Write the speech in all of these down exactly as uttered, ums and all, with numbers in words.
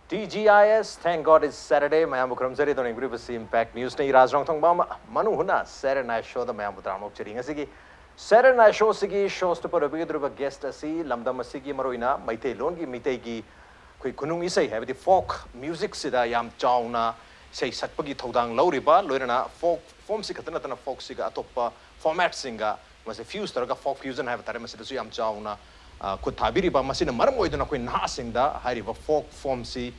T G I S, thank God it's Saturday. ꯃꯌꯥꯝꯕꯨ ꯈꯨꯔꯨꯝꯖꯔꯤ꯫ ꯑꯗꯣꯝꯅ ꯌꯦꯡꯕꯤꯔꯤꯕꯁꯤ Impact Newsꯅꯤ꯫ ꯏꯔꯥꯖ ꯔꯣꯡꯊꯣꯡꯕꯝ, ꯃꯅꯨ ꯍꯨꯅ Saturday Night Showꯗ ꯃꯌꯥꯝꯕꯨ ꯇꯔꯥꯝꯅ ꯑꯣꯛꯆꯔꯤ꯫ ꯉꯁꯤꯒꯤ Saturday Night Showꯁꯤꯒꯤ show's ꯇꯨꯄ ꯑꯣꯏꯕꯤꯒꯗꯧꯔꯤꯕ guest ꯑꯁꯤ ꯂꯝꯗꯝ ꯑꯁꯤꯒꯤ ꯃꯔꯨꯑꯣꯏꯅ ꯃꯩꯇꯩꯂꯣꯟꯒꯤ, ꯃꯤꯇꯩꯒꯤ ꯑꯩꯈꯣꯏ ꯈꯨꯅꯨꯡ ꯏꯁꯩ ꯍꯥꯏꯕꯗꯤ folk musicꯁꯤꯗ ꯌꯥꯝ ꯆꯥꯎꯅ ꯏꯁꯩ ꯁꯛꯄꯒꯤ ꯊꯧꯗꯥꯡ ꯂꯧꯔꯤꯕ, ꯂꯣꯏꯅꯅ folk formꯁꯤ ꯈꯛꯇ ꯅꯠꯇꯅ folkꯁꯤꯒ ꯑꯇꯣꯞꯄ formatꯁꯤꯡꯒ ꯃꯁꯤ fuse ꯇꯧꯔꯒ folk fusion ꯍꯥꯏꯕ ꯇꯥꯔꯦ, ꯃꯁꯤꯗꯁꯨ ꯌꯥꯝ ꯆꯥꯎꯅ, ꯑ, ꯈꯨꯠ ꯊꯥꯕꯤꯔꯤꯕ꯫ ꯃꯁꯤꯅ ꯃꯔꯝ ꯑꯣꯏꯗꯨꯅ ꯑꯩꯈꯣꯏ ꯅꯍꯥꯁꯤꯡꯗ ꯍꯥꯏꯔꯤꯕ folk formꯁꯤ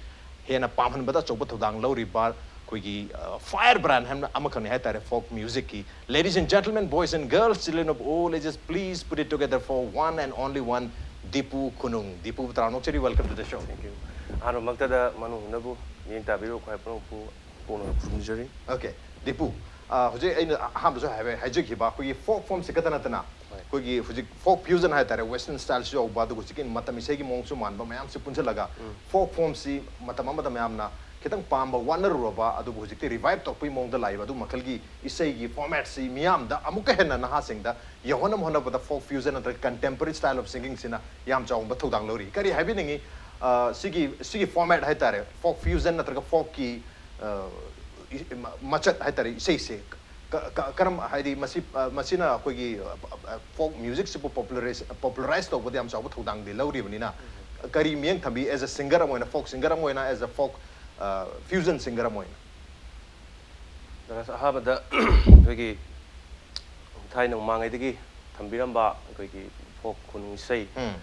ꯍꯦꯟꯅ ꯄꯥꯝꯍꯟꯕꯗ ꯑꯆꯧꯕ ꯊꯧꯗꯥꯡ ꯂꯧꯔꯤꯕ ꯑꯩꯈꯣꯏꯒꯤ, ꯑ, firebrand ꯍꯥꯏꯅ ꯑꯃꯈꯛꯅꯤ ꯍꯥꯏ ꯇꯥꯔꯦ folk musicꯀꯤ꯫ Ladies and gentlemen, boys and girls, children of all ages, please put it together for one and only one, Dipu ꯈꯨꯅꯨꯡ꯫ Dipu ꯇꯔꯥꯝꯅ ꯑꯣꯛꯆꯔꯤ, welcome to the show꯫ Thank you. ꯑꯍꯥꯟꯕꯃꯛꯇꯗ ꯃꯅꯨ ꯍꯨꯅꯕꯨ ꯃꯤꯠꯌꯦꯡ ꯇꯥꯕꯤꯔꯤꯕ ꯈ꯭ꯋꯥꯏ ꯄꯨꯝꯅꯃꯛꯄꯨ ꯄꯣꯛꯅ ꯈꯨꯔꯨꯝꯖꯔꯤ꯫ Okay, ꯗꯤꯄꯨ, ꯑ, ꯍꯧꯖꯤꯛ ꯑꯩꯅ ꯑꯍꯥꯟꯕꯁꯨ ꯍꯥꯏꯕ ꯍꯥꯏꯖꯈꯤꯕ ꯑꯩꯈꯣꯏꯒꯤ folk formꯁꯤ ꯈꯛꯇ ꯅꯠꯇꯅ ꯍꯣꯏ꯫ ꯑꯩꯈꯣꯏꯒꯤ ꯍꯧꯖꯤꯛ folk fusion ꯍꯥꯏ ꯇꯥꯔꯦ, western styleꯁꯨ ꯌꯥꯎꯕ, ꯑꯗꯨꯒ ꯍꯧꯖꯤꯛꯀꯤ ꯃꯇꯝ ꯏꯁꯩꯒꯤ ꯃꯑꯣꯡꯁꯨ ꯃꯥꯟꯕ ꯃꯌꯥꯝꯁꯤ ꯄꯨꯟꯁꯤꯜꯂꯒ ꯎꯝ꯫ folk formꯁꯤ ꯃꯇꯝ ꯑꯃꯗ ꯃꯌꯥꯝꯅ ꯈꯤꯇꯪ ꯄꯥꯝꯕ ꯋꯥꯠꯅꯔꯨꯔꯕ, ꯑꯗꯨꯕꯨ ꯍꯧꯖꯤꯛꯇꯤ revive ꯇꯧꯔꯛꯄꯒꯤ ꯃꯑꯣꯡꯗ ꯂꯥꯛꯏꯕ ꯑꯗꯨ ꯃꯈꯜꯒꯤ ꯏꯁꯩꯒꯤ formatꯁꯤ ꯃꯤꯌꯥꯝꯗ ꯑꯃꯨꯛꯀ ꯍꯦꯟꯅ ꯅꯍꯥꯁꯤꯡꯗ ꯌꯧꯍꯟꯅꯕ ꯍꯣꯠꯅꯕꯗ folk fusion ꯅꯠꯇ꯭ꯔꯒ contemporary style of singingꯁꯤꯅ ꯌꯥꯝ ꯆꯥꯎꯕ ꯊꯧꯗꯥꯡ ꯂꯧꯔꯤ꯫ ꯀꯔꯤ ꯍꯥꯏꯕꯤꯅꯤꯡꯉꯤ? ꯑ, ꯁꯤꯒꯤ, ꯁꯤꯒꯤ format ꯍꯥꯏ ꯇꯥꯔꯦ, folk fusion ꯅꯠꯇ꯭ꯔꯒ folkꯀꯤ, ꯑ, ꯏ-, ꯃ-, ꯃꯆꯠ ꯍꯥꯏ ꯇꯥꯔꯦ, ꯏꯁꯩꯁꯦ ꯀ-, ꯀ-, ꯀꯔꯝ, ꯍꯥꯏꯗꯤ ꯃꯁꯤ, ꯑ, ꯃꯁꯤꯅ ꯑꯩꯈꯣꯏꯒꯤ, ꯑ, ꯑ, folk musicꯁꯤꯕꯨ popularize, popularize ꯇꯧꯕꯗ ꯌꯥꯝ ꯆꯥꯎꯕ ꯊꯧꯗꯥꯡꯗꯤ ꯂꯧꯔꯤꯕꯅꯤꯅ, ꯀꯔꯤ ꯃꯤꯠꯌꯦꯡ ꯊꯝꯕꯤ as a singer ꯑꯃ ꯑꯣꯏꯅ, folk singer ꯑꯃ ꯑꯣꯏꯅ, as a folk, ꯑ, fusion singer ꯑꯃ ꯑꯣꯏꯅ? ꯗꯔꯀꯥꯔ ꯑꯍꯥꯟꯕꯗ ꯑꯩꯈꯣꯏꯒꯤ ꯊꯥꯏꯅ ꯃꯃꯥꯡꯉꯩꯗꯒꯤ ꯊꯝꯕꯤꯔꯝꯕ ꯑꯩꯈꯣꯏꯒꯤ folk ꯈꯨꯅꯨꯡ ꯏꯁꯩ ꯎꯝ꯫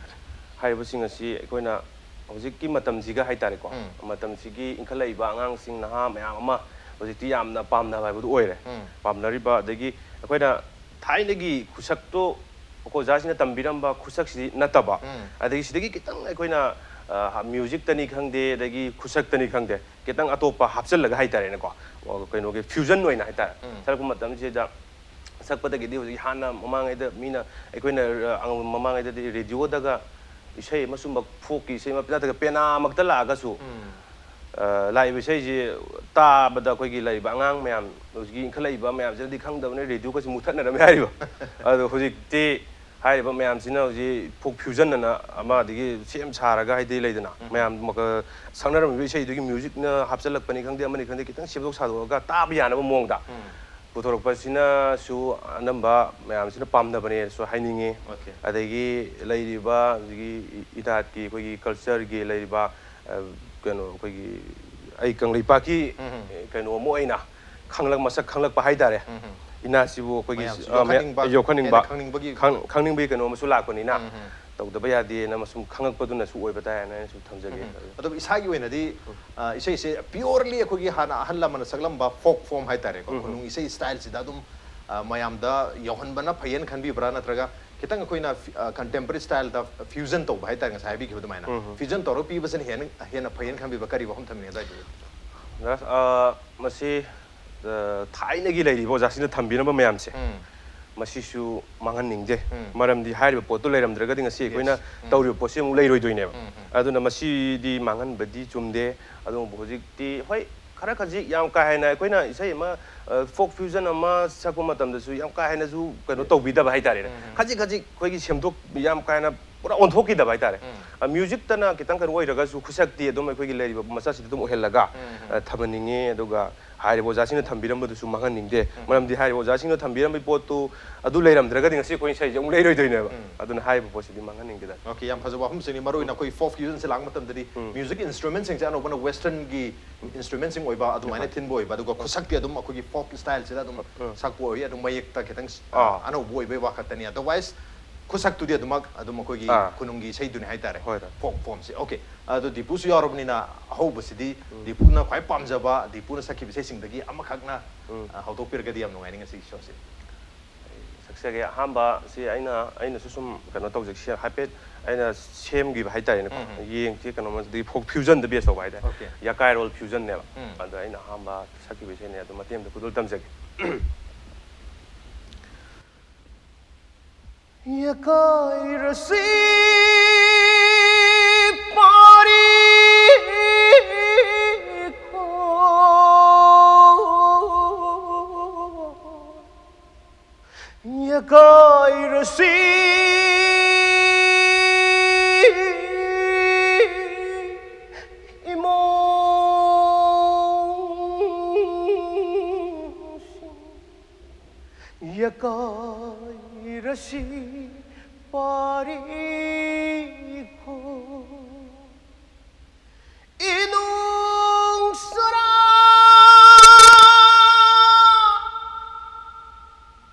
ꯍꯥꯏꯔꯤꯕꯁꯤꯡ ꯑꯁꯤ ꯑꯩꯈꯣꯏꯅ ꯍꯧꯖꯤꯛꯀꯤ ꯃꯇꯝꯁꯤꯒ ꯍꯥꯏꯇꯥꯔꯦꯀꯣ, ꯎꯝ꯫ ꯃꯇꯝꯁꯤꯒꯤ ꯏꯟꯈꯠꯂꯛꯏꯕ ꯑꯉꯥꯡꯁꯤꯡ, ꯅꯍꯥ ꯃꯌꯥꯝ ꯑꯃ ꯍꯧꯖꯤꯛꯇꯤ ꯌꯥꯝꯅ ꯄꯥꯝꯅꯕ ꯍꯥꯏꯕꯗꯨ ꯑꯣꯏꯔꯦ꯫ ꯎꯝ꯫ ꯄꯥꯝꯅꯔꯤꯕ, ꯑꯗꯒꯤ ꯑꯩꯈꯣꯏꯅ ꯊꯥꯏꯅꯒꯤ ꯈꯨꯁꯛꯇꯣ ꯑꯩꯈꯣꯏ ꯑꯣꯖꯥꯁꯤꯡꯅ ꯇꯝꯕꯤꯔꯝꯕ ꯈꯨꯁꯛꯁꯤꯗꯤ ꯅꯠꯇꯕ, ꯎꯝ꯫ ꯑꯗꯒꯤ ꯁꯤꯗꯒꯤ ꯈꯤꯇꯪ ꯑꯩꯈꯣꯏꯅ, ꯑ, musicꯇꯅꯤ ꯈꯪꯗꯦ, ꯑꯗꯒꯤ ꯈꯨꯁꯛꯇꯅꯤ ꯈꯪꯗꯦ, ꯈꯤꯇꯪ ꯑꯇꯣꯞꯄ ꯍꯥꯞꯆꯤꯜꯂꯒ ꯍꯥꯏꯇꯥꯔꯦꯅꯦꯀꯣ, ꯑ, ꯀꯩꯅꯣꯒꯤ fusion ꯑꯣꯏꯅ ꯍꯥꯏꯇꯥꯔꯦ, ꯎꯝ꯫ ꯁꯛꯂꯛꯄ ꯃꯇꯝꯁꯤꯗ ꯁꯛꯄꯗꯒꯤꯗꯤ ꯍꯧꯖꯤꯛ ꯍꯥꯟꯅ ꯃꯃꯥꯡꯉꯩꯗ ꯃꯤꯅ ꯑꯩꯈꯣꯏꯅ, ꯑ, ꯃꯃꯥꯡꯉꯩꯗꯗꯤ radioꯗꯒ ꯏꯁꯩ ꯑꯃ ꯁꯨꯝꯕ folkꯀꯤ ꯏꯁꯩ ꯑꯃ ꯅꯠꯇ꯭ꯔꯒ ꯄꯦꯅꯥꯃꯛꯇ ꯂꯥꯛꯑꯒꯁꯨ, ꯎꯝ꯫ ꯑ, ꯂꯥꯛꯏꯕ ꯏꯁꯩꯁꯤ ꯇꯥꯕꯗ ꯑꯩꯈꯣꯏꯒꯤ ꯂꯩꯔꯤꯕ ꯑꯉꯥꯡ ꯃꯌꯥꯝ, ꯍꯧꯖꯤꯛꯀꯤ ꯏꯟꯈꯠꯂꯛꯏꯕ ꯃꯌꯥꯝꯁꯤꯅꯗꯤ ꯈꯪꯗꯕꯅꯤ, radioꯒꯁꯤ ꯃꯨꯊꯠꯅꯔꯝꯃꯦ ꯍꯥꯏꯔꯤꯕ꯫ ꯑꯗꯣ ꯍꯧꯖꯤꯛꯇꯤ ꯍꯥꯏꯔꯤꯕ ꯃꯌꯥꯝꯁꯤꯅ ꯍꯧꯖꯤꯛ ꯐꯣꯛ ꯐ꯭ꯌꯨꯖꯟ ꯑꯅ ꯑꯃ, ꯑꯗꯒꯤ ꯁꯦꯝ ꯁꯥꯔꯒ, ꯍꯥꯏꯗꯤ ꯂꯩꯗꯅ, ꯃꯌꯥꯝ ꯃꯈ-, ꯁꯛꯅꯔꯝꯃꯤꯕ ꯏꯁꯩꯗꯨꯒꯤ ꯃ꯭ꯌꯨꯖꯤꯛꯅ ꯍꯥꯞꯆꯜꯂꯛꯄꯅꯤ ꯈꯪꯗꯦ, ꯑꯃꯅꯤ ꯈꯪꯗꯦ, ꯈꯤꯇꯪ ꯁꯦꯝꯗꯣꯛ ꯁꯥꯗꯣꯛꯑꯒ ꯇꯥꯕ ꯌꯥꯅꯕ ꯃꯑꯣꯡꯗ ꯄꯨꯊꯣꯔꯛꯄꯁꯤꯅꯁꯨ ꯑꯅꯝꯕ ꯃꯌꯥꯝꯁꯤꯅ ꯄꯥꯝꯅꯕꯅꯦꯁꯨ ꯍꯥꯏꯅꯤꯡꯉꯤ꯫ Okay. ꯑꯗꯒꯤ ꯂꯩꯔꯤꯕ ꯍꯧꯖꯤꯛꯀꯤ ꯏꯅꯥꯠꯀꯤ, ꯑꯩꯈꯣꯏꯒꯤ ꯀꯜꯆꯔꯒꯤ ꯂꯩꯔꯤꯕ, ꯑ, ꯀꯩꯅꯣ, ꯑꯩꯈꯣꯏꯒꯤ, ꯑꯩ ꯀꯪꯂꯩꯄꯥꯛꯀꯤ, ꯑ, ꯀꯩꯅꯣ ꯑꯃ ꯑꯣꯏꯅ ꯈꯪꯂꯛ-, ꯃꯁꯛ ꯈꯪꯂꯛꯄ ꯍꯥꯏꯇꯥꯔꯦ꯫ ꯏꯅꯥꯠꯁꯤꯕꯨ ꯑꯩꯈꯣꯏꯒꯤ, ꯃꯌꯥꯝꯁꯨ ꯑ, ꯃꯌꯥ-, ꯌꯣꯛꯈꯠꯅꯤꯡꯕ, ꯌꯣꯛꯈꯠꯅꯤꯡꯕ, ꯍꯦꯟꯅ ꯈꯪꯅꯤꯡꯕꯒꯤ ꯈꯪ-, ꯈꯪꯅꯤꯡꯕꯒꯤ ꯀꯩꯅꯣ ꯑꯃꯁꯨ ꯂꯥꯛꯄꯅꯤꯅ, ꯇꯧꯗꯕ ꯌꯥꯗꯦꯅ ꯃꯁꯨꯝ ꯈꯪꯉꯛꯄꯗꯨꯅꯁꯨ ꯑꯣꯏꯕ ꯇꯥꯏ ꯍꯥꯏꯅ ꯑꯩꯅꯁꯨ ꯊꯝꯖꯒꯦ꯫ ꯑꯗꯨꯕꯨ ꯏꯁꯥꯒꯤ ꯑꯣꯏꯅꯗꯤ, ꯑ, ꯏꯁꯩꯁꯦ purely ꯑꯩꯈꯣꯏꯒꯤ ꯍꯥꯟꯅ ꯑꯍꯜ ꯂꯃꯟꯅ ꯁꯛꯂꯝꯕ folk form ꯍꯥꯏꯇꯥꯔꯦꯀꯣ, ꯈꯨꯅꯨꯡ ꯏꯁꯩ styleꯁꯤꯗ ꯑꯗꯨꯝ, ꯑ, ꯃꯌꯥꯝꯗ ꯌꯧꯍꯟꯕꯅ ꯐꯩꯌꯦꯅ ꯈꯟꯕꯤꯕ꯭ꯔꯥ, ꯅꯠꯇ꯭ꯔꯒ ꯈꯤꯇꯪ ꯑꯩꯈꯣꯏꯅ ꯐꯤ-, ꯑ, contemporary styleꯗ fusion ꯇꯧꯕ ꯍꯥꯏꯇꯥꯔꯦ, ꯉꯁꯥꯏ ꯍꯥꯏꯕꯤꯈꯤꯕ ꯑꯗꯨꯃꯥꯏꯅ fusion ꯇꯧꯔꯒ ꯄꯤꯕꯁꯤꯅ ꯍꯦꯟꯅ, ꯍꯦꯟꯅ ꯐꯩꯌꯦꯅ ꯈꯟꯕꯤꯕ꯭ꯔꯥ? ꯀꯔꯤ ꯋꯥꯐꯝ ꯊꯝꯕꯤꯅꯤꯡꯉꯤ ꯑꯗꯨꯋꯥꯏꯗꯨꯗ? ꯑ, ꯃꯁꯤ, ꯑ, ꯊꯥꯏꯅꯒꯤ ꯂꯩꯔꯤꯕ ꯑꯣꯖꯥꯁꯤꯡꯅ ꯊꯝꯕꯤꯔꯝꯕ ꯃꯌꯥꯝꯁꯦ, ꯃꯁꯤꯁꯨ ꯃꯥꯡꯍꯟꯅꯤꯡꯗꯦ꯫ ꯃꯔꯝꯗꯤ ꯍꯥꯏꯔꯤꯕ ꯄꯣꯠꯇꯨ ꯂꯩꯔꯝꯗ꯭ꯔꯒꯗꯤ ꯉꯁꯤ ꯑꯩꯈꯣꯏꯅ ꯇꯧꯔꯤꯕ ꯄꯣꯠꯁꯤ ꯑꯃꯨꯛ ꯂꯩꯔꯣꯏꯗꯣꯏꯅꯦꯕ꯫ ꯑꯗꯨꯅ ꯃꯁꯤꯗꯤ ꯃꯥꯡꯍꯟꯕꯗꯤ ꯆꯨꯝꯗꯦ꯫ ꯑꯗꯨꯕꯨ ꯍꯧꯖꯤꯛꯇꯤ, ꯍꯣꯏ, ꯈꯔ ꯈꯖꯤꯛ, ꯌꯥꯝ ꯀꯥ ꯍꯦꯟꯅ ꯑꯩꯈꯣꯏꯅ ꯏꯁꯩ ꯑꯃ, ꯑ, folk fusion ꯑꯃ ꯁꯛꯄ ꯃꯇꯝꯗꯁꯨ ꯌꯥꯝ ꯀꯥ ꯍꯦꯟꯅꯁꯨ ꯀꯩꯅꯣ ꯇꯧꯕꯤꯗꯕ ꯍꯥꯏꯇꯥꯔꯦꯅꯦ꯫ ꯈꯖꯤꯛ ꯈꯖꯤꯛ ꯑꯩꯈꯣꯏꯒꯤ ꯁꯦꯝꯗꯣꯛ-, ꯌꯥꯝ ꯀꯥ ꯍꯦꯟꯅ ꯄꯨꯔꯥ ꯑꯣꯟꯊꯣꯛꯈꯤꯗꯕ ꯍꯥꯏꯇꯥꯔꯦ꯫ ꯑ, musicꯇꯅ ꯈꯤꯇꯪ ꯀꯩꯅꯣ ꯑꯣꯏꯔꯒꯁꯨ, ꯈꯨꯠꯁꯛꯇꯤ ꯑꯗꯨꯝ ꯑꯩꯈꯣꯏꯒꯤ ꯂꯩꯔꯤꯕ ꯃꯆꯥꯁꯤꯗ ꯑꯗꯨꯝ ꯑꯣꯏꯍꯜꯂꯒ, ꯑ, ꯊꯝꯍꯟꯅꯤꯡꯉꯤ꯫ ꯑꯗꯨꯒ ꯍꯥꯏꯔꯤꯕ ꯑꯣꯖꯥꯁꯤꯡꯅ ꯊꯝꯕꯤꯔꯝꯕꯗꯨꯁꯨ ꯃꯥꯡꯍꯟꯅꯤꯡꯗꯦ꯫ ꯃꯔꯝꯗꯤ ꯍꯥꯏꯔꯤꯕ ꯑꯣꯖꯥꯁꯤꯡꯅ ꯊꯝꯕꯤꯔꯝꯕꯒꯤ ꯄꯣꯠꯇꯨ ꯑꯗꯨ ꯂꯩꯔꯝꯗ꯭ꯔꯒꯗꯤ ꯉꯁꯤ ꯑꯩꯈꯣꯏ ꯏꯁꯩꯁꯦ ꯑꯃꯨꯛ ꯂꯩꯔꯣꯏꯗꯣꯏꯅꯦꯕ꯫ ꯑꯗꯨꯅ ꯍꯥꯏꯔꯤꯕ ꯄꯣꯠꯁꯤꯗꯤ ꯃꯥꯡꯍꯟꯅꯤꯡꯗꯦꯗ꯫ Okay, ꯌꯥꯝ ꯐꯖꯕ ꯋꯥꯐꯝꯁꯤꯅꯤ꯫ ꯃꯔꯨ ꯑꯣꯏꯅ ꯑꯩꯈꯣꯏ folk fusionꯁꯦ ꯂꯥꯛꯄ ꯃꯇꯝꯗꯗꯤ music instrumentꯁꯤꯡꯁꯦ ꯑꯅꯧꯕꯅ westernꯒꯤ instrumentꯁꯤꯡ ꯑꯣꯏꯕ ꯑꯗꯨꯃꯥꯏꯅ ꯊꯤꯟꯕ ꯑꯣꯏꯕ, ꯑꯗꯨꯒ ꯈꯨꯠꯁꯛꯇꯤ ꯑꯗꯨꯝ ꯑꯩꯈꯣꯏꯒꯤ folk styleꯁꯤꯗ ꯑꯗꯨꯝ ꯁꯛꯄ ꯑꯣꯏ, ꯑꯗꯨꯝ ꯃꯌꯦꯛꯇ ꯈꯤꯇꯪ, ꯑ, ꯑꯥ꯫ ꯑꯅꯧꯕ ꯑꯣꯏꯕꯩ ꯋꯥ ꯈꯛꯇꯅꯤ꯫ Otherwise ꯈꯨꯠꯁꯛꯇꯨꯗꯤ ꯑꯗꯨꯃꯛ ꯑꯗꯨꯝ ꯑꯩꯈꯣꯏꯒꯤ ꯑꯥ꯫ ꯈꯨꯅꯨꯡꯒꯤ ꯏꯁꯩꯗꯨꯅꯤ ꯍꯥꯏꯇꯥꯔꯦ, ꯍꯣꯏ, ꯍꯣꯏ꯫ folk formꯁꯦ꯫ Okay, ꯑꯗꯣ ꯗꯤꯄꯨꯁꯨ ꯌꯥꯎꯔꯕꯅꯤꯅ ꯑꯍꯧꯕꯁꯤꯗꯤ ꯗꯤꯄꯨꯅ ꯈ꯭ꯋꯥꯏ ꯄꯥꯝꯖꯕ, ꯗꯤꯄꯨꯅ ꯁꯛꯈꯤꯕ ꯏꯁꯩꯁꯤꯡꯗꯒꯤ ꯑꯃꯈꯛꯅ, ꯑ, ꯍꯧꯗꯣꯛꯄꯤꯔꯒꯗꯤ ꯌꯥꯝ ꯅꯨꯡꯉꯥꯏꯅꯤ ꯉꯁꯤꯒꯤ showꯁꯦ꯫ ꯁꯛꯆꯒꯦ꯫ ꯑꯍꯥꯟꯕ ꯁꯤ ꯑꯩꯅ, ꯑꯩꯅꯁꯨ ꯁꯨꯝ ꯀꯩꯅꯣ ꯇꯧꯖꯒꯦ, ꯁꯤ ꯍꯥꯏꯐꯦꯠ ꯑꯩꯅ ꯁꯦꯝꯈꯤꯕ ꯍꯥꯏꯇꯥꯔꯦꯅꯦꯀꯣ꯫ ꯌꯦꯡꯁꯤ ꯀꯩꯅꯣꯃꯗꯤ folk fusionꯗ base ꯇꯧꯕ ꯍꯥꯏꯇꯥꯔꯦ꯫ Okay. ꯌꯥꯀꯥꯏꯔꯣꯜ fusionꯅꯦꯕ꯫ ꯎꯝ꯫ ꯑꯗꯣ ꯑꯩꯅ ꯑꯍꯥꯟꯕ ꯁꯛꯈꯤꯕ ꯏꯁꯩꯅꯦ, ꯑꯗꯨ ꯃꯇꯦꯛ ꯑꯃꯇ ꯈꯨꯗꯣꯜ ꯇꯝꯖꯒꯦ꯫ ꯌꯥꯀꯥꯏꯔꯁꯤ ꯄꯥꯔꯤ ꯈꯣ ꯌꯥꯀꯥꯏꯔꯁꯤ ꯄꯥꯔꯤꯈꯣ ꯏꯅꯨꯡ ꯁꯨꯔꯥ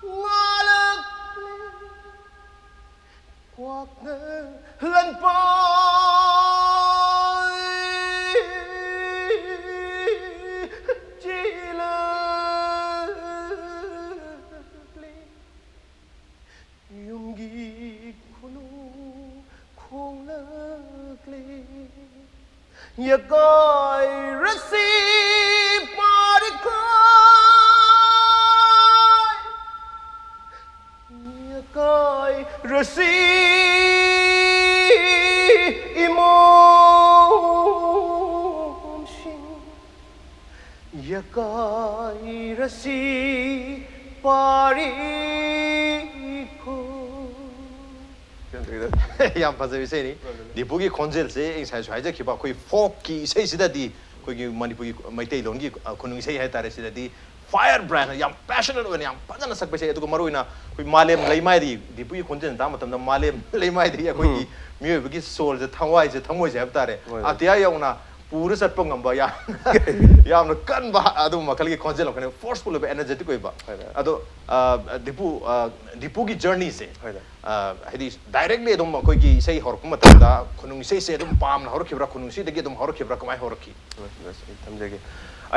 ꯉꯥꯂꯛꯂꯦ ꯀ꯭ꯋꯥꯛꯅ ꯂꯟꯄꯥꯏ ꯆꯦꯜꯂꯛꯂꯦ ꯌꯨꯝꯒꯤ ꯈꯨꯅꯨ ꯈꯣꯡꯂꯛꯂꯦ ꯌꯥꯀꯥꯏ ꯔꯁꯤ ꯄꯥꯔꯤꯈꯥꯏ ꯌꯥꯀꯥꯏ ꯔꯁꯤ ꯏꯃꯣꯝꯁꯤꯡ ꯌꯥꯀꯥꯏ ꯔꯁꯤ ꯄꯥꯔꯤꯈꯣ ꯌꯥꯝ ꯐꯖꯕ ꯏꯁꯩꯅꯤ꯫ ꯗꯤꯄꯨꯒꯤ ꯈꯣꯟꯖꯦꯜꯁꯦ ꯑꯩ ꯉꯁꯥꯏꯁꯨ ꯍꯥꯏꯖꯈꯤꯕ ꯑꯩꯈꯣꯏ ꯐꯣꯛꯀꯤ ꯏꯁꯩꯁꯤꯗꯗꯤ ꯑꯩꯈꯣꯏꯒꯤ ꯃꯅꯤꯄꯨꯔꯒꯤ ꯃꯩꯇꯩꯂꯣꯟꯒꯤ ꯑ, ꯈꯨꯅꯨꯡ ꯏꯁꯩ ꯍꯥꯏꯇꯥꯔꯦ ꯁꯤꯗꯗꯤ ꯐꯥꯏꯌꯔ ꯕ꯭ꯔꯥꯟ ꯌꯥꯝ ꯄꯦꯁꯅꯦꯠ ꯑꯣꯏꯅ ꯌꯥꯝ ꯐꯖꯅ ꯁꯛꯄ ꯏꯁꯩ ꯑꯗꯨꯒ ꯃꯔꯨꯑꯣꯏꯅ ꯑꯩꯈꯣꯏ ꯃꯥꯂꯦꯝ ꯂꯩꯃꯥꯏꯗꯤ ꯗꯤꯄꯨꯒꯤ ꯈꯣꯟꯖꯦꯜ ꯇꯥꯕ ꯃꯇꯝꯗ ꯃꯥꯂꯦꯝ ꯂꯩꯃꯥꯏꯗꯤ ꯑꯩꯈꯣꯏꯒꯤ ꯃꯤꯑꯣꯏꯕꯒꯤ ꯁꯣꯜꯁꯦ ꯊꯋꯥꯏꯁꯦ ꯊꯃꯣꯏꯁꯦ ꯍꯥꯏꯕ ꯇꯥꯔꯦ ꯍꯣꯏ, ꯍꯣꯏ꯫ ꯑꯇꯤꯌꯥ ꯌꯧꯅ ꯄꯨꯔ ꯆꯠꯄ ꯉꯝꯕ ꯌꯥꯝ ꯌꯥꯝꯅ ꯀꯟꯕ ꯑꯗꯨꯒꯨꯝꯕ ꯃꯈꯜꯒꯤ ꯈꯣꯟꯖꯦꯜ ꯑꯃꯈꯛꯅꯦ ꯐꯣꯔꯁꯐꯨꯜ ꯑꯣꯏꯕ ꯑꯦꯅꯔꯖꯦꯇꯤꯛ ꯑꯣꯏꯕ ꯍꯣꯏ, ꯍꯣꯏ꯫ ꯑꯗꯣ ꯑ, ꯗꯤꯄꯨ ꯑ, ꯗꯤꯄꯨꯒꯤ ꯖꯔꯅꯤꯁꯦ ꯍꯣꯏ, ꯍꯣꯏ꯫ ꯑ, ꯍꯥꯏꯗꯤ ꯗꯥꯏꯔꯦꯛꯂꯤ ꯑꯗꯨꯝ ꯑꯩꯈꯣꯏꯒꯤ ꯏꯁꯩ ꯍꯧꯔꯛꯄ ꯃꯇꯝꯗ ꯈꯨꯅꯨꯡ ꯏꯁꯩꯁꯦ ꯑꯗꯨꯝ ꯄꯥꯝꯅ ꯍꯧꯔꯛꯈꯤꯕ꯭ꯔꯥ ꯈꯨꯅꯨꯡ ꯏꯁꯩꯗꯒꯤ ꯑꯗꯨꯝ ꯍꯧꯔꯛꯈꯤꯕ꯭ꯔꯥ ꯀꯃꯥꯏꯅ ꯍꯧꯔꯛꯈꯤ? ꯑꯁ, ꯑꯁ, ꯑꯩ ꯊꯝꯖꯒꯦ꯫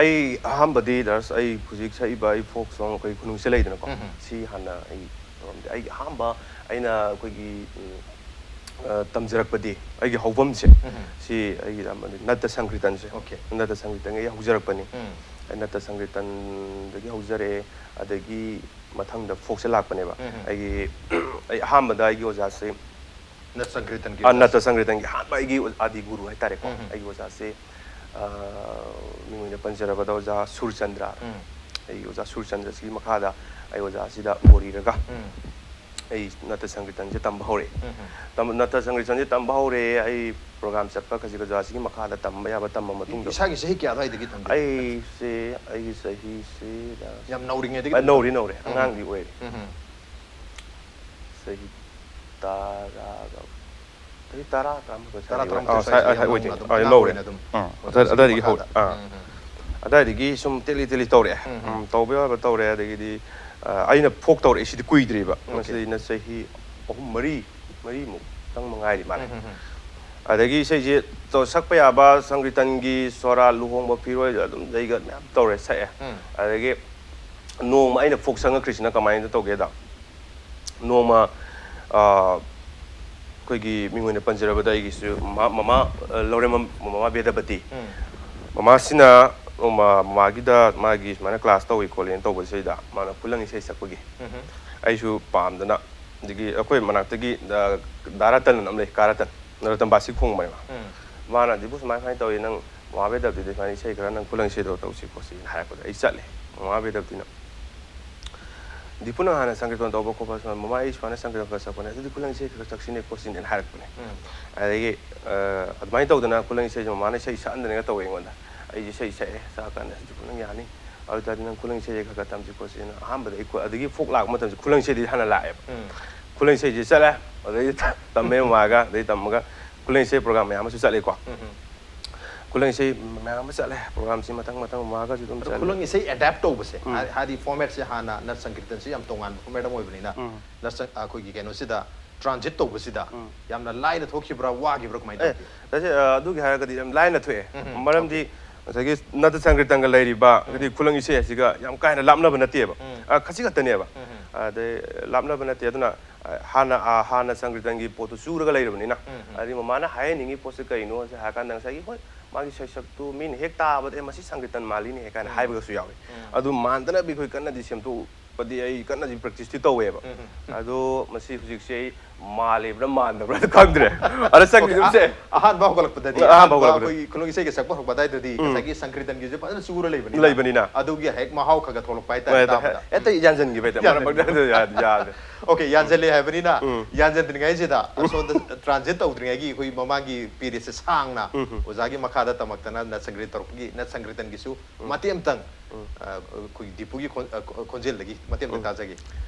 ꯑꯩ ꯑꯍꯥꯟꯕꯗꯤ ꯗꯥꯁ ꯑꯩ ꯍꯧꯖꯤꯛ ꯁꯛꯏꯕ ꯑꯩ ꯐꯣꯛ ꯁꯣꯡ ꯑꯩꯈꯣꯏ ꯈꯨꯅꯨꯡꯁꯦ ꯂꯩꯗꯅꯀꯣ ꯎꯝ꯫ ꯁꯤ ꯍꯥꯟꯅ ꯑꯩ ꯇꯧꯔꯝꯗꯦ꯫ ꯑꯩꯒꯤ ꯑꯍꯥꯟꯕ ꯑꯩꯅ ꯑꯩꯈꯣꯏꯒꯤ ꯎꯝ, ꯑ, ꯇꯝꯖꯔꯛꯄꯗꯤ ꯑꯩꯒꯤ ꯍꯧꯐꯝꯁꯦ ꯎꯝ꯫ ꯁꯤ ꯑꯩꯒꯤ ꯑꯃꯗꯤ ꯅꯠꯇ ꯁꯪꯀ꯭ꯔꯤꯇꯟꯁꯦ ꯑꯣꯀꯦ꯫ ꯅꯠꯇ ꯁꯪꯀ꯭ꯔꯤꯇꯟꯒꯤ ꯍꯧꯖꯔꯛꯄꯅꯤ꯫ ꯎꯝ꯫ ꯑꯩ ꯅꯠꯇ ꯁꯪꯀ꯭ꯔꯤꯇꯟꯗꯒꯤ ꯍꯧꯖꯔꯛꯑꯦ꯫ ꯑꯗꯒꯤ ꯃꯊꯪꯗ ꯐꯣꯛꯁꯦ ꯂꯥꯛꯄꯅꯦꯕ ꯎꯝ꯫ ꯑꯩꯒꯤ ꯑꯩ ꯑꯍꯥꯟꯕꯗ ꯑꯩꯒꯤ ꯑꯣꯖꯥꯁꯦ ꯅꯠ ꯁꯪꯀ꯭ꯔꯤꯇꯟꯒꯤ ꯑ, ꯑꯣꯖꯥ꯫ ꯅꯠꯇ ꯁꯪꯀ꯭ꯔꯤꯇꯟꯒꯤ ꯑꯍꯥꯟꯕ ꯑꯩꯒꯤ ꯑꯣ- ꯑꯥꯗꯤ ꯒꯨꯔꯨ ꯍꯥꯏꯇꯥꯔꯦꯀꯣ ꯎꯝ꯫ ꯑꯩꯒꯤ ꯑꯣꯖꯥꯁꯦ ꯑ, ꯃꯤꯡ ꯑꯣꯏꯅ ꯄꯟꯖꯔꯕꯗ ꯑꯣꯖꯥ ꯁꯨꯔꯆꯟꯗ꯭ꯔ ꯎꯝ꯫ ꯑꯩꯒꯤ ꯑꯣꯖꯥ ꯁꯨꯔꯆꯟꯗ꯭ꯔꯁꯤꯒꯤ ꯃꯈꯥꯗ ꯑꯩ ꯑꯣꯖꯥꯁꯤꯗ ꯑꯣꯏꯔꯤꯔꯒ ꯎꯝ꯫ ꯑꯩ ꯅꯠꯇ ꯁꯪꯀ꯭ꯔꯤꯇꯟꯁꯦ ꯇꯝꯕ ꯍꯧꯔꯛꯑꯦ꯫ ꯎꯝ꯫ ꯇꯝ- ꯅꯠꯇ ꯁꯪꯀ꯭ꯔꯤꯇꯟꯁꯦ ꯇꯝꯕ ꯍꯧꯔꯛꯑꯦ꯫ ꯑꯩ ꯄ꯭ꯔꯣꯒ꯭ꯔꯥꯝ ꯆꯠꯄ ꯈꯖꯤꯛ ꯈꯖꯥꯛꯁꯤꯒꯤ ꯃꯈꯥꯗ ꯇꯝꯕ ꯌꯥꯕ ꯇꯝꯕ ꯃꯇꯨꯡꯗ ꯏꯁꯥꯒꯤ ꯆꯍꯤ ꯀꯌꯥꯗ ꯑꯗꯒꯤ ꯊꯝꯕꯤꯔꯛꯄ? ꯑꯩꯁꯦ ꯑꯩꯒꯤ ꯆꯍꯤꯁꯦ ꯌꯥꯝ ꯅꯧꯔꯤꯉꯩꯗꯒꯤ ꯑ, ꯑꯗꯨꯝ ꯅꯧꯔꯤ ꯅꯧꯔꯤ ꯎꯝ꯫ ꯑꯉꯥꯡꯗꯤ ꯑꯣꯏꯔꯤ꯫ ꯎꯝ꯫ ꯆꯍꯤ ꯇꯔꯥꯒ ꯆꯍꯤ ꯇꯔꯥ ꯇꯔꯥꯃꯥꯊꯣꯏ ꯇꯔꯥ ꯁ꯭ꯋꯥꯏꯗ ꯇꯔꯥꯃꯥꯊꯣꯏ ꯑꯣꯏ- ꯁ꯭ꯋꯥꯏꯁꯦ ꯑꯥ, ꯌꯥꯝ ꯁ꯭ꯋꯥꯏ- ꯅꯧꯅ ꯑꯣꯏꯗꯣꯏꯅꯦ꯫ ꯑꯗꯨꯝ ꯑꯥ, ꯑꯣꯖꯥꯁꯤꯒꯤ ꯑꯗꯨꯋꯥꯏꯗꯒꯤ ꯍꯧ- ꯃꯈꯥꯗ꯫ ꯑꯥ꯫ ꯎꯝ, ꯎꯝ. ꯑꯗꯨꯋꯥꯏꯗꯒꯤ ꯁꯨꯝ ꯇꯦꯛꯂꯤ ꯇꯦꯛꯂꯤ ꯇꯧꯔꯛꯑꯦ꯫ ꯎꯝ, ꯎꯝ. ꯎꯝ, ꯇꯧꯕ ꯌꯥꯕ ꯇꯧꯔꯦ꯫ ꯑꯗꯒꯤꯗꯤ ꯑ, ꯑꯩꯅ ꯐꯣꯛ ꯇꯧꯔꯛꯏꯁꯤꯗꯤ ꯀꯨꯏꯗ꯭ꯔꯤꯕ꯫ Okay. ꯃꯁꯤꯅ ꯆꯍꯤ ꯑꯍꯨꯝ ꯃꯔꯤ ꯃꯔꯤꯃꯨꯛ ꯇꯪ ꯃꯉꯥꯏꯔꯤ ꯃꯥꯜꯂꯦ꯫ ꯎꯝ, ꯎꯝ, ꯎꯝ. ꯑꯗꯒꯤ ꯏꯁꯩꯁꯦ ꯇꯧ- ꯁꯛꯄ ꯌꯥꯕ ꯁꯪꯀ꯭ꯔꯤꯇꯟꯒꯤ ꯁꯣꯔꯥ, ꯂꯨꯍꯣꯡꯕ ꯐꯤꯔꯣꯏ, ꯑꯗꯨꯝ ꯖꯩꯒ ꯃꯌꯥꯝ ꯇꯧꯔꯦ, ꯁꯛꯑꯦ꯫ ꯎꯝ. ꯑꯗꯒꯤ ꯅꯣꯡꯃ ꯑꯩꯅ ꯐꯣꯛ ꯆꯪꯉꯛꯈ꯭ꯔꯤꯁꯤꯅ ꯀꯃꯥꯏꯅ ꯇꯧꯒꯦꯗ, ꯅꯣꯡꯃ ꯑ, ꯑꯩꯈꯣꯏꯒꯤ ꯃꯤꯡ ꯑꯣꯏꯅ ꯄꯟꯖꯔꯕꯗ ꯑꯩꯒꯤꯁꯨ ꯃꯃꯥ, ꯃꯃꯥ ꯑ, ꯂꯧꯔꯦꯝꯕꯝ ꯃꯃꯥ ꯕꯦꯗꯄꯇꯤ꯫ ꯎꯝ. ꯃꯃꯥꯁꯤꯅ ꯅꯣꯡꯃ ꯃꯃꯥꯒꯤꯗ ꯃꯥꯒꯤ ꯁꯨꯃꯥꯏꯅ ꯀ꯭ꯂꯥꯁ ꯇꯧꯏ ꯈꯣꯠꯂꯤꯅ ꯇꯧꯕꯁꯤꯗ ꯃꯥꯅ ꯈꯨꯂꯪ ꯏꯁꯩ ꯁꯛꯄꯒꯤ ꯎꯝ. ꯑꯩꯁꯨ ꯄꯥꯝꯗꯅ, ꯑꯗꯒꯤ ꯑꯩꯈꯣꯏ ꯃꯅꯥꯛꯇꯒꯤ ꯗꯥ ꯔꯇꯟ ꯑꯃ ꯂꯩ, ꯀꯥ ꯔꯇꯟ, ꯔꯇꯟ ꯕꯥꯁꯤ ꯈꯣꯡꯕꯅꯦꯕ꯫ ꯎꯝ. ꯃꯥꯅ "ꯗꯤꯄꯨ, ꯁꯨꯃꯥꯏ ꯁꯨꯃꯥꯏꯅ ꯇꯧꯏ, ꯅꯪ ꯃꯃꯥ ꯕꯦꯗꯄꯇꯤꯗ ꯁꯨꯃꯥꯏꯅ ꯏꯁꯩ ꯈꯔ, ꯅꯪ ꯈꯨꯂꯪ ꯏꯁꯩꯗꯣ ꯇꯧꯁꯤ ꯈꯣꯠꯁꯤꯅ" ꯍꯥꯏꯔꯛꯄꯗ ꯑꯩ ꯆꯠꯂꯦ꯫ ꯃꯃꯥ ꯕꯦꯗꯄꯇꯤꯅ "ꯗꯤꯄꯨ, ꯅꯪ ꯍꯥꯟꯅ ꯁꯪꯀꯤꯔꯇꯟ ꯇꯧꯕ ꯈꯣꯠꯄ ꯁꯨꯃꯥꯏꯅ, ꯃꯃꯥ ꯑꯩ ꯁꯨꯃꯥꯏꯅ ꯁꯪꯀꯤꯔꯇꯟ ꯈꯔ ꯁꯛꯄꯅꯦ, ꯑꯗꯨꯗꯤ ꯈꯨꯂꯪ ꯏꯁꯩ ꯈꯔ ꯁꯛꯁꯤꯅꯦ ꯈꯣꯠꯁꯤꯅꯦꯅ" ꯍꯥꯏꯔꯛꯄꯅꯦ꯫ ꯎꯝ. ꯑꯗꯒꯤ ꯑ, ꯑꯗꯨꯃꯥꯏꯅ ꯇꯧꯗꯅ ꯈꯨꯂꯪ ꯏꯁꯩꯁꯦ ꯃꯃꯥꯅ ꯏꯁꯩ ꯁꯛꯍꯟꯗꯅꯒ ꯇꯧꯋꯦ ꯑꯩꯉꯣꯟꯗ꯫ ꯑꯩꯁꯦ ꯏꯁꯩ ꯁꯛꯑꯦ, ꯁꯛꯑꯀꯥꯟꯗ "ꯗꯤꯄꯨ, ꯅꯪ ꯌꯥꯅꯤ, ꯑꯗꯨ ꯑꯣꯏꯇꯥꯔꯗꯤ ꯅꯪ ꯈꯨꯂꯪ ꯏꯁꯩꯁꯦ ꯈꯔ ꯈꯔ ꯇꯝꯁꯤ ꯈꯣꯠꯁꯤꯅ" ꯑꯍꯥꯟꯕꯗ ꯑꯩ ꯈꯨ-, ꯑꯗꯒꯤ ꯐꯣꯛ ꯂꯥꯛꯄ ꯃꯇꯝꯁꯦ ꯈꯨꯂꯪ ꯏꯁꯩꯗꯤ ꯍꯥꯟꯅ ꯂꯥꯛꯑꯦꯕ꯫ ꯎꯝ. ꯈꯨꯂꯪ ꯏꯁꯩꯁꯦ ꯆꯠꯂꯦ, ꯑꯗꯩꯗꯤ ꯇꯝꯃꯦ ꯃꯃꯥꯒ, ꯑꯗꯩ ꯇꯝꯃꯒ ꯈꯨꯂꯪ ꯏꯁꯩ ꯄ꯭ꯔꯣꯒ꯭ꯔꯥꯝ ꯃꯌꯥꯝ ꯑꯃꯁꯨ ꯆꯠꯂꯦꯀꯣ꯫ ꯎꯝ. ꯈꯨꯂꯪ ꯏꯁꯩ ꯃꯌꯥꯝ ꯑꯃ ꯆꯠꯂꯦ, ꯄ꯭ꯔꯣꯒ꯭ꯔꯥꯝꯁꯤ ꯃꯊꯪ ꯃꯊꯪ ꯃꯃꯥꯒꯁꯨ ꯑꯗꯨꯝ ꯑꯗꯣ ꯆꯠꯂꯦ꯫ ꯈꯨꯂꯪ ꯏꯁꯩ ꯑꯦꯗꯥꯞ ꯇꯧꯕꯁꯦ, ꯎꯝ. ꯍꯥꯏ-, ꯍꯥꯏꯗꯤ ꯐꯣꯔꯃꯦꯠꯁꯦ ꯍꯥꯟꯅ ꯅꯠ ꯁꯪꯀꯤꯔꯇꯟꯁꯦ ꯌꯥꯝ ꯇꯣꯉꯥꯟꯕ ꯐꯣꯔꯃꯦꯠ ꯑꯃ ꯑꯣꯏꯕꯅꯤꯅ, ꯎꯝ. ꯅꯠ ꯁꯪ-, ꯑꯩꯈꯣꯏꯒꯤ ꯀꯩꯅꯣꯁꯤꯗ ꯇ꯭ꯔꯥꯟꯖꯤꯠ ꯇꯧꯕꯁꯤꯗ ꯎꯝ. ꯌꯥꯝꯅ ꯂꯥꯏꯅ ꯊꯣꯛꯈꯤꯕ꯭ꯔꯥ, ꯋꯥꯈꯤꯕ꯭ꯔꯥ, ꯀꯃꯥꯏꯅ ꯑꯦ, ꯇꯧꯒꯦ? ꯇꯁꯦ-, ꯑ, ꯑꯗꯨꯒꯤ ꯍꯥꯏꯔꯒꯗꯤ ꯌꯥꯝ ꯂꯥꯏꯅ ꯊꯣꯛꯑꯦ꯫ ꯎꯝ, ꯎꯝ. ꯃꯔꯝꯗꯤ ꯉꯁꯥꯏꯒꯤ ꯅꯠꯇ ꯁꯪꯀꯤꯔꯇꯟꯒ ꯂꯩꯔꯤꯕ, ꯑꯗꯒꯤ ꯈꯨꯂꯪ ꯏꯁꯩ ꯑꯁꯤꯒ ꯌꯥꯝ ꯀꯥ ꯍꯦꯟꯅ ꯂꯥꯞꯅꯕ ꯅꯠꯇꯦꯕ꯫ ꯎꯝ. ꯑ, ꯈꯖꯤꯛ ꯈꯛꯇꯅꯦꯕ꯫ ꯎꯝ, ꯎꯝ. ꯑꯗꯩ ꯂꯥꯞꯅꯕ ꯅꯠꯇꯦ꯫ ꯑꯗꯨꯅ, ꯑ, ꯍꯥꯟꯅ, ꯑ, ꯍꯥꯟꯅ ꯁꯪꯀꯤꯔꯇꯟꯒꯤ ꯄꯣꯠꯇꯨ ꯆꯨꯔꯒ ꯂꯩꯔꯕꯅꯤꯅ, ꯎꯝ, ꯎꯝ. ꯑꯗꯩ ꯃꯃꯥꯅ ꯍꯥꯏꯍꯟꯅꯤꯡꯉꯤ ꯄꯣꯠꯁꯦ ꯀꯩꯅꯣ ꯍꯥꯏ ꯀꯥꯟꯗ, ꯉꯁꯥꯏꯒꯤ, ꯍꯣꯏ, ꯃꯥꯒꯤ ꯁꯩꯁꯛꯇꯨ ꯃꯤꯅ ꯍꯦꯛ ꯇꯥꯕꯗ, "ꯑꯦ, ꯃꯁꯤ ꯁꯪꯀꯤꯔꯇꯟ ꯃꯥꯜꯂꯤꯅꯦ" ꯍꯦꯛ ꯀꯥꯏꯅ ꯎꯝ. ꯍꯥꯏꯕꯒꯁꯨ ꯌꯥꯎꯏ꯫ ꯎꯝ. ꯑꯗꯨ ꯃꯥꯟꯗꯅꯕ ꯑꯩꯈꯣꯏ ꯀꯟꯅꯗꯤ ꯁꯦꯝꯗꯣꯛꯄꯗꯤ, ꯑꯩ ꯀꯟꯅꯗꯤ ꯄ꯭ꯔꯦꯛꯇꯤꯁꯇꯤ ꯇꯧꯋꯦꯕ꯫ ꯎꯝ, ꯎꯝ. ꯑꯗꯣ ꯃꯁꯤ ꯍꯧꯖꯤꯛꯁꯦ ꯑꯩ ꯃꯥꯜꯂꯤꯕ꯭ꯔꯥ ꯃꯥꯟꯗꯕ꯭ꯔꯥ ꯈꯪꯗ꯭ꯔꯦ꯫ ꯑꯗ Okay, ꯁꯪꯀꯤꯔꯇꯟꯁꯦ ꯑ-, ꯑꯍꯥꯟꯕ ꯍꯧꯒꯠꯂꯛꯄꯗꯗꯤ, ꯑꯍꯥꯟꯕ ꯑꯍꯥꯟꯕ ꯍꯧꯒꯠꯂꯛꯄꯗ꯫ ꯑꯩꯈꯣꯏꯒꯤ ꯈꯨꯂꯪ ꯏꯁꯩꯒ ꯁꯛꯄ ꯍꯧꯔꯛꯄ ꯑꯗꯨꯋꯥꯏꯗꯗꯤ ꯎꯝ. ꯉꯁꯥꯏꯒꯤ ꯁꯪꯀꯤꯔꯇꯟꯒꯤꯁꯦ ꯐꯖꯅ ꯆꯨꯔ ꯂꯩꯕꯅꯤꯅ, ꯂꯩꯕꯅꯤꯅ꯫ ꯑꯗꯨꯒꯤ ꯍꯦꯛ ꯃꯍꯥꯎ ꯈꯔ ꯈꯔ ꯊꯣꯛꯂꯛꯄ ꯍꯥꯏꯇꯥꯔꯦ ꯍꯣꯏ, ꯍꯦꯛꯇ, ꯇꯥꯕꯗ꯫ ꯍꯦꯛꯇ ꯌꯥꯟꯁꯤꯟꯈꯤꯕ ꯍꯦꯛꯇ ꯃꯔꯛ ꯌꯥꯟꯁꯤꯟꯈꯤꯕ꯫ ꯃꯔꯛꯇ ꯌꯥꯗꯦ, ꯌꯥꯗꯦ꯫ Okay, ꯌꯥꯟꯁꯤꯜꯂꯦ ꯍꯥꯏꯕꯅꯤꯅ, ꯎꯝ. ꯌꯥꯟꯁꯤꯟꯗ꯭ꯔꯤꯉꯩꯁꯤꯗ ꯑꯁꯣꯝꯗ ꯇ꯭ꯔꯥꯟꯖꯤꯠ ꯇꯧꯗ꯭ꯔꯤꯉꯩꯒꯤ ꯑꯩꯈꯣꯏ ꯃꯃꯥꯡꯒꯤ ꯄꯤꯔꯤꯌꯠꯁꯦ ꯁꯥꯡꯅ ꯎꯝ, ꯎꯝ. ꯑꯣꯖꯥꯒꯤ ꯃꯈꯥꯗ ꯇꯝꯃꯛꯇꯅ ꯅꯠ ꯁꯪꯀꯤꯔꯇꯟ ꯇꯧꯔꯛꯄꯒꯤ, ꯅꯠ ꯁꯪꯀꯤꯔꯇꯟꯒꯤꯁꯨ ꯎꯝ. ꯃꯇꯦꯛ ꯑꯃꯇꯪ, ꯎꯝ. ꯑ, ꯑꯩꯈꯣꯏꯒꯤ ꯗꯤꯄꯨꯒꯤ ꯈꯣꯟ-, ꯑ, ꯈꯣ-, ꯈꯣꯟꯖꯦꯜꯗꯒꯤ ꯃꯇꯦꯛ ꯑꯃꯇꯪ ꯎꯝ. ꯇꯥꯖꯒꯦ꯫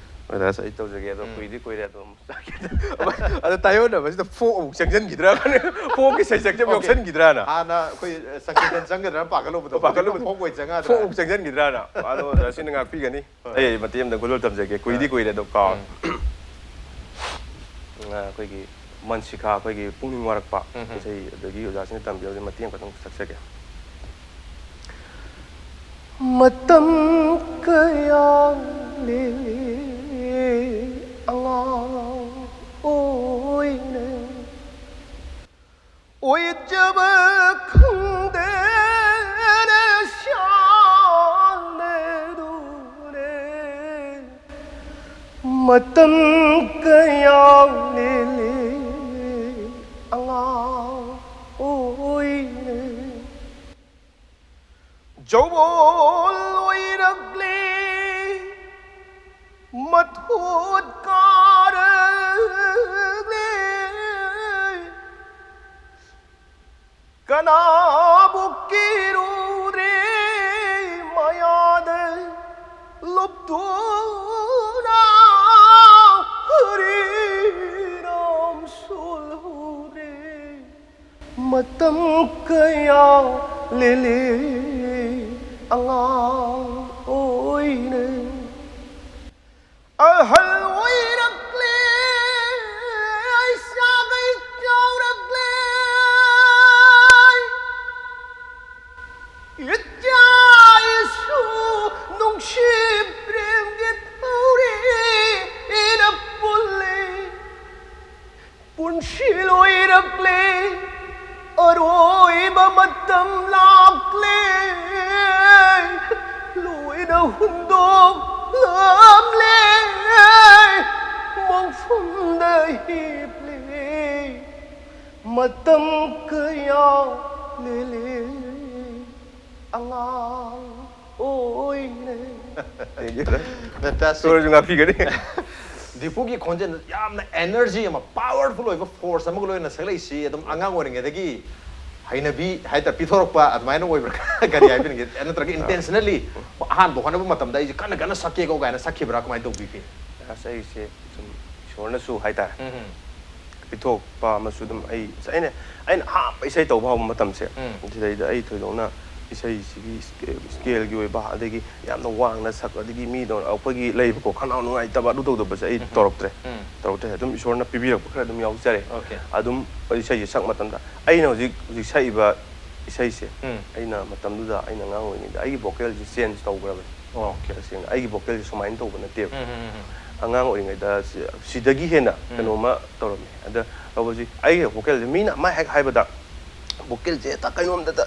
ꯑꯗ ꯑꯩ ꯇꯧꯖꯒꯦ ꯑꯗꯣ ꯀꯨꯏꯗꯤ ꯀꯨꯏꯔꯦ ꯑꯗꯣ ꯑꯃꯨꯛ ꯆꯥꯒꯦ꯫ ꯑꯗꯣ ꯇꯥꯏꯌꯣꯟꯅꯕꯁꯤꯗ ꯐꯣꯛ ꯑꯃꯨꯛ ꯆꯪꯁꯤꯟꯈꯤꯗ꯭ꯔꯥ? ꯐꯣꯛꯀꯤ ꯁꯩꯁꯛꯁꯦ ꯑꯃꯨꯛ Okay. ꯌꯥꯎꯁꯟꯈꯤꯗ꯭ꯔꯥꯅ꯫ ꯍꯥꯟꯅ ꯑꯩꯈꯣꯏ ꯁꯪꯀꯤꯔꯇꯟ ꯆꯪꯒꯗ꯭ꯔꯥ ꯄꯥꯈꯠꯂꯨꯕꯗꯣ ꯄꯥꯈꯠꯂꯨꯕꯗꯣ꯫ ꯍꯧꯖꯤꯛꯇꯤ ꯐꯣꯛ ꯑꯣꯏ ꯆꯪꯉꯗ꯭ꯔꯥ? ꯐꯣꯛ ꯑꯃꯨꯛ ꯆꯪꯁꯤꯟꯈꯤꯗ꯭ꯔꯥꯅ꯫ ꯑꯗꯣ ꯑꯣꯖꯥꯁꯤꯅ ꯉꯥꯛꯄꯤꯒꯅꯤ꯫ ꯑꯩ ꯃꯇꯦꯛ ꯑꯃꯗ ꯈꯨꯗꯣꯜ ꯇꯝꯖꯒꯦ꯫ ꯀꯨꯏꯗꯤ ꯀꯨꯏꯔꯦ ꯑꯗꯣ ꯀꯥꯎ꯫ ꯑꯩꯈꯣꯏꯒꯤ ꯃꯟꯁꯤꯈꯥ, ꯑꯩꯈꯣꯏꯒꯤ ꯄꯨꯛꯅꯤꯡ ꯋꯥꯔꯛꯄ ꯏꯁꯩ ꯑꯗꯒꯤ ꯑꯣꯖꯥꯁꯤꯡꯅ ꯇꯝꯕꯤꯕꯗ ꯃꯇꯦꯛ ꯑꯃꯈꯛꯇꯪ ꯁꯛꯆꯒꯦ꯫ ꯃꯇꯝ ꯀꯌꯥ ꯂꯦꯜꯂꯤ ꯑꯉꯥꯡ ꯑꯣꯏꯅ, ꯑꯣꯏꯖꯕ ꯈꯪꯗꯅ ꯁꯥꯟꯅꯗꯨꯅ ꯃꯇꯝ ꯀꯌꯥ ꯂꯦꯜꯂꯤ ꯑꯉꯥꯡ ꯑꯣꯏꯅ꯫ ꯌꯧꯕꯣꯜ ꯑꯣꯏꯔꯛꯂꯦ, ꯃꯊꯣꯠ ꯀꯥꯔꯛꯂꯦ, ꯀꯅꯥꯕꯨ ꯀꯤꯔꯨꯔꯦ, ꯃꯌꯥꯗ ꯂꯨꯞꯇꯨꯅ ꯍꯔꯤꯅꯥꯝ ꯁꯣꯜꯍꯧꯔꯦ꯫ ꯃꯇꯝ ꯀꯌꯥ ꯂꯦꯜꯂꯦ ꯑꯉꯥꯡ ꯑꯣꯏꯅ꯫ ꯑꯍꯜ ꯑꯣꯏꯔꯛꯂꯦ, ꯑꯩ ꯁꯥꯒꯩ ꯆꯥꯎꯔꯛꯂꯦ꯫ ꯏꯆꯥ ꯏꯁꯨ ꯅꯨꯡꯁꯤ ꯄ꯭ꯔꯦꯝꯒꯤ ꯊꯧꯔꯤꯅ ꯄꯨꯜꯂꯤ꯫ ꯄꯨꯟꯁꯤ ꯂꯣꯏꯔꯛꯂꯦ, ꯑꯔꯣꯏꯕ ꯃꯇꯝ ꯂꯥꯛꯂꯦ, ꯂꯣꯏꯅ ꯍꯨꯟꯗꯣꯛꯂꯝꯂꯦ, ꯃꯣꯡꯐꯝꯗ ꯍꯤꯞꯂꯦ, ꯃꯇꯝ ꯀꯌꯥ ꯂꯦꯜꯂꯦ꯫ ꯑꯉꯥꯡ ꯑꯣꯏꯅ꯫ Fantastic. ꯁꯣꯔꯁꯨ ꯉꯥꯛꯄꯤꯒꯅꯤ꯫ ꯗꯤꯄꯨꯒꯤ ꯈꯣꯟꯖꯦꯜ ꯌꯥꯝꯅ energy ꯑꯃ, powerful ꯑꯣꯏꯕ force ꯑꯃꯒ ꯂꯣꯏꯅ ꯁꯛꯂꯛꯏꯁꯤ ꯑꯗꯨꯝ ꯑꯉꯥꯡ ꯑꯣꯏꯔꯤꯉꯩꯗꯒꯤ ꯍꯩꯅꯕꯤ ꯍꯥꯏꯇꯥꯔꯦ, ꯄꯤꯊꯣꯔꯛꯄ ꯑꯗꯨꯃꯥꯏꯅ ꯑꯣꯏꯕ꯭ꯔꯥ? ꯀꯔꯤ ꯍꯥꯏꯕꯤꯅꯤꯡꯒꯦ? ꯅꯠꯇ꯭ꯔꯒ intentionally ꯑꯍꯥꯟꯕ ꯍꯣꯠꯅꯕ ꯃꯇꯝꯗ ꯑꯩꯁꯦ ꯀꯟꯅ ꯀꯟꯅ ꯁꯛꯀꯦꯀꯣ ꯀꯥꯏꯅ ꯁꯛꯈꯤꯕ꯭ꯔꯥ? ꯀꯃꯥꯏꯅ ꯇꯧꯕꯤꯒꯦ? ꯑꯁ, ꯑꯩꯁꯦ ꯁꯨꯝ ꯏꯁꯣꯔꯅꯁꯨ ꯍꯥꯏꯇꯥꯔꯦ, ꯎꯝ, ꯎꯝ꯫ ꯄꯤꯊꯣꯛꯄ ꯑꯃꯁꯨ ꯑꯗꯨꯝ ꯑꯩ, ꯑꯩꯅ, ꯑꯩꯅ ꯑꯍꯥꯟꯕ ꯏꯁꯩ ꯇꯧꯕ ꯍꯧꯕ ꯃꯇꯝꯁꯦ, ꯎꯝ꯫ ꯁꯤꯗꯩꯗ ꯑꯩ ꯊꯣꯏꯗꯣꯛꯅ ꯏꯁꯩꯁꯤꯒꯤ ꯁ꯭ꯀꯦ-, ꯁ꯭ꯀꯦꯜꯒꯤ ꯑꯣꯏꯕ, ꯑꯗꯒꯤ ꯌꯥꯝꯅ ꯋꯥꯡꯅ ꯁꯛ, ꯑꯗꯒꯤ ꯃꯤꯗꯧꯅ ꯑꯩꯈꯣꯏꯒꯤ ꯂꯩꯕꯀꯣ, ꯈꯅꯥꯎ ꯅꯨꯡꯉꯥꯏꯇꯕ ꯑꯗꯨ ꯇꯧꯗꯕꯁꯦ ꯑꯩ ꯎꯝ, ꯎꯝ꯫ ꯇꯧꯔꯛꯇ꯭ꯔꯦ꯫ ꯎꯝ꯫ ꯇꯧꯔꯛꯇ꯭ꯔꯦ꯫ ꯑꯗꯨꯝ ꯏꯁꯣꯔꯅ ꯄꯤꯕꯤꯔꯛꯄ ꯈꯔ ꯑꯗꯨꯝ ꯌꯥꯎꯖꯔꯦ꯫ ꯑꯣꯀꯦ꯫ ꯑꯗꯨꯝ ꯏꯁꯩꯁꯦ ꯁꯛ ꯃꯇꯝꯗ ꯑꯩꯅ ꯍꯧꯖꯤꯛ, ꯍꯧꯖꯤꯛ ꯁꯛꯏꯕ ꯏꯁꯩꯁꯦ, ꯎꯝ꯫ ꯑꯩꯅ ꯃꯇꯝꯗꯨꯗ ꯑꯩꯅ ꯑꯉꯥꯡ ꯑꯣꯏꯔꯤꯉꯩꯗ ꯑꯩꯒꯤ vocalꯁꯦ change ꯇꯧꯈ꯭ꯔꯕꯅꯤ꯫ ꯑꯣꯀꯦ꯫ ꯇꯁꯦꯡꯅ ꯑꯩꯒꯤ vocalꯁꯦ ꯁꯨꯃꯥꯏꯅ ꯇꯧꯕ ꯅꯠꯇꯦꯕ꯫ ꯎꯝ, ꯎꯝ, ꯎꯝ, ꯎꯝ꯫ ꯑꯉꯥꯡ ꯑꯣꯏꯔꯤꯉꯩꯗ ꯁꯤ-, ꯁꯤꯗꯒꯤ ꯍꯦꯟꯅ ꯎꯝ꯫ ꯀꯩꯅꯣꯝꯃ ꯇꯧꯔꯝꯃꯦ꯫ ꯑꯗ ꯇꯧꯕꯁꯤ ꯑꯩꯒꯤ vocalꯁꯦ ꯃꯤꯅ ꯑꯃ ꯍꯦꯛ ꯍꯥꯏꯕꯗ vocalꯁꯦ ꯍꯦꯛꯇ ꯀꯩꯅꯣꯝꯗꯇ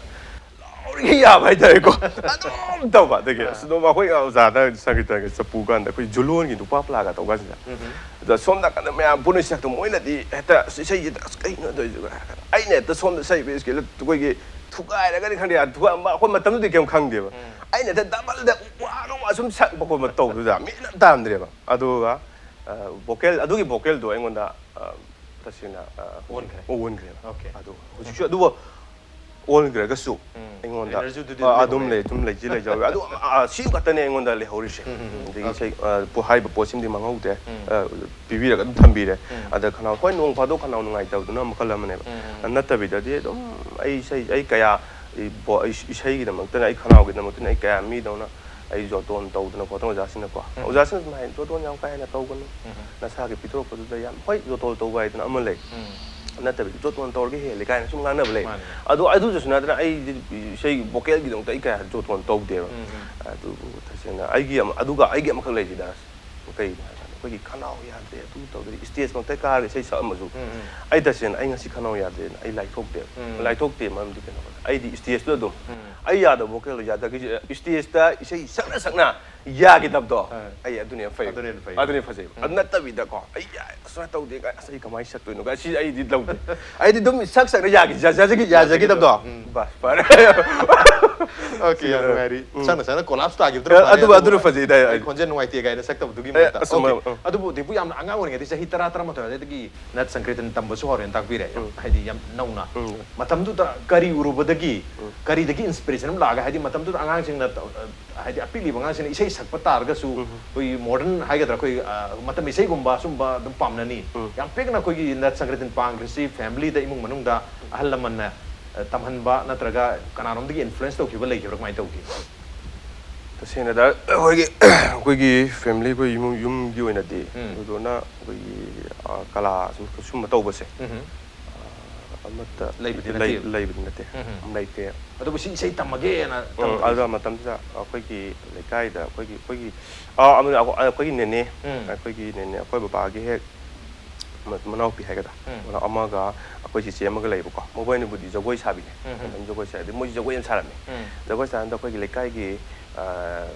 ꯂꯥꯎꯔꯤꯒꯩ ꯌꯥꯕ ꯍꯥꯏꯇꯥꯔꯦꯀꯣ꯫ ꯑꯗꯨꯝ ꯇꯧꯕ꯫ ꯑꯗꯒꯤ ꯑꯥ꯫ ꯑꯁ, ꯑꯗꯨꯝ ꯑꯩꯈꯣꯏ ꯑꯣꯖꯥꯗ ꯁꯪꯒꯤꯇꯒ ꯆꯄꯨ ꯀꯥꯟꯗ ꯑꯩꯈꯣꯏ ꯖꯨꯂꯣꯟꯒꯤ ꯅꯨꯄꯥ ꯄꯂꯥꯒ ꯇꯧ ꯀꯥꯟꯁꯤꯗ꯫ ꯎꯝ꯫ ꯑꯗ ꯁꯣꯝ ꯅꯥꯀꯟꯗ ꯃꯌꯥꯝ ꯄꯨꯟꯅ ꯁꯛꯇ ꯃꯣꯏꯅꯗꯤ ꯍꯦꯛꯇ ꯑꯁ ꯏꯁꯩꯁꯤꯗ ꯑꯁ ꯀꯩꯅꯣ ꯇꯧꯔꯤꯁꯤꯕꯣ? ꯑꯩꯅ ꯍꯦꯛꯇ ꯁꯣꯝꯗ ꯁꯛꯏꯕ ꯁ꯭ꯀꯦꯜꯗ ꯑꯩꯈꯣꯏꯒꯤ ꯊꯨꯒꯥꯏꯔꯒꯅꯤ ꯈꯪꯗꯦ, ꯊꯨꯒꯥꯏꯔꯝꯕ ꯑꯩꯈꯣꯏ ꯃꯇꯝꯗꯨꯗꯤ ꯀꯩꯝ ꯈꯪꯗꯦꯕ꯫ ꯎꯝ꯫ ꯑꯩꯅ ꯍꯦꯛꯇ double ꯗ ꯋꯥꯒ ꯋꯥ ꯁꯨꯝ ꯁꯛꯄ ꯈꯣꯠꯄ ꯇꯧꯕꯗꯨꯗ ꯃꯤꯅ ꯇꯥꯔꯝꯗ꯭ꯔꯦꯕ꯫ ꯑꯗꯨꯒ, ꯑ, vocal, ꯑꯗꯨꯒꯤ vocalꯗꯣ ꯑꯩꯉꯣꯟꯗ, ꯑ, ꯇꯁꯦꯡꯅ, ꯑ, ꯍꯧꯖꯤꯛ ꯑꯣꯟꯈ꯭ꯔꯦ꯫ ꯑꯣꯟꯈ꯭ꯔꯦꯕ꯫ ꯑꯣꯀꯦ꯫ ꯑꯗꯣ ꯍꯧꯖꯤꯛꯁꯨ ꯑꯗꯨꯕꯨ ꯑꯣꯟꯈ꯭ꯔꯒꯁꯨ ꯎꯝ꯫ ꯑꯩꯉꯣꯟꯗ, energyꯗꯨꯗꯤ ꯑ, ꯑꯗꯨꯝ ꯑꯗꯨꯝ ꯂꯩꯍꯧꯔꯤ꯫ ꯂꯩ, ꯑꯗꯨꯝ ꯂꯩꯗꯤ ꯂꯩꯖꯍꯧꯔꯤ꯫ ꯑꯗꯨꯝ, ꯑ, ꯁꯤ ꯈꯛꯇꯅꯦ ꯑꯩꯉꯣꯟꯗ ꯂꯩꯍꯧꯔꯤꯁꯦ꯫ ꯎꯝ, ꯎꯝ, ꯎꯝ꯫ ꯑꯗꯒꯤ ꯑꯣꯀꯦ꯫ ꯏꯁꯩ, ꯑ, ꯄꯣ-, ꯍꯥꯏꯔꯤꯕ ꯄꯣꯠꯁꯤꯃꯗꯤ ꯃꯥꯡꯍꯧꯗꯦ꯫ ꯎꯝ꯫ ꯑ, ꯄꯤꯕꯤꯔꯒ ꯑꯗꯨꯝ ꯊꯝꯕꯤꯔꯦ꯫ ꯎꯝ꯫ ꯑꯗ ꯈꯅꯥꯎ, ꯍꯣꯏ, ꯅꯣꯡ ꯐꯥꯗꯣꯛ ꯈꯅꯥꯎ ꯅꯨꯡꯉꯥꯏꯇꯕꯗꯨꯅ ꯃꯈꯜ ꯑꯃꯅꯦꯕ꯫ ꯎꯝ, ꯎꯝ꯫ ꯅꯠꯇꯕꯤꯗꯗꯤ ꯑꯗꯨꯝ ꯑꯩ ꯏꯁꯩ, ꯑꯩ ꯀꯌꯥ, ꯑꯩ ꯕꯣ-, ꯑꯩ ꯏꯁꯩꯒꯤꯗꯃꯛꯇꯅ, ꯑꯩ ꯈꯅꯥꯎꯒꯤꯗꯃꯛꯇꯅ ꯑꯩ ꯀꯌꯥ ꯃꯤꯗꯧꯅ ꯑꯩ ꯖꯣꯇꯣꯟ ꯇꯧꯗꯅ ꯈꯣꯠꯇꯅ ꯑꯣꯖꯥꯁꯤꯡꯅꯀꯣ꯫ ꯎꯝ꯫ ꯑꯣꯖꯥꯁꯤꯡꯅ ꯑꯗꯨꯝ ꯍꯥꯏ, "ꯖꯣꯇꯣꯟ ꯌꯥꯝ ꯀꯥ ꯍꯦꯟꯅ ꯇꯧꯒꯅꯨ꯫ ꯎꯝ꯫ ꯅꯁꯥꯒꯤ ꯄꯤꯊꯣꯔꯛꯄꯗꯨꯗ ꯌꯥꯝ, ꯍꯣꯏ, ꯖꯣꯇꯣꯟ ꯇꯧꯕ ꯍꯥꯏꯗꯅ ꯑꯃ ꯂꯩ꯫ ꯎꯝ꯫ ꯅꯠꯇꯕꯤꯗ ꯖꯣꯇꯣꯟ ꯇꯧꯔꯒ ꯍꯦꯜꯂꯦ" ꯀꯥꯏꯅ ꯁꯨꯝ ꯉꯥꯡꯅꯕ ꯂꯩ꯫ ꯃꯥꯅꯦ꯫ ꯑꯗꯣ ꯑꯗꯨꯗꯁꯨ ꯅꯠꯇꯅ ꯑꯩꯗꯤ ꯏꯁꯩ vocalꯒꯤꯗꯃꯛꯇ ꯑꯩ ꯀꯌꯥ ꯖꯣꯇꯣꯟ ꯇꯧꯗꯦꯕ꯫ ꯎꯝ, ꯎꯝ꯫ ꯑꯗꯨꯕꯨ ꯇꯁꯦꯡꯅ ꯑꯩꯒꯤ ꯑꯃ-, ꯑꯗꯨꯒ ꯑꯩꯒꯤ ꯑꯃꯈꯛ ꯂꯩꯁꯤꯗ꯫ ꯀꯩꯒꯤꯅꯣ ꯍꯥꯏ ꯀꯥꯟꯗ ꯑꯩꯈꯣꯏꯒꯤ ꯈꯅꯥꯎ ꯌꯥꯗ꯭ꯔꯦ, ꯑꯗꯨ ꯇꯧꯗ꯭ꯔꯦ, stageꯃꯛꯇ ꯀꯥꯔꯒ ꯏꯁꯩ ꯁꯛꯑꯝꯃꯁꯨ, ꯎꯝ, ꯎꯝ꯫ ꯑꯩ ꯇꯁꯦꯡꯅ ꯑꯩ ꯉꯁꯤ ꯈꯅꯥꯎ ꯌꯥꯗ꯭ꯔꯦꯅ ꯑꯩ ꯂꯥꯏꯊꯣꯛꯇꯦꯕ꯫ ꯎꯝ꯫ ꯂꯥꯏꯊꯣꯛꯇꯦ ꯃꯔꯝꯗꯤ ꯀꯩꯅꯣ ꯍꯥꯏ ꯀꯥꯟꯗ ꯑꯩꯗꯤ stageꯇꯨꯗ ꯑꯗꯨꯝ ꯎꯝ꯫ ꯑꯩ ꯌꯥꯗꯕ vocalꯗꯣ ꯌꯥꯗꯒꯤꯁꯦ stageꯇ ꯏꯁꯩ ꯁꯛꯅ ꯁꯛꯅ ꯌꯥꯈꯤꯗꯕꯗꯣ, ꯑꯥ꯫ ꯑꯩ ꯑꯗꯨꯅ ꯍꯦꯟꯅ ꯐꯩ꯫ ꯑꯗꯨꯅ ꯍꯦꯟꯅ ꯐꯩ꯫ ꯑꯗꯨꯅ ꯍꯦꯟꯅ ꯐꯖꯩꯕ꯫ ꯎꯝ꯫ ꯑꯗꯨ ꯅꯠꯇꯕꯤꯗꯀꯣ, ꯑꯩ ꯌꯥ-, ꯁꯨꯃꯥꯏꯅ ꯇꯧꯗꯦ ꯀꯥꯏ, ꯑꯁ, ꯑꯩ ꯀꯃꯥꯏꯅ ꯁꯛꯇꯣꯏꯅꯣ ꯀꯥꯏ, ꯁꯤ ꯑꯩꯗꯤ ꯂꯧꯗꯦ꯫ ꯑꯩꯗꯤ ꯑꯗꯨꯝ ꯁꯛ ꯁꯛꯅ ꯌꯥꯈꯤ-, ꯌꯥꯖꯈꯤ-, ꯌꯥꯖꯈꯤꯗꯕꯗꯣ꯫ ꯎꯝ꯫ ꯕꯁ, ꯐꯔꯦ꯫ Okay, ꯌꯥꯝ ꯅꯨꯡꯉꯥꯏꯔꯤ꯫ ꯎꯝ꯫ ꯆꯪꯅ ꯆꯪꯅ collapse ꯇꯥꯈꯤꯕꯗꯨ ꯑꯦ, ꯐꯔꯦ꯫ ꯑꯗꯨ- ꯑꯗꯨꯕꯨ ꯑꯗꯨꯅ ꯐꯖꯩꯗ, ꯑꯩ- ꯑꯩ ꯈꯣꯟꯖꯦꯜ ꯅꯨꯡꯉꯥꯏꯇꯦ ꯀꯥꯏꯅ ꯁꯛꯇꯕꯗꯨꯒꯤ ꯑꯦ, ꯃꯍꯨꯠꯇ꯫ ꯑꯁꯨꯝ, Okay. ꯎꯝ꯫ ꯑꯗꯨꯕꯨ ꯗꯤꯄꯨ ꯌꯥꯝꯅ ꯑꯉꯥꯡ ꯑꯣꯏꯔꯤꯉꯩꯗꯒꯤ ꯆꯍꯤ ꯇꯔꯥ ꯇꯔꯥꯃꯥꯊꯣꯏ ꯑꯗꯨꯋꯥꯏꯗꯒꯤ ꯅꯠ ꯁꯪꯀ꯭ꯔꯤꯇꯟ ꯇꯝꯕꯁꯨ ꯍꯧꯔꯦꯅ ꯇꯥꯛꯄꯤꯔꯦ, ꯌꯥꯝ, ꯎꯝ꯫ ꯍꯥꯏꯗꯤ ꯌꯥꯝ ꯅꯧꯅ꯫ ꯎꯝ꯫ ꯃꯇꯝꯗꯨꯗ ꯀꯔꯤ ꯎꯔꯨꯕꯗꯒꯤ, ꯎꯝ꯫ ꯀꯔꯤꯗꯒꯤ inspiration ꯑꯃ ꯂꯥꯛꯑꯒ, ꯍꯥꯏꯗꯤ ꯃꯇꯝꯗꯨꯗ ꯑꯉꯥꯡꯁꯤꯡꯅ ꯇ-, ꯍꯥꯏꯗꯤ ꯑꯄꯤꯛꯂꯤꯕ ꯑꯉꯥꯡꯁꯤꯡꯅ ꯏꯁꯩ ꯁꯛꯄ ꯇꯥꯔꯒꯁꯨ, ꯎꯝ꯫ ꯑꯩꯈꯣꯏꯒꯤ modern ꯍꯥꯏꯒꯗ꯭ꯔꯥ, ꯑꯩꯈꯣꯏ, ꯑ, ꯃꯇꯝ ꯏꯁꯩꯒꯨꯝꯕ ꯁꯨꯝꯕ ꯑꯗꯨꯝ ꯄꯥꯝꯅꯅꯤ꯫ ꯎꯝ꯫ ꯌꯥꯝ ꯄꯤꯛꯅ ꯑꯩꯈꯣꯏꯒꯤ ꯅꯠ ꯁꯪꯀ꯭ꯔꯤꯇꯟ ꯄꯥꯝꯈ꯭ꯔꯤꯁꯤ family ꯗ, ꯏꯃꯨꯡ ꯃꯅꯨꯡꯗ ꯑꯍꯜ ꯂꯃꯟꯅ, ꯑ, ꯇꯝꯍꯟꯕ ꯅꯠꯇ꯭ꯔꯒ ꯀꯅꯥꯔꯣꯝꯗꯒꯤ influence ꯇꯧꯈꯤꯕ ꯂꯩꯈꯤꯕ꯭ꯔꯥ, ꯀꯃꯥꯏꯅ ꯇꯧꯈꯤ? ꯇꯁꯦꯡꯅꯗ ꯑꯩꯈꯣꯏꯒꯤ, ꯑꯩꯈꯣꯏꯒꯤ family, ꯑꯩꯈꯣꯏ ꯏꯃꯨꯡ, ꯌꯨꯝꯒꯤ ꯑꯣꯏꯅꯗꯤ ꯎꯝ꯫ ꯊꯣꯏꯗꯣꯛꯅ ꯑꯩꯈꯣꯏꯒꯤ, ꯑ, ꯀꯂꯥ ꯁꯨꯝ, ꯁꯨꯝꯕ ꯇꯧꯕꯁꯦ, ꯎꯝ꯫ ꯑ, ꯑꯃꯠꯇ ꯂꯩꯕꯗꯤ ꯂꯩ-, ꯅꯠꯇꯦ꯫ ꯂꯩꯕꯗꯤ ꯅꯠꯇꯦ꯫ ꯎꯝ꯫ ꯂꯩꯇꯦ꯫ ꯑꯗꯨꯕꯨ ꯁꯤ ꯏꯁꯩ ꯇꯝꯃꯒꯦꯅ ꯎꯝ, ꯇꯝꯕꯗꯤ? ꯑꯗꯨ ꯃꯇꯝꯁꯤꯗ ꯑꯩꯈꯣꯏꯒꯤ ꯂꯩꯀꯥꯏꯗ ꯑꯩꯈꯣꯏꯒꯤ, ꯑꯩꯈꯣꯏꯒꯤ, ꯑ, ꯑꯃ-, ꯑꯩꯈꯣꯏꯒꯤ ꯅꯦꯅꯦ, ꯎꯝ꯫ ꯑꯩꯈꯣꯏꯒꯤ ꯅꯦꯅꯦ, ꯑꯩꯈꯣꯏ ꯕꯕꯥꯒꯤ ꯍꯦꯛ ꯃ-, ꯃꯅꯥꯎꯄꯤ ꯍꯥꯏꯒꯗ꯭ꯔꯥ? ꯎꯝ꯫ ꯃꯅꯥꯎ-, ꯑꯃꯒ ꯑꯩꯈꯣꯏ ꯆꯤꯆꯦ ꯑꯃꯒ ꯂꯩꯕꯀꯣ꯫ ꯃꯈꯣꯏꯅꯕꯨꯗꯤ ꯖꯒꯣꯏ ꯁꯥꯕꯤꯅꯦ꯫ ꯎꯝ, ꯎꯝ꯫ ꯑꯗꯨꯝ ꯖꯒꯣꯏ ꯁꯥꯏ꯫ ꯑꯗꯩ ꯃꯣꯏꯁꯨ ꯖꯒꯣꯏ ꯌꯥꯝ ꯁꯥꯔꯝꯃꯦ꯫ ꯎꯝ꯫ ꯖꯒꯣꯏ ꯁꯥꯔꯝꯗ ꯑꯩꯈꯣꯏꯒꯤ ꯂꯩꯀꯥꯏꯒꯤ, ꯑ,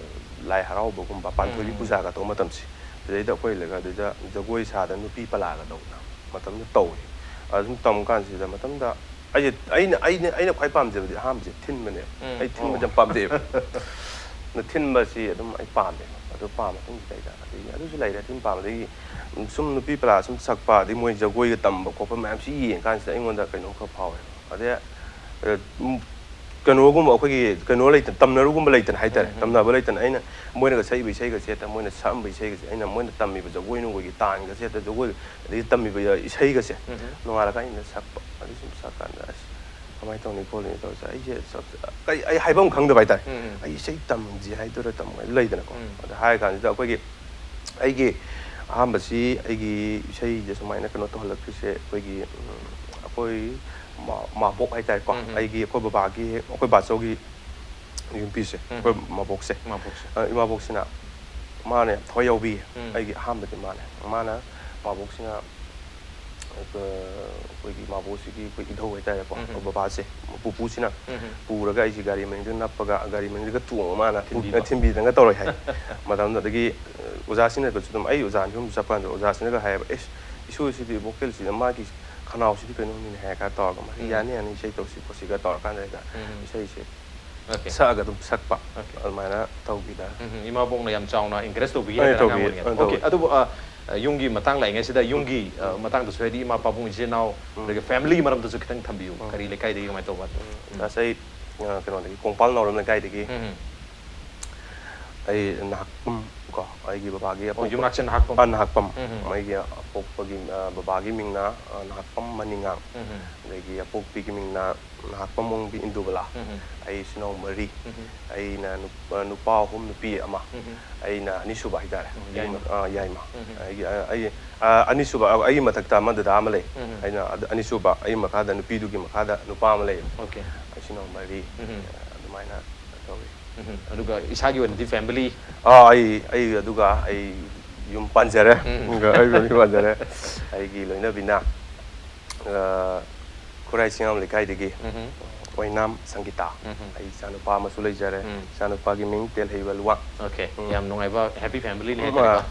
ꯂꯥꯏ ꯍꯔꯥꯎꯕꯒꯨꯝꯕ, ꯄꯥꯟꯊꯣꯏꯕꯤ ꯎꯝ꯫ ꯄꯨꯖꯥꯒ ꯇꯧꯕ ꯃꯇꯝꯁꯦ, ꯑꯗꯨꯗꯩꯗ ꯑꯩꯈꯣꯏ ꯂꯩꯀꯥꯏꯗꯨꯗ ꯖꯒꯣꯏ ꯁꯥꯗꯅ ꯅꯨꯄꯤ ꯄꯂꯥꯒ ꯇꯧꯗꯅ ꯃꯇꯝꯗꯨ ꯇꯧꯏ꯫ ꯑꯗꯨꯝ ꯇꯝ ꯀꯥꯟꯁꯤꯗ ꯃꯇꯝꯗ ꯑꯩꯁꯦ, ꯑꯩꯅ, ꯑꯩꯅ, ꯑꯩꯅ ꯈ꯭ꯋꯥꯏ ꯄꯥꯝꯖꯕꯗꯤ ꯑꯍꯥꯟꯕꯁꯦ ꯊꯤꯟꯕꯅꯦꯕ꯫ ꯎꯝ꯫ ꯑꯩ ꯊꯤꯟꯕꯁꯦ ꯑꯣ꯫ ꯌꯥꯝ ꯄꯥꯝꯖꯩꯑꯕ꯫ ꯑꯗꯣ ꯊꯤꯟꯕꯁꯤ ꯑꯗꯨꯝ ꯑꯩ ꯄꯥꯝꯃꯦꯕ꯫ ꯑꯗꯨ ꯄꯥꯝꯕ ꯃꯇꯨꯡꯁꯤꯗꯩꯗ ꯑꯗꯒꯤ ꯑꯗꯨꯁꯨ ꯂꯩꯔꯦ, ꯊꯤꯟ ꯄꯥꯝꯕꯗꯒꯤ ꯁꯨꯝ ꯅꯨꯄꯤ ꯄꯂꯥ ꯁꯨꯝ ꯁꯛꯄ, ꯑꯗꯩ ꯃꯣꯏ ꯖꯒꯣꯏꯒ ꯇꯝꯕ ꯈꯣꯠꯄ ꯃꯌꯥꯝꯁꯤ ꯌꯦꯡꯉ ꯀꯥꯟꯁꯤꯗ ꯑꯩꯉꯣꯟꯗ ꯀꯩꯅꯣꯝ ꯈꯔ ꯐꯥꯎꯋꯦꯕ꯫ ꯑꯗꯩ, ꯑ, ꯎꯝ, ꯀꯩꯅꯣꯒꯨꯝꯕ ꯑꯩꯈꯣꯏꯒꯤ ꯀꯩꯅꯣ ꯂꯩꯇꯅ, ꯇꯝꯅꯔꯨꯒꯨꯝꯕ ꯂꯩꯇꯅ ꯍꯥꯏꯇꯥꯔꯦ꯫ ꯎꯝ, ꯎꯝ꯫ ꯇꯝꯅꯕ ꯂꯩꯇꯅ ꯑꯩꯅ ꯃꯣꯏꯅꯒ ꯁꯛꯏꯕ ꯏꯁꯩꯒꯁꯦ ꯍꯦꯛꯇ, ꯃꯣꯏꯅ ꯁꯛꯑꯝꯕ ꯏꯁꯩꯒꯁꯦ, ꯑꯩꯅ ꯃꯣꯏꯅ ꯇꯝꯃꯤꯕ ꯖꯒꯣꯏ ꯅꯨꯡꯒꯣꯏꯒꯤ ꯇꯥꯟꯒꯁꯦ ꯍꯦꯛꯇ, ꯖꯒꯣꯏ ꯑꯗꯒꯤ ꯇꯝꯃꯤꯕ ꯏꯁꯩꯒꯁꯦ ꯎꯝ, ꯎꯝ꯫ ꯅꯣꯡꯉꯥꯜꯂꯀꯥꯟꯗ ꯁꯛꯄ꯫ ꯑꯗꯨ ꯁꯨꯝ ꯁꯛꯀꯥꯟꯗ ꯑꯁ ꯀꯃꯥꯏꯅ ꯇꯧꯅꯤ ꯈꯣꯠꯂꯤ ꯇꯧꯔꯤꯁꯦ, ꯑꯩꯁꯦ ꯁꯛ-, ꯑꯩ, ꯑꯩ ꯍꯥꯏꯐꯝ ꯈꯪꯗꯕ ꯍꯥꯏꯇꯥꯔꯦ꯫ ꯎꯝ, ꯎꯝ꯫ ꯑꯩ ꯏꯁꯩ ꯇꯝꯁꯦ ꯍꯥꯏꯗꯣꯏꯔꯥ ꯇꯝꯃꯣꯏ ꯂꯩꯗꯅꯀꯣ꯫ ꯎꯝ꯫ ꯑꯗ ꯍꯥꯏꯔ ꯀꯥꯟꯁꯤꯗ ꯑꯩꯈꯣꯏꯒꯤ, ꯑꯩꯒꯤ ꯑꯍꯥꯟꯕꯁꯤ ꯑꯩꯒꯤ ꯏꯁꯩꯁꯦ ꯁꯨꯃꯥꯏꯅ ꯀꯩꯅꯣ ꯇꯧꯍꯜꯂꯛꯈ꯭ꯔꯤꯁꯦ ꯑꯩꯈꯣꯏꯒꯤ, ꯎꯝ, ꯑꯩꯈꯣꯏ ꯃꯥ-, ꯃꯥꯕꯣꯛ ꯍꯥꯏꯇꯥꯔꯦꯀꯣ꯫ ꯎꯝ, ꯎꯝ꯫ ꯑꯩꯒꯤ, ꯑꯩꯈꯣꯏ ꯕꯕꯥꯒꯤ, ꯑꯩꯈꯣꯏ ꯕꯥꯆꯧꯒꯤ ꯌꯨꯝꯕꯤꯁꯦ, ꯎꯝ꯫ ꯑꯩꯈꯣꯏ ꯃꯥꯕꯣꯛꯁꯦ꯫ ꯃꯥꯕꯣꯛꯁꯦ꯫ ꯑ, ꯏꯃꯥꯕꯣꯛꯁꯤꯅ, ꯃꯥꯅ ꯌꯥꯝ ꯊꯋꯥꯏ ꯌꯥꯎꯕꯤꯌꯦ꯫ ꯎꯝ꯫ ꯑꯩꯒꯤ ꯑꯍꯥꯟꯕꯗꯤ ꯃꯥꯅꯦ꯫ ꯃꯥꯅ, ꯃꯥꯕꯣꯛꯁꯤꯅ, ꯑ, ꯑꯩꯈꯣꯏꯒꯤ ꯃꯥꯕꯣꯛꯁꯤꯒꯤ ꯑꯩꯈꯣꯏ ꯏꯙꯧ ꯍꯥꯏꯇꯥꯔꯦꯀꯣ, ꯎꯝ꯫ ꯑꯩꯈꯣꯏ ꯕꯕꯥꯁꯦ, ꯄꯨꯄꯨꯁꯤꯅ ꯎꯝ꯫ ꯄꯨꯔꯒ ꯑꯩꯁꯦ ꯒꯥꯔꯤ ꯃꯅꯤꯡꯗ ꯅꯞꯄꯒ, ꯒꯥꯔꯤ ꯃꯅꯤꯡꯗꯒ ꯇꯣꯡꯉ ꯃꯥꯅ ꯊꯤꯟꯕꯤꯕ꯫ ꯊꯤꯟꯕꯤꯗꯅꯒ ꯇꯧꯔꯦ ꯍꯥꯏ꯫ ꯃꯇꯝꯗꯨꯗꯒꯤ, ꯑ, ꯑꯣꯖꯥꯁꯤꯡꯅꯒꯁꯨ ꯑꯗꯨꯝ, ꯑꯩ ꯑꯣꯖꯥ ꯌꯨꯝ ꯆꯠꯄ ꯀꯥꯟꯗ ꯑꯣꯖꯥꯁꯤꯅꯒ ꯍꯥꯏꯌꯦꯕ, "ꯑꯦꯁ, ꯏꯁꯣꯔꯁꯤꯗꯤ vocalꯁꯤꯗ ꯃꯥꯒꯤ ꯈꯅꯥꯎꯁꯤꯗꯤ ꯀꯩꯅꯣꯝꯅꯤꯅꯦ" ꯍꯥꯏꯔ ꯀꯥꯟꯗ ꯇꯧꯔꯒ, "ꯃꯥ ꯎꯝ꯫ ꯌꯥꯅꯤ ꯌꯥꯅꯤ, ꯏꯁꯩ ꯇꯧꯁꯤ ꯈꯣꯠꯁꯤꯒ" ꯇꯧꯔꯀꯥꯟꯗ ꯍꯦꯛꯇ ꯎꯝ꯫ ꯏꯁꯩꯁꯦ Okay. ꯁꯛꯑꯒ ꯑꯗꯨꯝ ꯁꯛꯄ Okay. ꯑꯗꯨꯃꯥꯏꯅ ꯇꯧꯕꯤꯗ ꯎꯝ, ꯏꯃꯥ ꯄꯣꯛꯅ ꯌꯥꯝ ꯆꯥꯎꯅ encourage ꯇꯧꯕꯤꯌꯦ ꯑꯩ ꯍꯥꯏꯇꯥꯔꯦ ꯑꯉꯥꯡ ꯇꯧꯕꯤ- ꯑꯣꯏꯔꯤꯉꯩꯗ꯫ ꯑ, ꯇꯧꯋꯤ꯫ Okay, ꯑꯗꯨꯕꯨ ꯑ, ꯑ, ꯌꯨꯝꯒꯤ ꯃꯇꯥꯡ ꯂꯥꯛꯏꯉꯩꯁꯤꯗ ꯌꯨꯝꯒꯤ ꯑ, ꯃꯇꯥꯡꯗꯁꯨ ꯍꯥꯏꯗꯤ ꯏꯃꯥ ꯄꯥꯕꯨꯡ ꯏꯆꯤꯜ ꯏꯅꯥꯎ ꯑꯗꯒꯤ family ꯒꯤ ꯃꯔꯝꯗꯁꯨ ꯈꯤꯇꯪ ꯊꯝꯕꯤꯌꯨ꯫ ꯀꯔꯤ ꯂꯩꯀꯥꯏꯗꯒꯤ ꯀꯃꯥꯏꯅ ꯇꯧꯕ? ꯑꯁ ꯑꯩ ꯑ, ꯀꯩꯅꯣꯗꯒꯤ ꯀꯣꯡꯄꯥꯜ ꯅꯥꯎꯔꯝ ꯂꯩꯀꯥꯏꯗꯒꯤ ꯎꯝ, ꯑꯩ ꯅꯍꯥꯛꯄꯝ ꯀꯣ ꯑꯩꯒꯤ ꯕꯕꯥꯒꯤ ꯑꯣ, ꯑꯄꯣꯛꯄ- ꯌꯨꯝꯅꯥꯛꯁꯦ ꯅꯍꯥꯛꯄꯝ? ꯑ, ꯅꯍꯥꯛꯄꯝ ꯎꯝ. ꯑꯩꯒꯤ ꯑꯄꯣꯛꯄꯒꯤ ꯑ, ꯕꯕꯥꯒꯤ ꯃꯤꯡꯅ ꯑ, ꯅꯍꯥꯛꯄꯝ ꯃꯅꯤꯉꯥꯡ ꯎꯝ, ꯑꯗꯒꯤ ꯑꯄꯣꯛꯄꯤꯒꯤ ꯃꯤꯡꯅ ꯅꯍꯥꯛꯄꯝ ꯑꯣꯡꯕꯤ ꯏꯟꯗꯨꯕꯂꯥ꯫ ꯎꯝ. ꯑꯩ ꯏꯆꯤꯟ ꯏꯅꯥꯎ ꯃꯔꯤ꯫ ꯎꯝ. ꯑꯩꯅ ꯅꯨꯞ- ꯑ, ꯅꯨꯄꯥ ꯑꯍꯨꯝ ꯅꯨꯄꯤ ꯑꯃ꯫ ꯎꯝ. ꯑꯩꯅ ꯑꯅꯤꯁꯨꯕ ꯍꯥꯏꯇꯥꯔꯦ꯫ ꯎꯝ, ꯑꯩꯒꯤ ꯌꯥꯏꯃ꯫ ꯃ- ꯑ, ꯌꯥꯏꯃ꯫ ꯎꯝ. ꯑꯩꯒꯤ ꯑ, ꯑꯩ ꯑ, ꯑꯅꯤꯁꯨꯕ ꯑ, ꯑꯩꯒꯤ ꯃꯊꯛꯇ ꯑꯃ ꯗꯗꯥ ꯑꯃ ꯂꯩ꯫ ꯎꯝ. ꯑꯩꯅ ꯑꯗ- ꯑꯅꯤꯁꯨꯕ ꯑꯩꯒꯤ ꯃꯈꯥꯗ ꯅꯨꯄꯤꯗꯨꯒꯤ ꯃꯈꯥꯗ ꯅꯨꯄꯥ ꯑꯃ ꯂꯩ꯫ Okay. ꯏꯆꯤꯟ ꯏꯅꯥꯎ ꯃꯔꯤ꯫ ꯎꯝ. ꯑꯗꯨꯃꯥꯏꯅ ꯇꯧꯋꯤ꯫ ꯎꯝ. ꯑꯗꯨꯒ ꯏꯁꯥꯒꯤ ꯑꯣꯏꯅꯗꯤ family? ꯑꯥ ꯑꯩ ꯑꯩ ꯑꯗꯨꯒ ꯑꯩ ꯌꯨꯝ ꯄꯥꯟꯖꯔꯦ꯫ ꯎꯝ. ꯑꯗꯨꯒ ꯑꯩ ꯌꯨꯝ ꯄꯥꯟꯖꯔꯦ꯫ ꯑꯩꯒꯤ ꯂꯣꯏꯅꯕꯤꯅ ꯑ, ꯈꯨꯔꯥꯏ ꯆꯤꯡꯉꯥꯝ ꯂꯩꯀꯥꯏꯗꯒꯤ ꯎꯝ. ꯑꯣꯏꯅꯥꯝ ꯁꯪꯒꯤꯇꯥ꯫ ꯎꯝ. ꯑꯩ ꯏꯆꯥꯅꯨꯄꯥ ꯑꯃꯁꯨ ꯂꯩꯖꯔꯦ꯫ ꯎꯝ. ꯏꯆꯥꯅꯨꯄꯥꯒꯤ ꯃꯤꯡ ꯇꯦꯜꯍꯩꯕ ꯂꯨꯋꯥꯡ꯫ Okay, ꯎꯝ. ꯌꯥꯝ ꯅꯨꯡꯉꯥꯏꯕ happy family ꯅꯤ ꯎꯝ, ꯍꯥꯏꯇꯥꯔꯦꯀꯣ꯫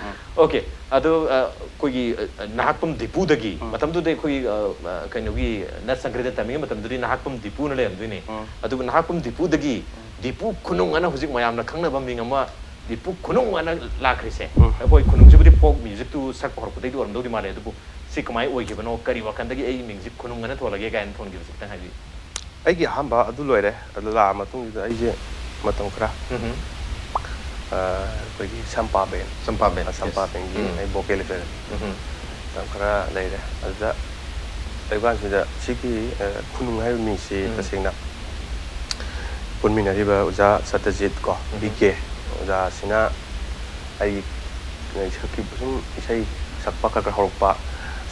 ꯎꯝ. Okay, ꯑꯗꯨ ꯑ, ꯑꯩꯈꯣꯏꯒꯤ ꯑ, ꯅꯍꯥꯛꯄꯝ ꯗꯤꯄꯨꯗꯒꯤ ꯎꯝ. ꯃꯇꯝꯗꯨꯗ ꯑꯩꯈꯣꯏꯒꯤ ꯑ, ꯑ, ꯀꯩꯅꯣꯒꯤ ꯅꯠ ꯁꯪꯀ꯭ꯔꯤꯇ ꯇꯝꯃꯤꯉꯩ ꯃꯇꯝꯗꯨꯗꯤ ꯅꯍꯥꯛꯄꯝ ꯗꯤꯄꯨꯅ ꯂꯩꯔꯝꯗꯣꯏꯅꯤ꯫ ꯎꯝ. ꯑꯗꯨꯕꯨ ꯅꯍꯥꯛꯄꯝ ꯗꯤꯄꯨꯗꯒꯤ ꯗꯤꯄꯨ ꯈꯨꯅꯨꯡ ꯑꯅ ꯍꯧꯖꯤꯛ ꯃꯌꯥꯝꯅ ꯈꯪꯅꯕ ꯃꯤꯡ ꯑꯃ ꯗꯤꯄꯨ ꯈꯨꯅꯨꯡ ꯑꯅ ꯂꯥꯛꯈ꯭ꯔꯤꯁꯦ꯫ ꯎꯝ. ꯑꯩꯈꯣꯏ ꯈꯨꯅꯨꯡꯁꯤꯕꯨꯗꯤ folk music ꯇꯨ ꯁꯛꯄ ꯍꯧꯔꯛꯄꯗꯩꯗꯤ ꯑꯣꯏꯔꯝꯗꯧꯗꯤ ꯃꯥꯜꯂꯦ, ꯑꯗꯨꯕꯨ ꯁꯤ ꯀꯃꯥꯏꯅ ꯑꯣꯏꯈꯤꯕꯅꯣ, ꯀꯔꯤ ꯋꯥꯈꯜꯗꯒꯤ ꯑꯩ ꯃꯤꯡꯁꯤ ꯈꯨꯅꯨꯡ ꯑꯅ ꯊꯣꯜꯂꯒꯦ ꯀꯥꯏꯅ ꯊꯣꯟꯈꯤꯕꯁꯤ ꯈꯤꯇꯪ ꯍꯥꯏꯕꯤꯌꯨ꯫ ꯑꯩꯒꯤ ꯑꯍꯥꯟꯕ ꯑꯗꯨ ꯂꯣꯏꯔꯦ꯫ ꯑꯗꯨ ꯂꯥꯛꯑ ꯃꯇꯨꯡꯁꯤꯗ ꯑꯩꯁꯦ ꯃꯇꯝ ꯈꯔ ꯎꯝ. ꯑ, ꯑꯩꯈꯣꯏꯒꯤ ꯁꯝꯄꯥ ꯕꯦꯟ꯫ ꯁꯝꯄꯥ ꯕꯦꯟ, ꯑ, ꯁꯝꯄꯥ yes. ꯕꯦꯟꯒꯤ ꯎꯝ. ꯑꯩ ꯚꯣꯀꯦꯜ ꯂꯤꯗꯔ ꯎꯝ. ꯃꯇꯝ ꯈꯔ ꯂꯩꯔꯦ꯫ ꯑꯗꯨꯗ ꯂꯩꯕ ꯀꯥꯟꯁꯤꯗ ꯁꯤꯒꯤ ꯑ, ꯈꯨꯅꯨꯡ ꯍꯥꯏꯕ ꯃꯤꯡꯁꯤ ꯎꯝ. ꯇꯁꯦꯡꯅ ꯄꯨꯟꯃꯤꯟꯅꯔꯤꯕ ꯑꯣꯖꯥ ꯁꯇꯖꯤꯠ ꯀꯣ, ꯎꯝ. ꯕꯤ ꯀꯦ ꯑꯣꯖꯥꯁꯤꯅ ꯑꯩ ꯑꯩ ꯁꯛꯈꯤꯕ ꯁꯨꯝ ꯏꯁꯩ ꯁꯛꯄ ꯈꯔ ꯈꯔ ꯍꯧꯔꯛꯄ,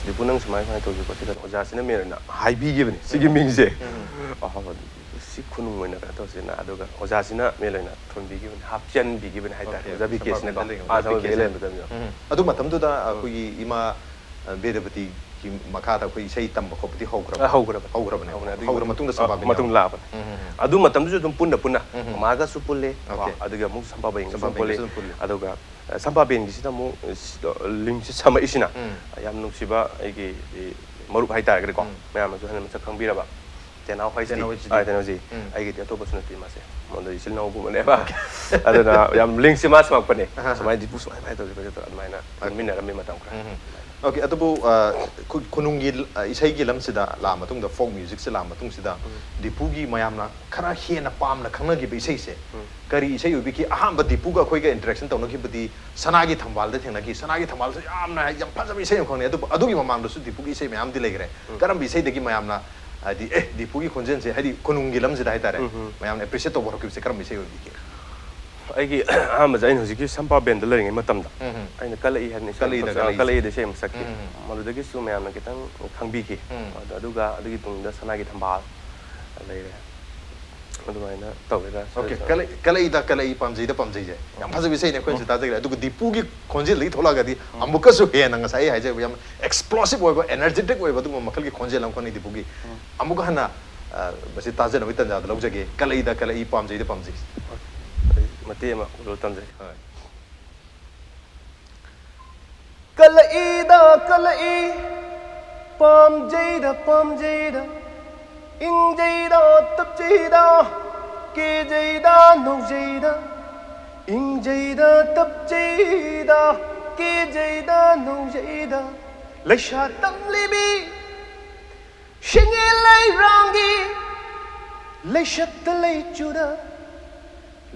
"ꯗꯤꯄꯨ ꯅꯪ ꯁꯨꯃꯥꯏ ꯁꯨꯃꯥꯏꯅ ꯇꯧꯁꯤꯀꯣ" ꯁꯤꯗ ꯑꯣꯖꯥꯁꯤꯅ ꯃꯦꯟ ꯑꯣꯏꯅ ꯍꯥꯏꯕꯤꯈꯤꯕꯅꯤ ꯁꯤꯒꯤ ꯃꯤꯡꯁꯦ꯫ ꯎꯝ. ꯑꯍꯥꯟꯕ ꯁꯤ ꯈꯨꯅꯨꯡ ꯑꯣꯏꯅ ꯀꯩꯅꯣ ꯇꯧꯁꯤꯅ, ꯑꯗꯨꯒ ꯑꯣꯖꯥꯁꯤꯅ ꯃꯦꯟ ꯑꯣꯏꯅ ꯊꯣꯟꯕꯤꯈꯤꯕꯅꯤ, ꯍꯥꯞꯆꯤꯟꯕꯤꯈꯤꯕꯅꯤ ꯍꯥꯏꯇꯥꯔꯦ꯫ Okay, ꯑꯣꯖꯥ ꯕꯤ ꯀꯦꯁꯤꯅꯀꯣ꯫ ꯁꯝꯄꯥꯕꯦꯟꯗ ꯂꯩꯕ ꯑꯥ, ꯑꯣꯖꯥ ꯕꯤ ꯀꯦꯁꯦ꯫ ꯁꯝꯄꯥꯕꯦꯟꯗ ꯂꯩꯕ ꯃꯇꯝꯗ꯫ ꯎꯝ. ꯑꯗꯨ ꯃꯇꯝꯗꯨꯗ ꯑꯩꯈꯣꯏꯒꯤ ꯏꯃꯥ ꯑ, ꯕꯦꯗꯄꯇꯤꯒꯤ ꯃꯈꯥꯗ ꯑꯩꯈꯣꯏ ꯏꯁꯩ ꯇꯝꯕ ꯈꯣꯠꯄꯗꯤ ꯍꯧꯈ꯭ꯔꯕ? ꯑ, ꯍꯧꯈ꯭ꯔꯕꯅꯤ꯫ ꯍꯧꯈ꯭ꯔꯕꯅꯦ꯫ ꯍꯧꯈ꯭ꯔꯕꯅꯤ꯫ ꯑꯗꯨꯒꯤ ꯍꯧꯈ꯭ꯔ ꯃꯇꯨꯡꯗ ꯑ, ꯁꯝꯄꯥꯕꯦꯟ ꯃꯇꯨꯡ ꯌꯥꯎꯕ? ꯂꯥꯛꯑꯕꯅꯤ꯫ ꯎꯝ, ꯎꯝ, ꯎꯝ. ꯑꯗꯨ ꯃꯇꯝꯗꯨꯁꯨ ꯑꯗꯨꯝ ꯄꯨꯟꯅ ꯄꯨꯟꯅ ꯎꯝ, ꯎꯝ. ꯃꯃꯥꯒꯁꯨ ꯄꯨꯜꯂꯦ꯫ ꯀꯣ? Okay. ꯑꯗꯨꯒ ꯑꯃꯨꯛ ꯁꯝꯄꯥꯕꯦꯟꯒꯁꯨ ꯁꯝꯄꯥꯕꯦꯟꯒꯁꯨ ꯄꯨꯜꯂꯦ꯫ ꯑꯗꯨꯝ ꯄꯨꯜꯂꯦ꯫ ꯑꯗꯨꯒ ꯑ, ꯁꯝꯄꯥꯕꯦꯟꯒꯤꯁꯤꯗ ꯑꯃꯨꯛ ꯑ, ꯁꯤ-, ꯑ, ꯂꯤꯡꯁꯤ ꯁꯝꯃꯛꯏꯁꯤꯅ ꯎꯝ. ꯌꯥꯝ ꯅꯨꯡꯁꯤꯕ ꯑꯩꯒꯤ ꯏ, ꯃꯔꯨꯞ ꯍꯥꯏꯇꯥꯔꯒꯗꯤꯀꯣ, ꯎꯝ. ꯃꯌꯥꯝꯅꯁꯨ ꯍꯦꯟꯅ ꯃꯁꯛ ꯈꯪꯕꯤꯔꯕ ꯇꯦꯅꯥꯎ ꯍꯣꯏꯁꯤꯗꯤ꯫ ꯇꯦꯅꯥꯎ ꯍꯣꯏꯁꯤꯗꯤ꯫ ꯑꯥ, ꯇꯦꯅꯥꯎꯖꯤ꯫ ꯎꯝ꯫ ꯑꯩꯒꯤꯗꯤ ꯑꯇꯣꯞꯄꯁꯨ ꯅꯠꯇꯦ ꯃꯥꯁꯦ꯫ ꯃꯉꯣꯟꯗ ꯏꯆꯤꯜ ꯏꯅꯥꯎꯒꯨꯝꯕꯅꯦꯕ꯫ ꯑꯗꯨꯅ ꯌꯥꯝ ꯂꯤꯡꯁꯦ ꯃꯥ ꯁꯨꯃꯛꯄꯅꯦ꯫ ꯑꯍꯥ꯫ ꯁꯨꯃꯥꯏꯅ ꯗꯤꯄꯨ ꯁꯨꯃꯥꯏꯅ ꯁꯨꯃꯥꯏꯅ ꯇꯧꯁꯦ ꯈꯣꯠꯁꯦ ꯇꯧꯔ ꯑꯗꯨꯃꯥꯏꯅ ꯄꯨꯟꯃꯤꯟꯅꯔꯝꯃꯤ ꯃꯇꯝ ꯈꯔ꯫ ꯎꯝ꯫ ꯑꯣꯀꯦ, ꯑꯗꯨꯕꯨ ꯑ, ꯈꯨ- ꯈꯨꯅꯨꯡꯒꯤ ꯑ, ꯏꯁꯩꯒꯤ ꯂꯝꯁꯤꯗ ꯂꯥꯛꯑ ꯃꯇꯨꯡꯗ, ꯐꯣꯛ ꯃ꯭ꯌꯨꯖꯤꯛꯁꯦ ꯂꯥꯛꯑ ꯃꯇꯨꯡꯁꯤꯗ, ꯗꯤꯄꯨꯒꯤ ꯃꯌꯥꯝꯅ ꯈꯔ ꯍꯦꯟꯅ ꯄꯥꯝꯅ ꯈꯪꯅꯈꯤꯕ ꯏꯁꯩꯁꯦ ꯎꯝ꯫ ꯀꯔꯤ ꯏꯁꯩ ꯑꯣꯏꯕꯤꯈꯤ? ꯑꯍꯥꯟꯕ ꯗꯤꯄꯨꯒ ꯑꯩꯈꯣꯏꯒ ꯏꯟꯇꯔꯦꯛꯁꯟ ꯇꯧꯅꯈꯤꯕꯗꯤ ꯁꯅꯥꯒꯤ ꯊꯝꯕꯥꯜꯗ ꯊꯦꯡꯅꯈꯤ꯫ ꯁꯅꯥꯒꯤ ꯊꯝꯕꯥꯜꯁꯨ ꯌꯥꯝꯅ ꯍꯥꯏ- ꯌꯥꯝ ꯐꯖꯕ ꯏꯁꯩ ꯑꯃ ꯈꯪꯅꯩ꯫ ꯑꯗꯨꯕꯨ ꯑꯗꯨꯒꯤ ꯃꯃꯥꯡꯗꯁꯨ ꯗꯤꯄꯨꯒꯤ ꯏꯁꯩ ꯃꯌꯥꯝꯗꯤ ꯂꯩꯈ꯭ꯔꯦ꯫ ꯀꯔꯝꯕ ꯏꯁꯩꯗꯒꯤ ꯃꯌꯥꯝꯅ ꯍꯥꯏꯗꯤ, ꯑꯦ, ꯗꯤꯄꯨꯒꯤ ꯈꯣꯟꯖꯦꯜꯁꯦ, ꯍꯥꯏꯗꯤ ꯈꯨꯅꯨꯡꯒꯤ ꯂꯝꯁꯤꯗ ꯍꯥꯏꯇꯥꯔꯦ, ꯎꯝ, ꯎꯝ꯫ ꯃꯌꯥꯝꯅ ꯑꯦꯄ꯭ꯔꯤꯁꯤꯌꯦꯠ ꯇꯧꯕ ꯍꯧꯔꯛꯈꯤꯕꯁꯦ ꯀꯔꯝꯕ ꯏꯁꯩ ꯑꯣꯏꯕꯤꯒꯦ? ꯑꯩꯒꯤ ꯑꯍꯥꯟꯕꯁꯦ ꯑꯩꯅ ꯍꯧꯖꯤꯛꯀꯤ ꯁꯝꯄꯥ ꯕꯦꯟꯗ ꯂꯩꯔꯤꯉꯩ ꯃꯇꯝꯗ ꯎꯝ, ꯎꯝ꯫ ꯑꯩꯅ ꯀꯂꯛꯏ ꯍꯥꯏꯅ ꯏꯁꯩ ꯀꯂꯛꯏꯗ, ꯑꯃꯈꯛ- ꯑ, ꯀꯂꯛꯏꯁꯦ꯫ ꯀꯂꯛꯏꯗ ꯏꯁꯩ ꯑꯃ ꯁꯛꯈꯤ꯫ ꯎꯝ, ꯎꯝ꯫ ꯃꯗꯨꯗꯒꯤꯁꯨ ꯃꯌꯥꯝꯅ ꯈꯤꯇꯪ ꯈꯪꯕꯤꯈꯤ꯫ ꯎꯝ꯫ ꯑꯗ- ꯑꯗꯨꯒ ꯑꯗꯨꯒꯤ ꯇꯨꯡꯗ ꯁꯅꯥꯒꯤ ꯊꯝꯕꯥꯜ ꯂꯩꯔꯦ꯫ ꯑꯗꯨꯃꯥꯏꯅ ꯇꯧꯔꯒ ꯑꯣꯀꯦ, ꯀꯂꯛ- ꯀꯂꯛꯏꯗ ꯀꯂꯛꯏ ꯄꯥꯝꯖꯩꯗ ꯄꯥꯝꯖꯩꯁꯦ ꯌꯥꯝ ꯐꯖꯕ ꯏꯁꯩꯅꯦ, ꯑꯩꯈꯣꯏꯅꯁꯨ ꯇꯥꯖꯈ꯭ꯔꯦ꯫ ꯑꯗꯨꯒ ꯗꯤꯄꯨꯒꯤ ꯈꯣꯟꯖꯦꯜꯗꯒꯤ ꯊꯣꯛꯂꯛꯑꯒꯗꯤ ꯑꯃꯨꯛꯀꯁꯨ ꯍꯦꯟꯅ ꯉꯁꯥꯏ ꯑꯩ ꯍꯥꯏꯖꯕ ꯌꯥꯝ ꯑꯦꯛꯁꯄ꯭ꯂꯣꯁꯤꯞ ꯑꯣꯏꯕ, ꯑꯦꯅꯔꯖꯦꯇꯤꯛ ꯑꯣꯏꯕ ꯑꯗꯨꯒꯨꯝꯕ ꯃꯈꯜꯒꯤ ꯈꯣꯟꯖꯦꯜ ꯑꯃꯈꯛꯅꯤ ꯗꯤꯄꯨꯒꯤ꯫ ꯑꯃꯨꯛꯀ ꯍꯟꯅ ꯑ, ꯃꯁꯤ ꯇꯥꯖꯅꯕꯒꯤ ꯇꯥꯟꯖꯥꯗ ꯂꯧꯖꯒꯦ꯫ ꯀꯂꯛꯏꯗ ꯀꯂꯛꯏ ꯄꯥꯝꯖꯩꯗ ꯄꯥꯝꯖꯩ꯫ ꯑꯩ ꯃꯇꯦꯛ ꯑꯃ ꯎꯔꯨ ꯇꯝꯖꯒꯦ꯫ ꯍꯣꯏ꯫ ꯀꯂꯛꯏꯗ ꯀꯂꯛꯏ ꯄꯥꯝꯖꯩꯗ ꯄꯥꯝꯖꯩꯗ ꯏꯪꯖꯩꯗ ꯇꯞꯆꯩꯗ ꯀꯦꯖꯩꯗ ꯅꯧꯖꯩꯗ ꯏꯪꯖꯩꯗ ꯇꯞꯆꯩꯗ ꯀꯦꯖꯩꯗ ꯅꯧꯖꯩꯗ ꯂꯩꯁꯥ ꯇꯝꯂꯤꯕꯤ ꯁꯤꯡꯉꯦ ꯂꯩꯔꯥꯡꯒꯤ ꯂꯩꯁꯛꯇ ꯂꯩꯆꯨꯗ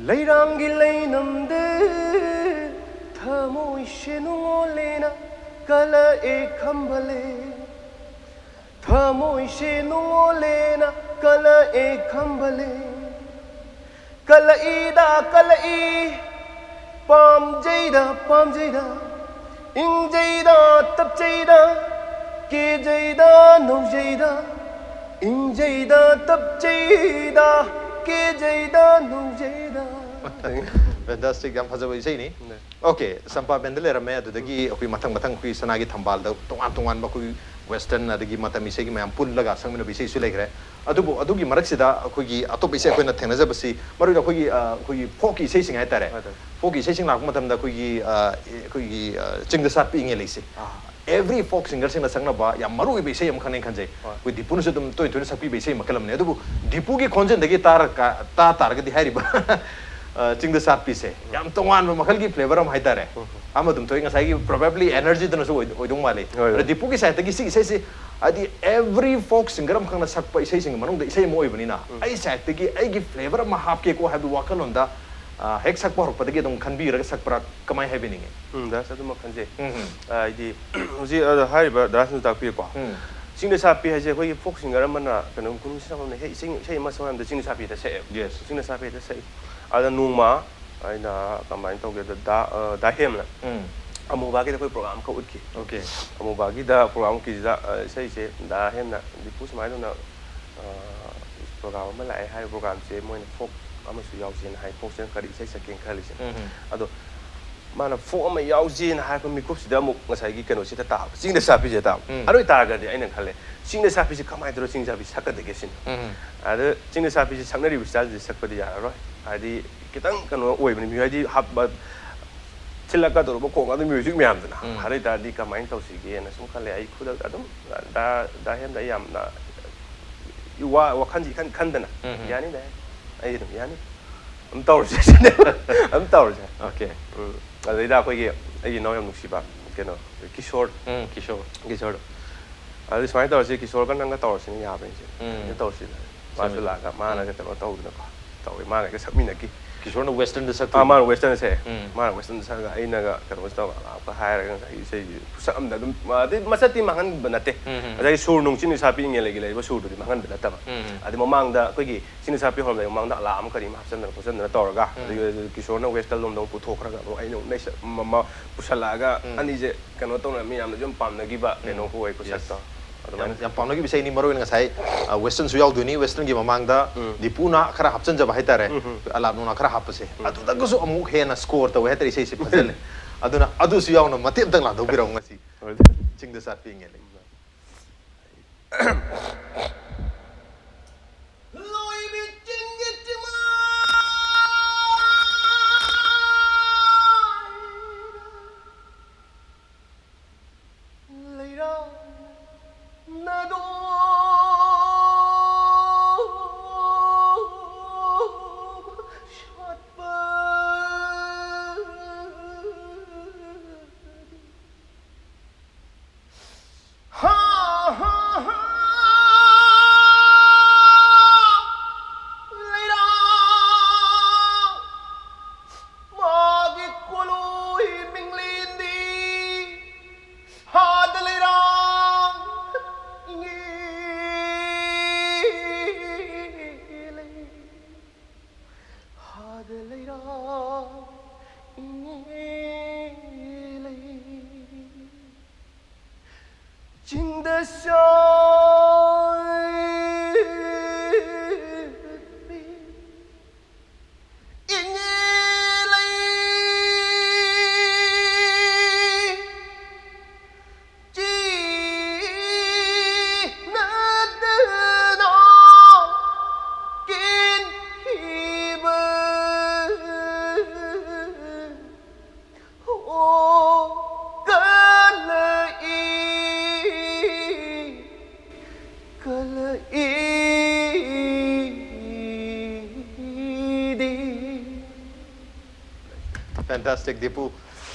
ꯂꯩꯔꯥꯡꯒꯤ ꯂꯩꯅꯝꯗ ꯊꯃꯣꯏꯁꯦ ꯅꯨꯡꯉꯣꯜꯂꯦꯅ ꯀꯂꯛꯑꯦ ꯈꯝꯕꯂꯦ ꯊꯃꯣꯏꯁꯦ ꯅꯨꯡꯉꯣꯜꯂꯦꯅ ꯀꯂꯛꯑꯦ ꯈꯝꯕꯂꯦ ꯀꯂꯛꯏꯗ ꯀꯂꯛꯏ ꯄꯥꯝꯖꯩꯗ ꯄꯥꯝꯖꯩꯗ ꯏꯪꯖꯩꯗ ꯇꯞꯆꯩꯗ ꯀꯦꯖꯩꯗ ꯅꯧꯖꯩꯗ ꯏꯪꯖꯩꯗ ꯇꯞꯆꯩꯗ ꯀꯦꯖꯩꯗ ꯅꯧꯖꯩꯗ ꯐꯦꯟꯇꯥꯁꯇꯤꯛ, ꯌꯥꯝ ꯐꯖꯕ ꯏꯁꯩꯅꯤ꯫ ꯑꯣꯀꯦ, ꯁꯝꯄꯥ ꯕꯦꯟꯗ ꯂꯩꯔꯝꯃꯦ, ꯑꯗꯨꯗꯒꯤ ꯑꯩꯈꯣꯏ ꯃꯊꯪ ꯃꯊꯪ ꯑꯩꯈꯣꯏ ꯁꯅꯥꯒꯤ ꯊꯝꯕꯥꯜꯗ ꯇꯣꯉꯥꯟ ꯇꯣꯉꯥꯟꯕ ꯑꯩꯈꯣꯏ ꯋꯦꯁꯇꯔꯟ ꯑꯗꯒꯤ ꯃꯇꯝ ꯏꯁꯩꯒꯤ ꯃꯌꯥꯝ ꯄꯨꯜꯂꯒ ꯁꯛꯃꯤꯟꯅꯕ ꯏꯁꯩꯁꯨ ꯂꯩꯈ꯭ꯔꯦ꯫ ꯑꯗꯨꯕꯨ ꯑꯗꯨꯒꯤ ꯃꯔꯛꯁꯤꯗ ꯑꯩꯈꯣꯏꯒꯤ ꯑꯇꯣꯞꯄ ꯏꯁꯩ ꯑꯩꯈꯣꯏꯅ ꯊꯦꯡꯅꯖꯕꯁꯤ ꯃꯔꯨꯑꯣꯏꯅ ꯑꯩꯈꯣꯏꯒꯤ ꯑ, ꯑꯩꯈꯣꯏꯒꯤ ꯐꯣꯛꯀꯤ ꯏꯁꯩꯁꯤꯡ ꯍꯥꯏꯇꯥꯔꯦ꯫ ꯍꯣꯏ, ꯍꯣꯏ꯫ ꯐꯣꯛꯀꯤ ꯏꯁꯩꯁꯤꯡ ꯂꯥꯛꯄ ꯃꯇꯝꯗ ꯑꯩꯈꯣꯏꯒꯤ ꯑ, ꯑꯩꯈꯣꯏꯒꯤ ꯑ, ꯆꯤꯡꯗ ꯁꯥꯠꯄ ꯏꯉꯦ ꯂꯩꯁꯦ꯫ every folk singerꯁꯤꯡꯅ ꯁꯛꯅꯕ ꯌꯥꯝ ꯃꯔꯨ ꯑꯣꯏꯕ ꯏꯁꯩ ꯑꯃꯈꯛꯅꯦꯅ ꯈꯟꯖꯩ꯫ ꯑꯩꯈꯣꯏ ꯗꯤꯄꯨꯅꯁꯨ ꯑꯗꯨꯝ ꯇꯣꯏ ꯇꯣꯏꯅ ꯁꯛꯄꯤꯕ ꯏꯁꯩ ꯃꯈꯜ ꯑꯃꯅꯦ꯫ ꯑꯗꯨꯕꯨ ꯗꯤꯄꯨꯒꯤ ꯈꯣꯟꯖꯦꯜꯗꯒꯤ ꯇꯥꯔ-, ꯇꯥ ꯇꯥꯔꯒꯗꯤ ꯍꯥꯏꯔꯤꯕ ꯑ, ꯆꯤꯡꯗ ꯁꯥꯠꯄꯤꯁꯦ ꯌꯥꯝ ꯇꯣꯉꯥꯟꯕ ꯃꯈꯜꯒꯤ flavour ꯑꯃ ꯍꯥꯏꯇꯥꯔꯦ꯫ ꯑꯃ ꯑꯗꯨꯝ ꯊꯣꯛꯏ, ꯉꯁꯥꯏꯒꯤ probably energyꯗꯨꯅꯁꯨ ꯑꯣꯏ-, ꯑꯣꯏꯗꯧ ꯃꯥꯜꯂꯤ꯫ ꯍꯣꯏ, ꯑꯗꯣ ꯍꯣꯏ꯫ ꯗꯤꯄꯨꯒꯤ sideꯇꯒꯤ ꯁꯤ ꯏꯁꯩꯁꯤ, ꯍꯥꯏꯗꯤ every folk singer ꯑꯃꯈꯛꯅ ꯁꯛꯄ ꯏꯁꯩꯁꯤꯡꯒꯤ ꯃꯅꯨꯡꯗ ꯏꯁꯩ ꯑꯃ ꯑꯣꯏꯕꯅꯤꯅ, ꯑꯩ sideꯇꯒꯤ ꯑꯩꯒꯤ flavour ꯑꯃ ꯍꯥꯞꯀꯦꯀꯣ ꯍꯥꯏꯕ ꯋꯥꯈꯜꯂꯣꯟꯗ, ꯑ, ꯍꯦꯛ ꯁꯛꯄ ꯍꯧꯔꯛꯄꯗꯒꯤ ꯑꯗꯨꯝ ꯈꯟꯕꯤꯔꯒ ꯁꯛꯄ꯭ꯔꯥ, ꯀꯃꯥꯏ ꯍꯥꯏꯕꯤꯅꯤꯡꯉꯤ? ꯎꯝ, ꯗꯥꯁ, ꯑꯗꯨꯃꯛ ꯈꯟꯖꯩ꯫ ꯎꯝ, ꯎꯝ꯫ ꯑ, ꯍꯥꯏꯗꯤ, ꯍꯧꯖꯤꯛ, ꯑ, ꯍꯥꯏꯔꯤꯕ ꯗꯥꯁꯅꯁꯨ ꯇꯥꯛꯄꯤꯔꯦꯀꯣ꯫ ꯎꯝ꯫ ꯆꯤꯡꯗ ꯁꯥꯠꯄꯤ ꯍꯥꯏꯁꯦ ꯑꯩꯈꯣꯏꯒꯤ folk singer ꯑꯃꯅ ꯀꯩꯅꯣ ꯀꯨꯝꯍꯩ ꯁꯛꯄ ꯑꯃꯅ, "ꯍꯦ, ꯏꯁꯩ, ꯏꯁꯩ ꯑꯃ ꯁꯛꯑꯣ" ꯍꯥꯏꯕꯗ ꯆꯤꯡꯗ ꯁꯥꯠꯄꯤꯗ ꯁꯛꯑꯦꯕ꯫ Yes꯫ ꯆꯤꯡꯗ ꯁꯥꯠꯄꯤꯗ ꯁꯛꯏ꯫ ꯑꯗ ꯅꯣꯡꯃ ꯑꯩꯅ ꯀꯃꯥꯏꯅ ꯇꯧꯒꯦꯗ, ꯗꯥ, ꯑ, ꯗꯥ ꯍꯦꯝꯅ ꯎꯝ꯫ ꯑꯃꯨꯕꯥꯒꯤꯗ ꯑꯩꯈꯣꯏ program ꯑꯃꯈꯛ ꯎꯠꯈꯤ꯫ Okay꯫ ꯑꯃꯨꯕꯥꯒꯤꯗ program ꯎꯠꯈꯤꯁꯤꯗ, ꯑ, ꯏꯁꯩꯁꯦ ꯗꯥ ꯍꯦꯝꯅ, "ꯗꯤꯄꯨ ꯁꯨꯃꯥꯏꯅ ꯇꯧꯅ, ꯑ, program ꯑꯃ ꯂꯥꯛꯑꯦ ꯍꯥꯏꯔꯤꯕ programꯁꯦ ꯃꯣꯏꯅ folk ꯑꯃꯁꯨ ꯌꯥꯎꯁꯦꯅ ꯍꯥꯏ꯫ Folkꯁꯤꯅ ꯀꯔꯤ ꯏꯁꯩ ꯁꯛꯀꯦꯅ ꯈꯜꯂꯤꯁꯦ?" ꯎꯝ꯫ ꯑꯗꯣ ꯃꯥꯅ folk ꯑꯃ ꯌꯥꯎꯁꯦꯅ ꯍꯥꯏꯔꯛꯄ ꯃꯤꯀꯨꯞꯁꯤꯗ ꯑꯃꯨꯛ ꯉꯁꯥꯏꯒꯤ ꯀꯩꯅꯣꯁꯤꯗ ꯇꯥꯕ, ꯆꯤꯡꯗ ꯁꯥꯠꯄꯤꯁꯦ ꯇꯥꯕ꯫ ꯎꯝ꯫ ꯑꯗꯨ ꯑꯣꯏꯇꯥꯔꯒꯗꯤ ꯑꯩꯅ ꯈꯜꯂꯦ, ꯆꯤꯡꯗ ꯁꯥꯠꯄꯤꯁꯦ ꯀꯃꯥꯏꯅ ꯇꯧꯔ ꯆꯤꯡꯗ ꯁꯥꯠꯄꯤ ꯁꯛꯀꯗꯒꯦ ꯁꯤꯅꯤ꯫ ꯎꯝ꯫ ꯑꯗ ꯆꯤꯡꯗ ꯁꯥꯠꯄꯤꯁꯦ ꯁꯛꯅꯔꯤꯕ styleꯁꯤꯗꯤ ꯁꯛꯄꯗꯤ ꯌꯥꯔꯔꯣꯏ꯫ ꯍꯥꯏꯗꯤ ꯈꯤꯇꯪ ꯀꯩꯅꯣ ꯑꯣꯏꯕꯅꯤ, ꯃꯤꯑꯣꯏ ꯍꯥꯏꯗꯤ ꯍꯥꯞꯄ, ꯊꯤꯜꯂꯛꯀꯗꯧꯔꯕ ꯈꯣꯡꯒꯗꯧꯔꯕ music ꯃꯌꯥꯝꯗꯨꯅ꯫ ꯎꯝ꯫ ꯑꯗꯨ ꯑꯣꯏꯇꯥꯔꯗꯤ ꯀꯃꯥꯏꯅ ꯇꯧꯁꯤꯒꯦꯅ ꯁꯨꯝ ꯈꯜꯂꯦ꯫ ꯑꯩ ꯈꯨꯗꯛꯇ ꯑꯗꯨꯝ ꯗꯥ, ꯗꯥ ꯍꯦꯝꯗ ꯑꯩ ꯌꯥꯝꯅ ꯋꯥ-, ꯋꯥꯈꯜꯁꯤ ꯏꯈꯟ ꯈꯟꯗꯅ, ꯎꯝ, ꯎꯝ꯫ "ꯌꯥꯅꯤꯗ, ꯑꯩ ꯑꯗꯨꯝ ꯌꯥꯅꯤ꯫ ꯑꯗꯨꯝ ꯇꯧꯔꯁꯦ" ꯁꯤꯅꯦꯕ꯫ "ꯑꯗꯨꯝ ꯇꯧꯔꯁꯦ"꯫ Okay꯫ ꯎꯝ꯫ ꯑꯗꯩꯗ ꯑꯩꯈꯣꯏꯒꯤ, ꯑꯩꯒꯤ ꯏꯅꯥꯎ ꯌꯥꯝ ꯅꯨꯡꯁꯤꯕ, ꯀꯩꯅꯣ, ꯀꯤꯁꯣꯔ꯫ ꯎꯝ, ꯀꯤꯁꯣꯔ꯫ ꯀꯤꯁꯣꯔꯗꯣ꯫ "ꯑꯗꯨ ꯁꯨꯃꯥꯏꯅ ꯇꯧꯔꯁꯤ, ꯀꯤꯁꯣꯔꯒ ꯅꯪꯒ ꯇꯧꯔꯁꯤꯅꯦ, ꯌꯥꯕ꯭ꯔꯥ ꯌꯦꯡꯁꯦ?" ꯎꯝ꯫ ꯑꯗꯨ ꯇꯧꯔꯁꯤꯅ꯫ ꯃꯥꯁꯨ ꯆꯨꯝꯃꯦ, ꯆꯨꯝꯃꯦ꯫ ꯂꯥꯛꯑꯒ ꯃꯥꯅꯒ ꯎꯝ꯫ ꯀꯩꯅꯣ ꯇꯧꯗꯅꯀꯣ ꯇꯧꯋꯦ, ꯃꯥꯅꯒ ꯁꯛꯃꯤꯟꯅꯈꯤ꯫ ꯀꯤꯁꯣꯔꯅ westernꯗ ꯁꯛꯇꯣꯏꯅꯤ꯫ ꯑꯥ, ꯃꯥꯅ westernꯗ ꯁꯛꯑꯦ꯫ ꯎꯝ꯫ ꯃꯥꯅ westernꯗ ꯁꯛꯑꯒ ꯑꯩꯅꯒ ꯀꯩꯅꯣꯁꯤ ꯇꯧꯔꯒ ꯑꯂꯥꯞꯀ ꯍꯥꯏꯔꯒ ꯉꯁꯥꯏꯒꯤ ꯏꯁꯩꯁꯤ ꯈꯨꯁꯛ ꯑꯃꯗ ꯑꯗꯨꯝ, ꯑꯗꯩ ꯃꯁꯛꯇꯤ ꯃꯥꯡꯍꯟꯕ ꯅꯠꯇꯦ꯫ ꯎꯝ, ꯎꯝ꯫ ꯉꯁꯥꯏꯒꯤ ꯁꯨꯔ ꯅꯨꯡ ꯆꯤꯡ ꯁꯥꯠꯄꯤ ꯏꯪꯉꯦꯜ ꯂꯩꯒꯤ ꯂꯩꯔꯤꯕ ꯁꯨꯔꯗꯨꯗꯤ ꯃꯥꯡꯍꯟꯕ ꯅꯠꯇꯕ꯫ ꯎꯝ, ꯎꯝ꯫ ꯑꯗꯩ ꯃꯃꯥꯡꯗ ꯑꯩꯈꯣꯏꯒꯤ ꯆꯤꯡ ꯁꯥꯠꯄꯤ ꯍꯧꯔꯝꯗꯥꯏ ꯃꯃꯥꯡꯗ ꯑꯂꯥꯞ ꯑꯃ ꯀꯔꯤ ꯑꯃ ꯍꯥꯞꯆꯤꯟꯗꯅ ꯈꯣꯠꯆꯤꯟꯗꯅ ꯇꯧꯔꯒ, ꯎꯝ꯫ ꯑꯗꯒꯤ ꯀꯤꯁꯣꯔꯅ western ꯂꯣꯝꯗ ꯑꯃꯨꯛ ꯄꯨꯊꯣꯛꯈ꯭ꯔꯒ ꯑꯃꯨꯛ ꯑꯩꯅ ꯑꯃꯨꯛ ꯅꯩꯁ-, ꯃ-, ꯃ-, ꯄꯨꯁꯜꯂꯛꯑꯒ ꯎꯝ꯫ ꯑꯅꯤꯁꯦ ꯀꯩꯅꯣ ꯇꯧꯅ ꯃꯤ ꯌꯥꯝꯅꯁꯨ ꯌꯥꯝ ꯄꯥꯝꯅꯈꯤꯕ ꯎꯝ꯫ ꯀꯩꯅꯣ ꯑꯣꯏ, ꯈꯨꯁꯛꯇꯣ꯫ Yes꯫ ꯑꯗꯨꯃꯥꯏꯅ ꯌꯥꯝ, ꯌꯥꯝ ꯄꯥꯝꯅꯈꯤꯕ ꯏꯁꯩꯅꯤ, ꯃꯔꯨ ꯑꯣꯏꯅ ꯉꯁꯥꯏ, ꯑ, westernꯁꯨ ꯌꯥꯎꯗꯣꯏꯅꯤ, westernꯒꯤ ꯃꯃꯥꯡꯗ ꯎꯝ꯫ ꯗꯤꯄꯨꯅ ꯈꯔ ꯍꯥꯞꯆꯤꯟꯖꯕ ꯍꯥꯏꯇꯥꯔꯦ꯫ ꯎꯝ, ꯎꯝ꯫ ꯑꯂꯥꯞ ꯅꯨꯡꯂꯥꯞ ꯈꯔ ꯍꯥꯞꯄꯁꯦ꯫ ꯎꯝ꯫ ꯑꯗꯨꯗꯒꯁꯨ ꯑꯃꯨꯛ ꯍꯦꯟꯅ score ꯇꯧꯋꯦ ꯍꯥꯏꯇꯥꯔꯦ, ꯏꯁꯩꯁꯦ ꯐꯖꯜꯂꯦ꯫ ꯑꯗꯨꯅ ꯑꯗꯨꯁꯨ ꯌꯥꯎꯅ ꯃꯇꯦꯛ ꯑꯝꯇꯪ ꯂꯥꯟꯊꯣꯛꯄꯤꯔꯛꯑꯣ ꯉꯁꯤ꯫ ꯍꯣꯏ꯫ ꯆꯤꯡꯗ ꯁꯥꯠꯄꯤ ꯏꯪꯉꯦꯜ ꯂꯩ꯫ ꯆꯤꯡꯗ ꯁꯥꯠꯄꯤ ꯏꯉꯦ ꯂꯩ ꯆꯤꯅꯗꯅ ꯀꯦꯟꯈꯤꯕ꯫ ꯑꯣ ꯀꯂꯛꯏ, ꯀꯂꯛꯏꯗꯤ꯫ Fantastic, ꯗꯤꯄꯨ꯫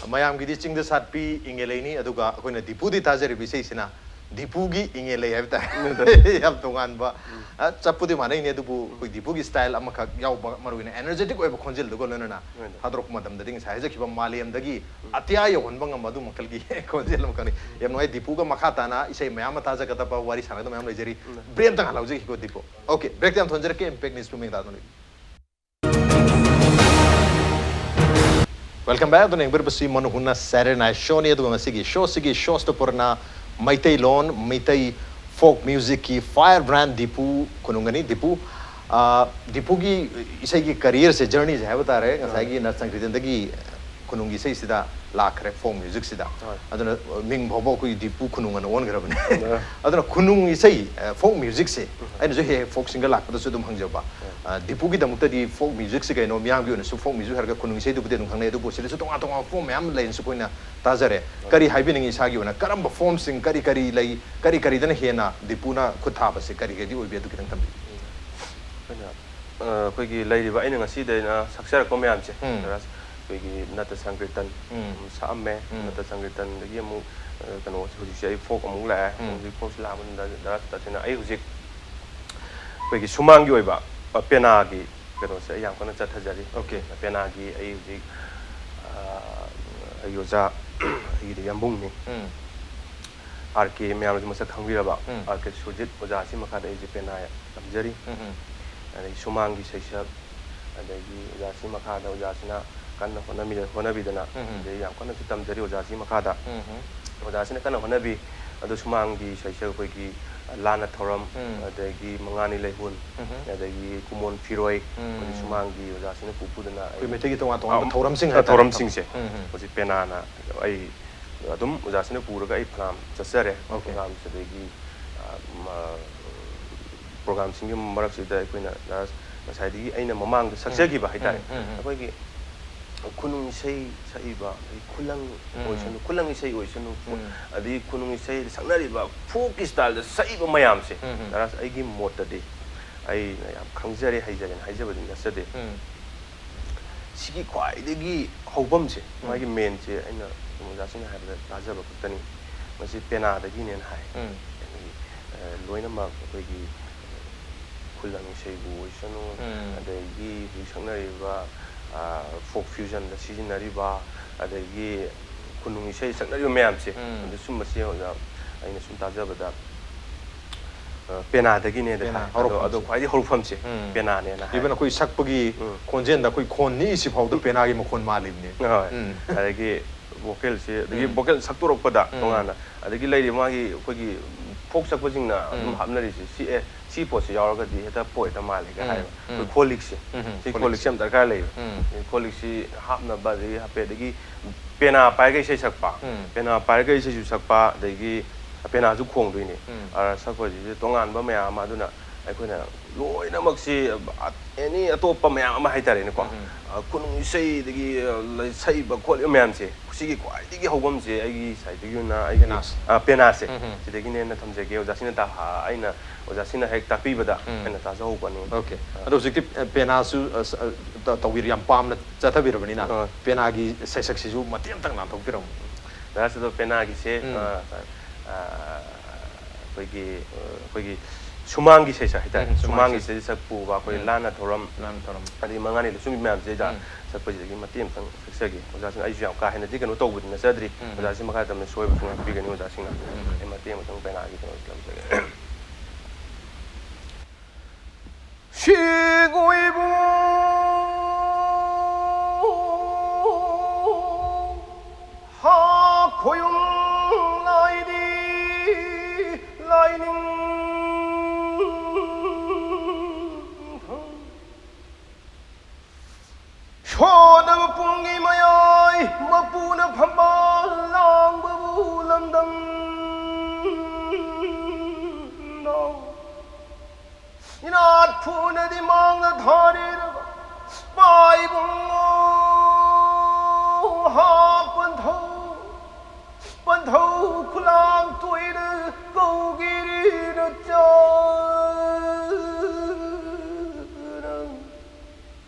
ꯃꯌꯥꯝꯒꯤꯗꯤ ꯆꯤꯡꯗ ꯁꯥꯠꯄꯤ ꯏꯪꯉꯦ ꯂꯩꯅꯤ, ꯑꯗꯨꯒ ꯑꯩꯈꯣꯏꯅ ꯗꯤꯄꯨꯗꯤ ꯇꯥꯖꯔꯤꯕ ꯏꯁꯩꯁꯤꯅ ꯗꯤꯄꯨꯒꯤ ꯏꯪꯉꯦ ꯂꯩ ꯍꯥꯏꯕ ꯇꯥꯔꯦ꯫ ꯌꯥꯝ ꯇꯣꯉꯥꯟꯕ꯫ ꯑ, ꯆꯞꯄꯨꯗꯤ ꯃꯥꯟꯅꯩꯅꯦ, ꯑꯗꯨꯕꯨ ꯑꯩꯈꯣꯏ ꯗꯤꯄꯨꯒꯤ style ꯑꯃꯈꯛ ꯌꯥꯎꯕ, ꯃꯔꯨ ꯑꯣꯏꯅ energetic ꯑꯣꯏꯕ ꯈꯣꯟꯖꯦꯜꯗꯨꯒ ꯂꯣꯏꯅꯅ ꯍꯣꯏꯅꯦ꯫ ꯊꯥꯗꯣꯔꯛꯄ ꯃꯇꯝꯗꯗꯤ ꯉꯁꯥꯏ ꯍꯥꯏꯖꯈꯤꯕ ꯃꯥꯂꯦꯝꯗꯒꯤ ꯑꯇꯤꯌꯥ ꯌꯧꯍꯟꯕ ꯉꯝꯕ ꯑꯗꯨ ꯃꯈꯜꯒꯤ ꯈꯣꯟꯖꯦꯜ ꯑꯃꯈꯛꯅꯤ꯫ ꯌꯥꯝ ꯅꯨꯡꯉꯥꯏ꯫ ꯗꯤꯄꯨꯒ ꯃꯈꯥ ꯇꯥꯅ ꯏꯁꯩ ꯃꯌꯥꯝ ꯑꯃ ꯇꯥꯖꯒꯗꯕ, ꯋꯥꯔꯤ ꯁꯥꯟꯅꯒꯗꯕ ꯃꯌꯥꯝ ꯂꯩꯖꯔꯤ꯫ ꯎꯝ꯫ Break ꯑꯝꯇꯪ ꯍꯜꯍꯧꯖꯈꯤꯀꯣ, ꯗꯤꯄꯨ꯫ Okay, break ꯇꯤ ꯌꯥꯝ ꯊꯣꯟꯖꯔꯛꯀꯦ, Impact News ꯄꯨꯝꯃꯤꯡ ꯇꯥꯗꯨꯅ ꯂꯩꯕꯤꯌꯨ꯫ Welcome back꯫ ꯑꯗꯨꯅ ꯌꯦꯡꯕꯤꯔꯤꯕꯁꯤ ꯃꯅꯨ ꯍꯨꯅ Saturday Night Show ꯅꯤ꯫ ꯑꯗꯨꯒ ꯉꯁꯤꯒꯤ show ꯁꯤꯒꯤ showstopper ꯅ ꯃꯩꯇꯩꯂꯣꯟ, ꯃꯩꯇꯩ folk music ꯀꯤ firebrand ꯗꯤꯄꯨ ꯈꯨꯅꯨꯡꯒꯅꯤ꯫ ꯗꯤꯄꯨ, ꯑ, ꯗꯤꯄꯨꯒꯤ ꯏꯁꯩꯒꯤ career ꯁꯦ, journey ꯁꯦ ꯍꯥꯏꯕ ꯇꯥꯔꯦ, ꯉꯁꯥꯏꯒꯤ ꯅꯠ ꯁꯪꯀ꯭ꯔꯤꯇꯟꯗꯒꯤ ꯈꯨꯅꯨꯡꯒꯤ ꯏꯁꯩꯁꯤꯗ ꯂꯥꯛꯈ꯭ꯔꯦ, folk music ꯁꯤꯗ꯫ ꯍꯣꯏ꯫ ꯑꯗꯨꯅ, ꯑ, ꯃꯤꯡ ꯐꯥꯎꯕ ꯑꯩꯈꯣꯏꯒꯤ ꯗꯤꯄꯨ ꯈꯨꯅꯨꯡ ꯑꯅ ꯑꯣꯟꯈ꯭ꯔꯕꯅꯦ꯫ ꯑ꯫ ꯑꯗꯨꯅ ꯈꯨꯅꯨꯡ ꯏꯁꯩ, ꯑ, folk music ꯁꯦ, ꯎꯝ꯫ ꯑꯩꯅꯁꯨ ꯍꯦꯛ ꯍꯦꯛ folk singer ꯂꯥꯛꯄꯗꯁꯨ ꯑꯗꯨꯝ ꯍꯪꯖꯕ꯫ ꯎꯝ꯫ ꯑ, ꯗꯤꯄꯨꯒꯤꯗꯃꯛꯇꯗꯤ folk music ꯁꯦ ꯀꯩꯅꯣ, ꯃꯤꯌꯥꯝꯒꯤ ꯑꯣꯏꯅꯁꯨ folk music ꯍꯥꯏꯔꯒ ꯈꯨꯅꯨꯡ ꯏꯁꯩꯗꯨꯕꯨꯗꯤ ꯑꯗꯨꯝ ꯈꯪꯅꯩ, ꯑꯗꯨꯕꯨ ꯁꯤꯗꯁꯨ ꯇꯣꯉꯥꯟ ꯇꯣꯉꯥꯟꯕ form ꯃꯌꯥꯝ ꯂꯩꯅꯁꯨ ꯑꯩꯈꯣꯏꯅ ꯇꯥꯖꯔꯦ꯫ ꯎꯝ꯫ ꯀꯔꯤ ꯍꯥꯏꯕꯤꯅꯤꯡꯉꯤ ꯏꯁꯥꯒꯤ ꯑꯣꯏꯅ? ꯀꯔꯝꯕ form ꯁꯤꯡ, ꯀꯔꯤ ꯀꯔꯤ ꯂꯩ, ꯀꯔꯤ ꯀꯔꯤꯗꯅ ꯍꯦꯟꯅ ꯗꯤꯄꯨꯅ ꯈꯨꯠ ꯊꯥꯕꯁꯦ ꯀꯔꯤ ꯀꯔꯤꯗꯤ ꯑꯣꯏꯕꯤ? ꯑꯗꯨ ꯈꯤꯇꯪ ꯊꯝꯕꯤꯌꯨ꯫ ꯎꯝ꯫ ꯑꯩꯈꯣꯏꯅ ꯑ, ꯑꯩꯈꯣꯏꯒꯤ ꯂꯩꯔꯤꯕ ꯑꯩꯅ ꯉꯁꯤꯗ ꯑꯩꯅ ꯁꯛꯆꯔꯛꯄ ꯃꯌꯥꯝꯁꯦ, ꯎꯝ꯫ ꯗꯥ ꯔꯥꯖ, ꯑꯩꯈꯣꯏꯒꯤ ꯅꯠꯇ ꯁꯪꯀ꯭ꯔꯤꯇꯟ, ꯎꯝ꯫ ꯎꯝ, ꯁꯛꯑꯝꯃꯦ꯫ ꯎꯝ꯫ ꯅꯠꯇ ꯁꯪꯀ꯭ꯔꯤꯇꯟꯗꯒꯤ ꯑꯃꯨꯛ, ꯑ, ꯀꯩꯅꯣ, ꯍꯧꯖꯤꯛꯁꯦ ꯑꯩ folk ꯑꯃꯨꯛ ꯂꯥꯛꯑꯦ꯫ ꯎꯝ꯫ ꯍꯧꯖꯤꯛ folkꯁꯤ ꯂꯥꯛꯑꯕꯅꯤꯅ ꯗꯥ ꯔꯥꯖ ꯇꯥꯊꯤꯅ ꯑꯩ ꯍꯧꯖꯤꯛ ꯑꯩꯈꯣꯏꯒꯤ ꯁꯨꯃꯥꯡꯒꯤ ꯑꯣꯏꯕ, ꯑ, ꯄꯦꯅꯥꯒꯤ ꯀꯩꯅꯣꯁꯦ ꯑꯩ ꯌꯥꯝ ꯀꯟꯅ ꯆꯠꯊꯖꯔꯤ꯫ Okay꯫ ꯄꯦꯅꯥꯒꯤ ꯑꯩ ꯍꯧꯖꯤꯛ, ꯑ, ꯑꯩꯒꯤ ꯑꯣꯖꯥ, ꯑꯩꯒꯤꯗꯤ ꯌꯥꯝꯕꯨꯡꯅꯤ꯫ ꯎꯝ꯫ ꯑꯥꯔ ꯀꯦ ꯃꯌꯥꯝꯅꯁꯨ ꯃꯁꯛ ꯈꯪꯕꯤꯔꯕ ꯎꯝ꯫ ꯑꯥꯔ ꯀꯦ ꯁꯨꯔꯖꯤꯠ ꯑꯣꯖꯥꯁꯤ ꯃꯈꯥꯗ ꯑꯩꯁꯦ ꯄꯦꯅꯥ ꯇꯝꯖꯔꯤ꯫ ꯎꯝ ꯎꯝ꯫ ꯑꯗꯒꯤ ꯁꯨꯃꯥꯡꯒꯤ ꯁꯩꯁꯛ, ꯑꯗꯒꯤ ꯑꯣꯖꯥꯁꯤ ꯃꯈꯥꯗ ꯑꯣꯖꯥꯁꯤꯅ ꯀꯟꯅ ꯍꯣꯠꯅꯕꯤꯗ-, ꯍꯣꯠꯅꯕꯤꯗꯅ ꯎꯝ ꯎꯝ꯫ ꯑꯗꯩ ꯌꯥꯝ ꯀꯟꯅꯁꯨ ꯇꯝꯖꯔꯤ ꯑꯣꯖꯥꯁꯤ ꯃꯈꯥꯗ꯫ ꯎꯝ ꯎꯝ꯫ ꯑꯣꯖꯥꯁꯤꯅ ꯀꯟꯅ ꯍꯣꯠꯅꯕꯤ, ꯑꯗꯣ ꯁꯨꯃꯥꯡꯒꯤ ꯏꯁꯩꯁꯦ ꯑꯩꯈꯣꯏꯒꯤ, ꯑ, ꯂꯥꯟꯅ ꯊꯧꯔꯝ, ꯎꯝ꯫ ꯑꯗꯒꯤ ꯃꯉꯥꯅꯤ ꯂꯩꯍꯨꯟ, ꯎꯝ꯫ ꯑꯗꯒꯤ ꯀꯨꯃꯣꯟ ꯐꯤꯔꯣꯏ, ꯎꯝ꯫ ꯑꯩꯈꯣꯏꯒꯤ ꯁꯨꯃꯥꯡꯒꯤ ꯑꯣꯖꯥꯁꯤꯡꯅ ꯄꯨ ꯄꯨꯗꯅ ꯑꯩꯈꯣꯏ ꯃꯩꯇꯩꯒꯤ ꯇꯣꯉꯥꯟ ꯇꯣꯉꯥꯟꯕ ꯑ, ꯊꯧꯔꯝꯁꯤꯡ ꯑ, ꯍꯥꯏꯇꯥꯔꯦ꯫ ꯊꯧꯔꯝꯁꯤꯡꯁꯦ ꯎꯝ, ꯎꯝ꯫ ꯍꯧꯖꯤꯛ ꯄꯦꯅꯥꯅ ꯑꯩ ꯑꯗꯨꯝ ꯑꯣꯖꯥꯁꯤꯅ ꯄꯨꯔꯒ ꯑꯩ ꯐꯅꯌꯥꯝ ꯆꯠꯆꯔꯦ꯫ ꯑꯣꯀꯦ꯫ ꯄ꯭ꯔꯣꯒ꯭ꯔꯥꯝꯁꯤꯗꯒꯤ, ꯑ, ꯃ-, ꯄ꯭ꯔꯣꯒ꯭ꯔꯥꯝꯁꯤꯡꯒꯤ ꯃꯔꯛꯁꯤꯗ ꯑꯩꯈꯣꯏꯅ ꯉꯁꯥꯏꯗꯒꯤ ꯑꯩꯅ ꯃꯃꯥꯡꯗ ꯁꯛꯆꯈꯤꯕ ꯎꯝ, ꯍꯥꯏꯇꯥꯔꯦ꯫ ꯎꯝ, ꯎꯝ, ꯎꯝ꯫ ꯑꯩꯈꯣꯏꯒꯤ ꯈꯨꯅꯨꯡ ꯏꯁꯩ ꯁꯛꯏꯕ, ꯑꯗꯩ ꯈꯨꯂꯪ ꯎꯝ꯫ ꯑꯣꯏꯁꯅꯨ, ꯈꯨꯂꯪ ꯏꯁꯩ ꯑꯣꯏꯁꯅꯨ, ꯎꯝ꯫ ꯑꯗꯩ ꯈꯨꯅꯨꯡ ꯏꯁꯩ ꯁꯛꯅꯔꯤꯕ ꯐꯣꯛꯀꯤ ꯁ꯭ꯇꯥꯏꯜꯗ ꯁꯛꯏꯕ ꯃꯌꯥꯝꯁꯦ, ꯎꯝ, ꯎꯝ꯫ ꯗꯥꯏꯔꯦꯛ ꯑꯩꯒꯤ ꯃꯣꯠꯇꯗꯤ, ꯑꯩꯅ ꯌꯥꯝ ꯈꯪꯖꯔꯦ, ꯍꯩꯖꯔꯦꯅ ꯍꯥꯏꯖꯕꯗꯤ ꯅꯠꯆꯗꯦ꯫ ꯎꯝ꯫ ꯁꯤꯒꯤ ꯈ꯭ꯋꯥꯏꯗꯒꯤ ꯍꯧꯐꯝꯁꯦ, ꯎꯝ꯫ ꯃꯥꯒꯤ ꯃꯦꯟꯁꯦ ꯑꯩꯅ ꯑꯣꯖꯥꯁꯤꯡꯅ ꯍꯥꯏꯕꯗ ꯇꯥꯖꯕ ꯈꯛꯇꯅꯤ꯫ ꯃꯁꯤ ꯄꯦꯅꯥꯗꯒꯤꯅꯦꯅ ꯍꯥꯏ꯫ ꯎꯝ꯫ ꯑꯗꯒꯤ, ꯑ, ꯂꯣꯏꯅꯃꯛ ꯑꯩꯈꯣꯏꯒꯤ ꯈꯨꯂꯪ ꯏꯁꯩꯕꯨ ꯑꯣꯏꯁꯅꯨ, ꯎꯝ꯫ ꯑꯗꯒꯤ ꯍꯧꯖꯤꯛ ꯁꯛꯅꯔꯤꯕ, ꯑ, ꯐꯣꯛ ꯐ꯭ꯌꯨꯖꯟꯗ ꯁꯤꯖꯤꯟꯅꯔꯤꯕ, ꯑꯗꯒꯤ ꯈꯨꯅꯨꯡ ꯏꯁꯩ ꯁꯛꯅꯔꯤꯕ ꯃꯌꯥꯝꯁꯦ, ꯎꯝ꯫ ꯑꯗꯨ ꯁꯨꯝꯕꯁꯦ ꯑꯣꯖꯥ ꯑꯩꯅ ꯁꯨꯝ ꯇꯥꯖꯕꯗ, ꯑ, ꯄꯦꯅꯥꯗꯒꯤꯅꯦꯗ ꯄꯦꯅꯥ, ꯍꯥꯏ꯫ ꯑꯗꯣ, ꯍꯧꯔꯛꯐꯝꯁꯦ꯫ ꯑꯗꯣ ꯈ꯭ꯋꯥꯏꯗꯒꯤ ꯍꯧꯔꯛꯐꯝꯁꯦ ꯎꯝ꯫ ꯄꯦꯅꯥꯅꯦꯅ ꯍꯥꯏ꯫ Even ꯑꯩꯈꯣꯏ ꯁꯛꯄꯒꯤ ꯎꯝ꯫ ꯈꯣꯟꯖꯦꯜꯗ ꯑꯩꯈꯣꯏ ꯈꯣꯟ ꯅꯤꯛꯏꯁꯤ ꯐꯥꯎꯗ ꯄꯦꯅꯥꯒꯤ ꯃꯈꯣꯟ ꯃꯥꯜꯂꯤꯕꯅꯤ꯫ ꯍꯣꯏ꯫ ꯎꯝ꯫ ꯑꯗꯒꯤ vocalꯁꯦ, ꯑꯗꯒꯤ ꯎꯝ꯫ Vocal ꯁꯛꯇꯣꯔꯛꯄꯗ ꯎꯝ꯫ ꯇꯣꯉꯥꯟꯅ, ꯑꯗꯒꯤ ꯂꯩꯔꯤꯕ ꯃꯥꯒꯤ ꯑꯩꯈꯣꯏꯒꯤ ꯐꯣꯛ ꯁꯛꯄꯁꯤꯡꯅ ꯑꯗꯨꯝ ꯎꯝ꯫ ꯍꯥꯞꯅꯔꯤꯁꯦ, ꯁꯤ, ꯑꯦ, ꯁꯤ ꯄꯣꯠꯁꯦ ꯌꯥꯎꯔꯒꯗꯤ ꯍꯦꯛꯇ ꯄꯣ ꯍꯦꯛꯇ ꯃꯥꯜꯂꯦꯒ ꯎꯝ꯫ ꯍꯥꯏꯕ꯫ ꯑꯩꯈꯣꯏ ꯎꯝ꯫ ꯈꯣꯂꯤꯛꯁꯦ, ꯎꯝ꯫ ꯁꯤ ꯈꯣꯂꯤꯛꯁꯦ꯫ ꯈꯣꯂꯤꯛꯁꯦ ꯌꯥꯝ ꯗꯔꯀꯥꯔ ꯂꯩꯌꯦꯕ꯫ ꯎꯝ꯫ ꯑꯗꯒꯤ ꯈꯣꯂꯤꯛꯁꯤ ꯍꯥꯞꯅꯕ, ꯑꯗꯒꯤ ꯍꯥꯞꯄꯦ, ꯑꯗꯒꯤ ꯄꯦꯅꯥ ꯄꯥꯏꯔꯒ ꯏꯁꯩ ꯁꯛꯄ, ꯎꯝ꯫ ꯄꯦꯅꯥ ꯄꯥꯏꯔꯒ ꯏꯁꯩꯁꯨ ꯁꯛꯄ, ꯑꯗꯒꯤ ꯄꯦꯅꯥꯁꯨ ꯈꯣꯡꯗꯣꯏꯅꯦ꯫ ꯎꯝ꯫ ꯑ, ꯁꯛꯄꯁꯤꯁꯨ ꯇꯣꯉꯥꯟꯕ ꯃꯌꯥꯝ ꯑꯃ꯫ ꯑꯗꯨꯅ ꯑꯩꯈꯣꯏꯅ ꯂꯣꯏꯅꯃꯛꯁꯤ, ꯑ, any ꯑꯇꯣꯞꯄ ꯃꯌꯥꯝ ꯑꯃ ꯍꯥꯏꯇꯥꯔꯦꯅꯦꯀꯣ꯫ ꯎꯝ꯫ ꯑ, ꯈꯨꯅꯨꯡ ꯏꯁꯩ, ꯑꯗꯒꯤ, ꯑ, ꯂꯩ-, ꯁꯛꯏꯕ ꯈꯣꯠꯂꯤꯕ ꯃꯌꯥꯝꯁꯦ, ꯁꯤꯒꯤ ꯈ꯭ꯋꯥꯏꯗꯒꯤ ꯍꯧꯐꯝꯁꯦ ꯑꯩꯒꯤ ꯁꯥꯏꯠꯇꯒꯤ ꯑꯣꯏꯅ ꯑꯩꯒꯤ, ꯄꯦꯅꯥꯁꯦ꯫ ꯑ, ꯄꯦꯅꯥꯁꯦ꯫ ꯎꯝ, ꯎꯝ꯫ ꯁꯤꯗꯒꯤꯅꯦꯅ ꯊꯝꯖꯒꯦ꯫ ꯑꯣꯖꯥꯁꯤꯡꯅ ꯇꯥ-, ꯑ, ꯑꯩꯅ, ꯑꯣꯖꯥꯁꯤꯡꯅ ꯍꯦꯛ ꯇꯥꯛꯄꯤꯕꯗ ꯎꯝ꯫ ꯑꯩꯅ ꯇꯥꯖꯍꯧꯕꯅꯤ꯫ ꯑꯣꯀꯦ꯫ ꯑ꯫ ꯑꯗꯣ ꯍꯧꯖꯤꯛꯇꯤ, ꯑ, ꯄꯦꯅꯥꯁꯨ, ꯑ, ꯁ-, ꯑ, ꯇ-, ꯇꯧꯕꯤꯔ-, ꯌꯥꯝ ꯄꯥꯝꯅ ꯆꯠꯊꯕꯤꯔꯕꯅꯤꯅ, ꯑ꯫ ꯄꯦꯅꯥꯒꯤ ꯁꯩꯁꯛꯁꯤꯁꯨ ꯃꯇꯦꯛ ꯑꯃꯇꯪ ꯅꯥꯟꯊꯣꯛꯄꯤꯔꯝꯃꯨ꯫ ꯗꯥ ꯁꯤꯗꯣ ꯄꯦꯅꯥꯒꯤꯁꯦ, ꯎꯝ꯫ ꯑ, ꯑ, ꯑꯩꯈꯣꯏꯒꯤ, ꯑ, ꯑꯩꯈꯣꯏꯒꯤ ꯁꯨꯃꯥꯡꯒꯤ ꯁꯩꯁꯛ ꯍꯥꯏꯇꯥꯔꯦ꯫ ꯎꯝ, ꯁꯨꯃꯥꯡꯒꯤ ꯁꯨꯃꯥꯡꯒꯤ ꯁꯩꯁꯛ꯫ ꯁꯩꯁꯛ ꯄꯨꯕ, ꯑꯩꯈꯣꯏ ꯎꯝ꯫ ꯂꯥꯟꯅ ꯊꯧꯔꯝ, ꯂꯥꯟꯅ ꯊꯧꯔꯝ꯫ ꯑꯗꯒꯤ ꯃꯉꯥꯅꯤ ꯂꯣꯏꯁꯨꯝꯕꯤ ꯃꯌꯥꯝꯁꯤꯗꯩꯗ ꯎꯝ꯫ ꯁꯛꯄꯁꯤꯗꯒꯤ ꯃꯇꯦꯛ ꯑꯃꯇꯪ ꯁꯛꯆꯒꯦ꯫ ꯑꯣꯖꯥꯁꯤꯡ, ꯑꯩꯁꯨ ꯌꯥꯝ ꯀꯥ ꯍꯦꯟꯅꯗꯤ ꯀꯩꯅꯣ ꯇꯧꯕꯗꯤ ꯅꯠꯆꯗ꯭ꯔꯤ꯫ ꯎꯝ꯫ ꯑꯣꯖꯥꯁꯤꯡ ꯃꯈꯥ ꯇꯝꯅ ꯁꯣꯏꯕꯁꯨ ꯉꯥꯛꯄꯤꯒꯅꯤ ꯑꯣꯖꯥꯁꯤꯡꯅ꯫ ꯎꯝ꯫ ꯑꯩ ꯃꯇꯦꯛ ꯑꯃꯇꯪ ꯄꯦꯅꯥꯒꯤ ꯀꯩꯅꯣ ꯇꯝꯖꯒꯦ꯫ ꯁꯤꯒꯣꯏꯕꯨ ꯍꯥ ꯈꯣꯌꯨꯝ ꯂꯥꯏꯗꯤ ꯂꯥꯏꯅꯤꯡꯊꯧ꯫ ꯁꯣꯟꯅꯕ ꯄꯨꯡꯒꯤ ꯃꯌꯥꯏ ꯃꯄꯨꯅ ꯐꯝꯕꯥꯜ ꯂꯥꯡꯕꯕꯨ ꯂꯝꯗꯝꯅ ꯏꯅꯥꯠ ꯐꯨꯅꯗꯤ ꯃꯥꯡꯗ ꯊꯥꯔꯤꯔꯕ ꯄꯥꯏꯕꯨꯡꯉꯣ ꯍꯥꯞ ꯄꯟꯊꯧ꯫ ꯄꯟꯊꯧ ꯈꯨꯂꯥꯡ ꯇꯣꯏꯅ ꯀꯧꯒꯤꯔꯤꯅ ꯆꯥꯅ꯫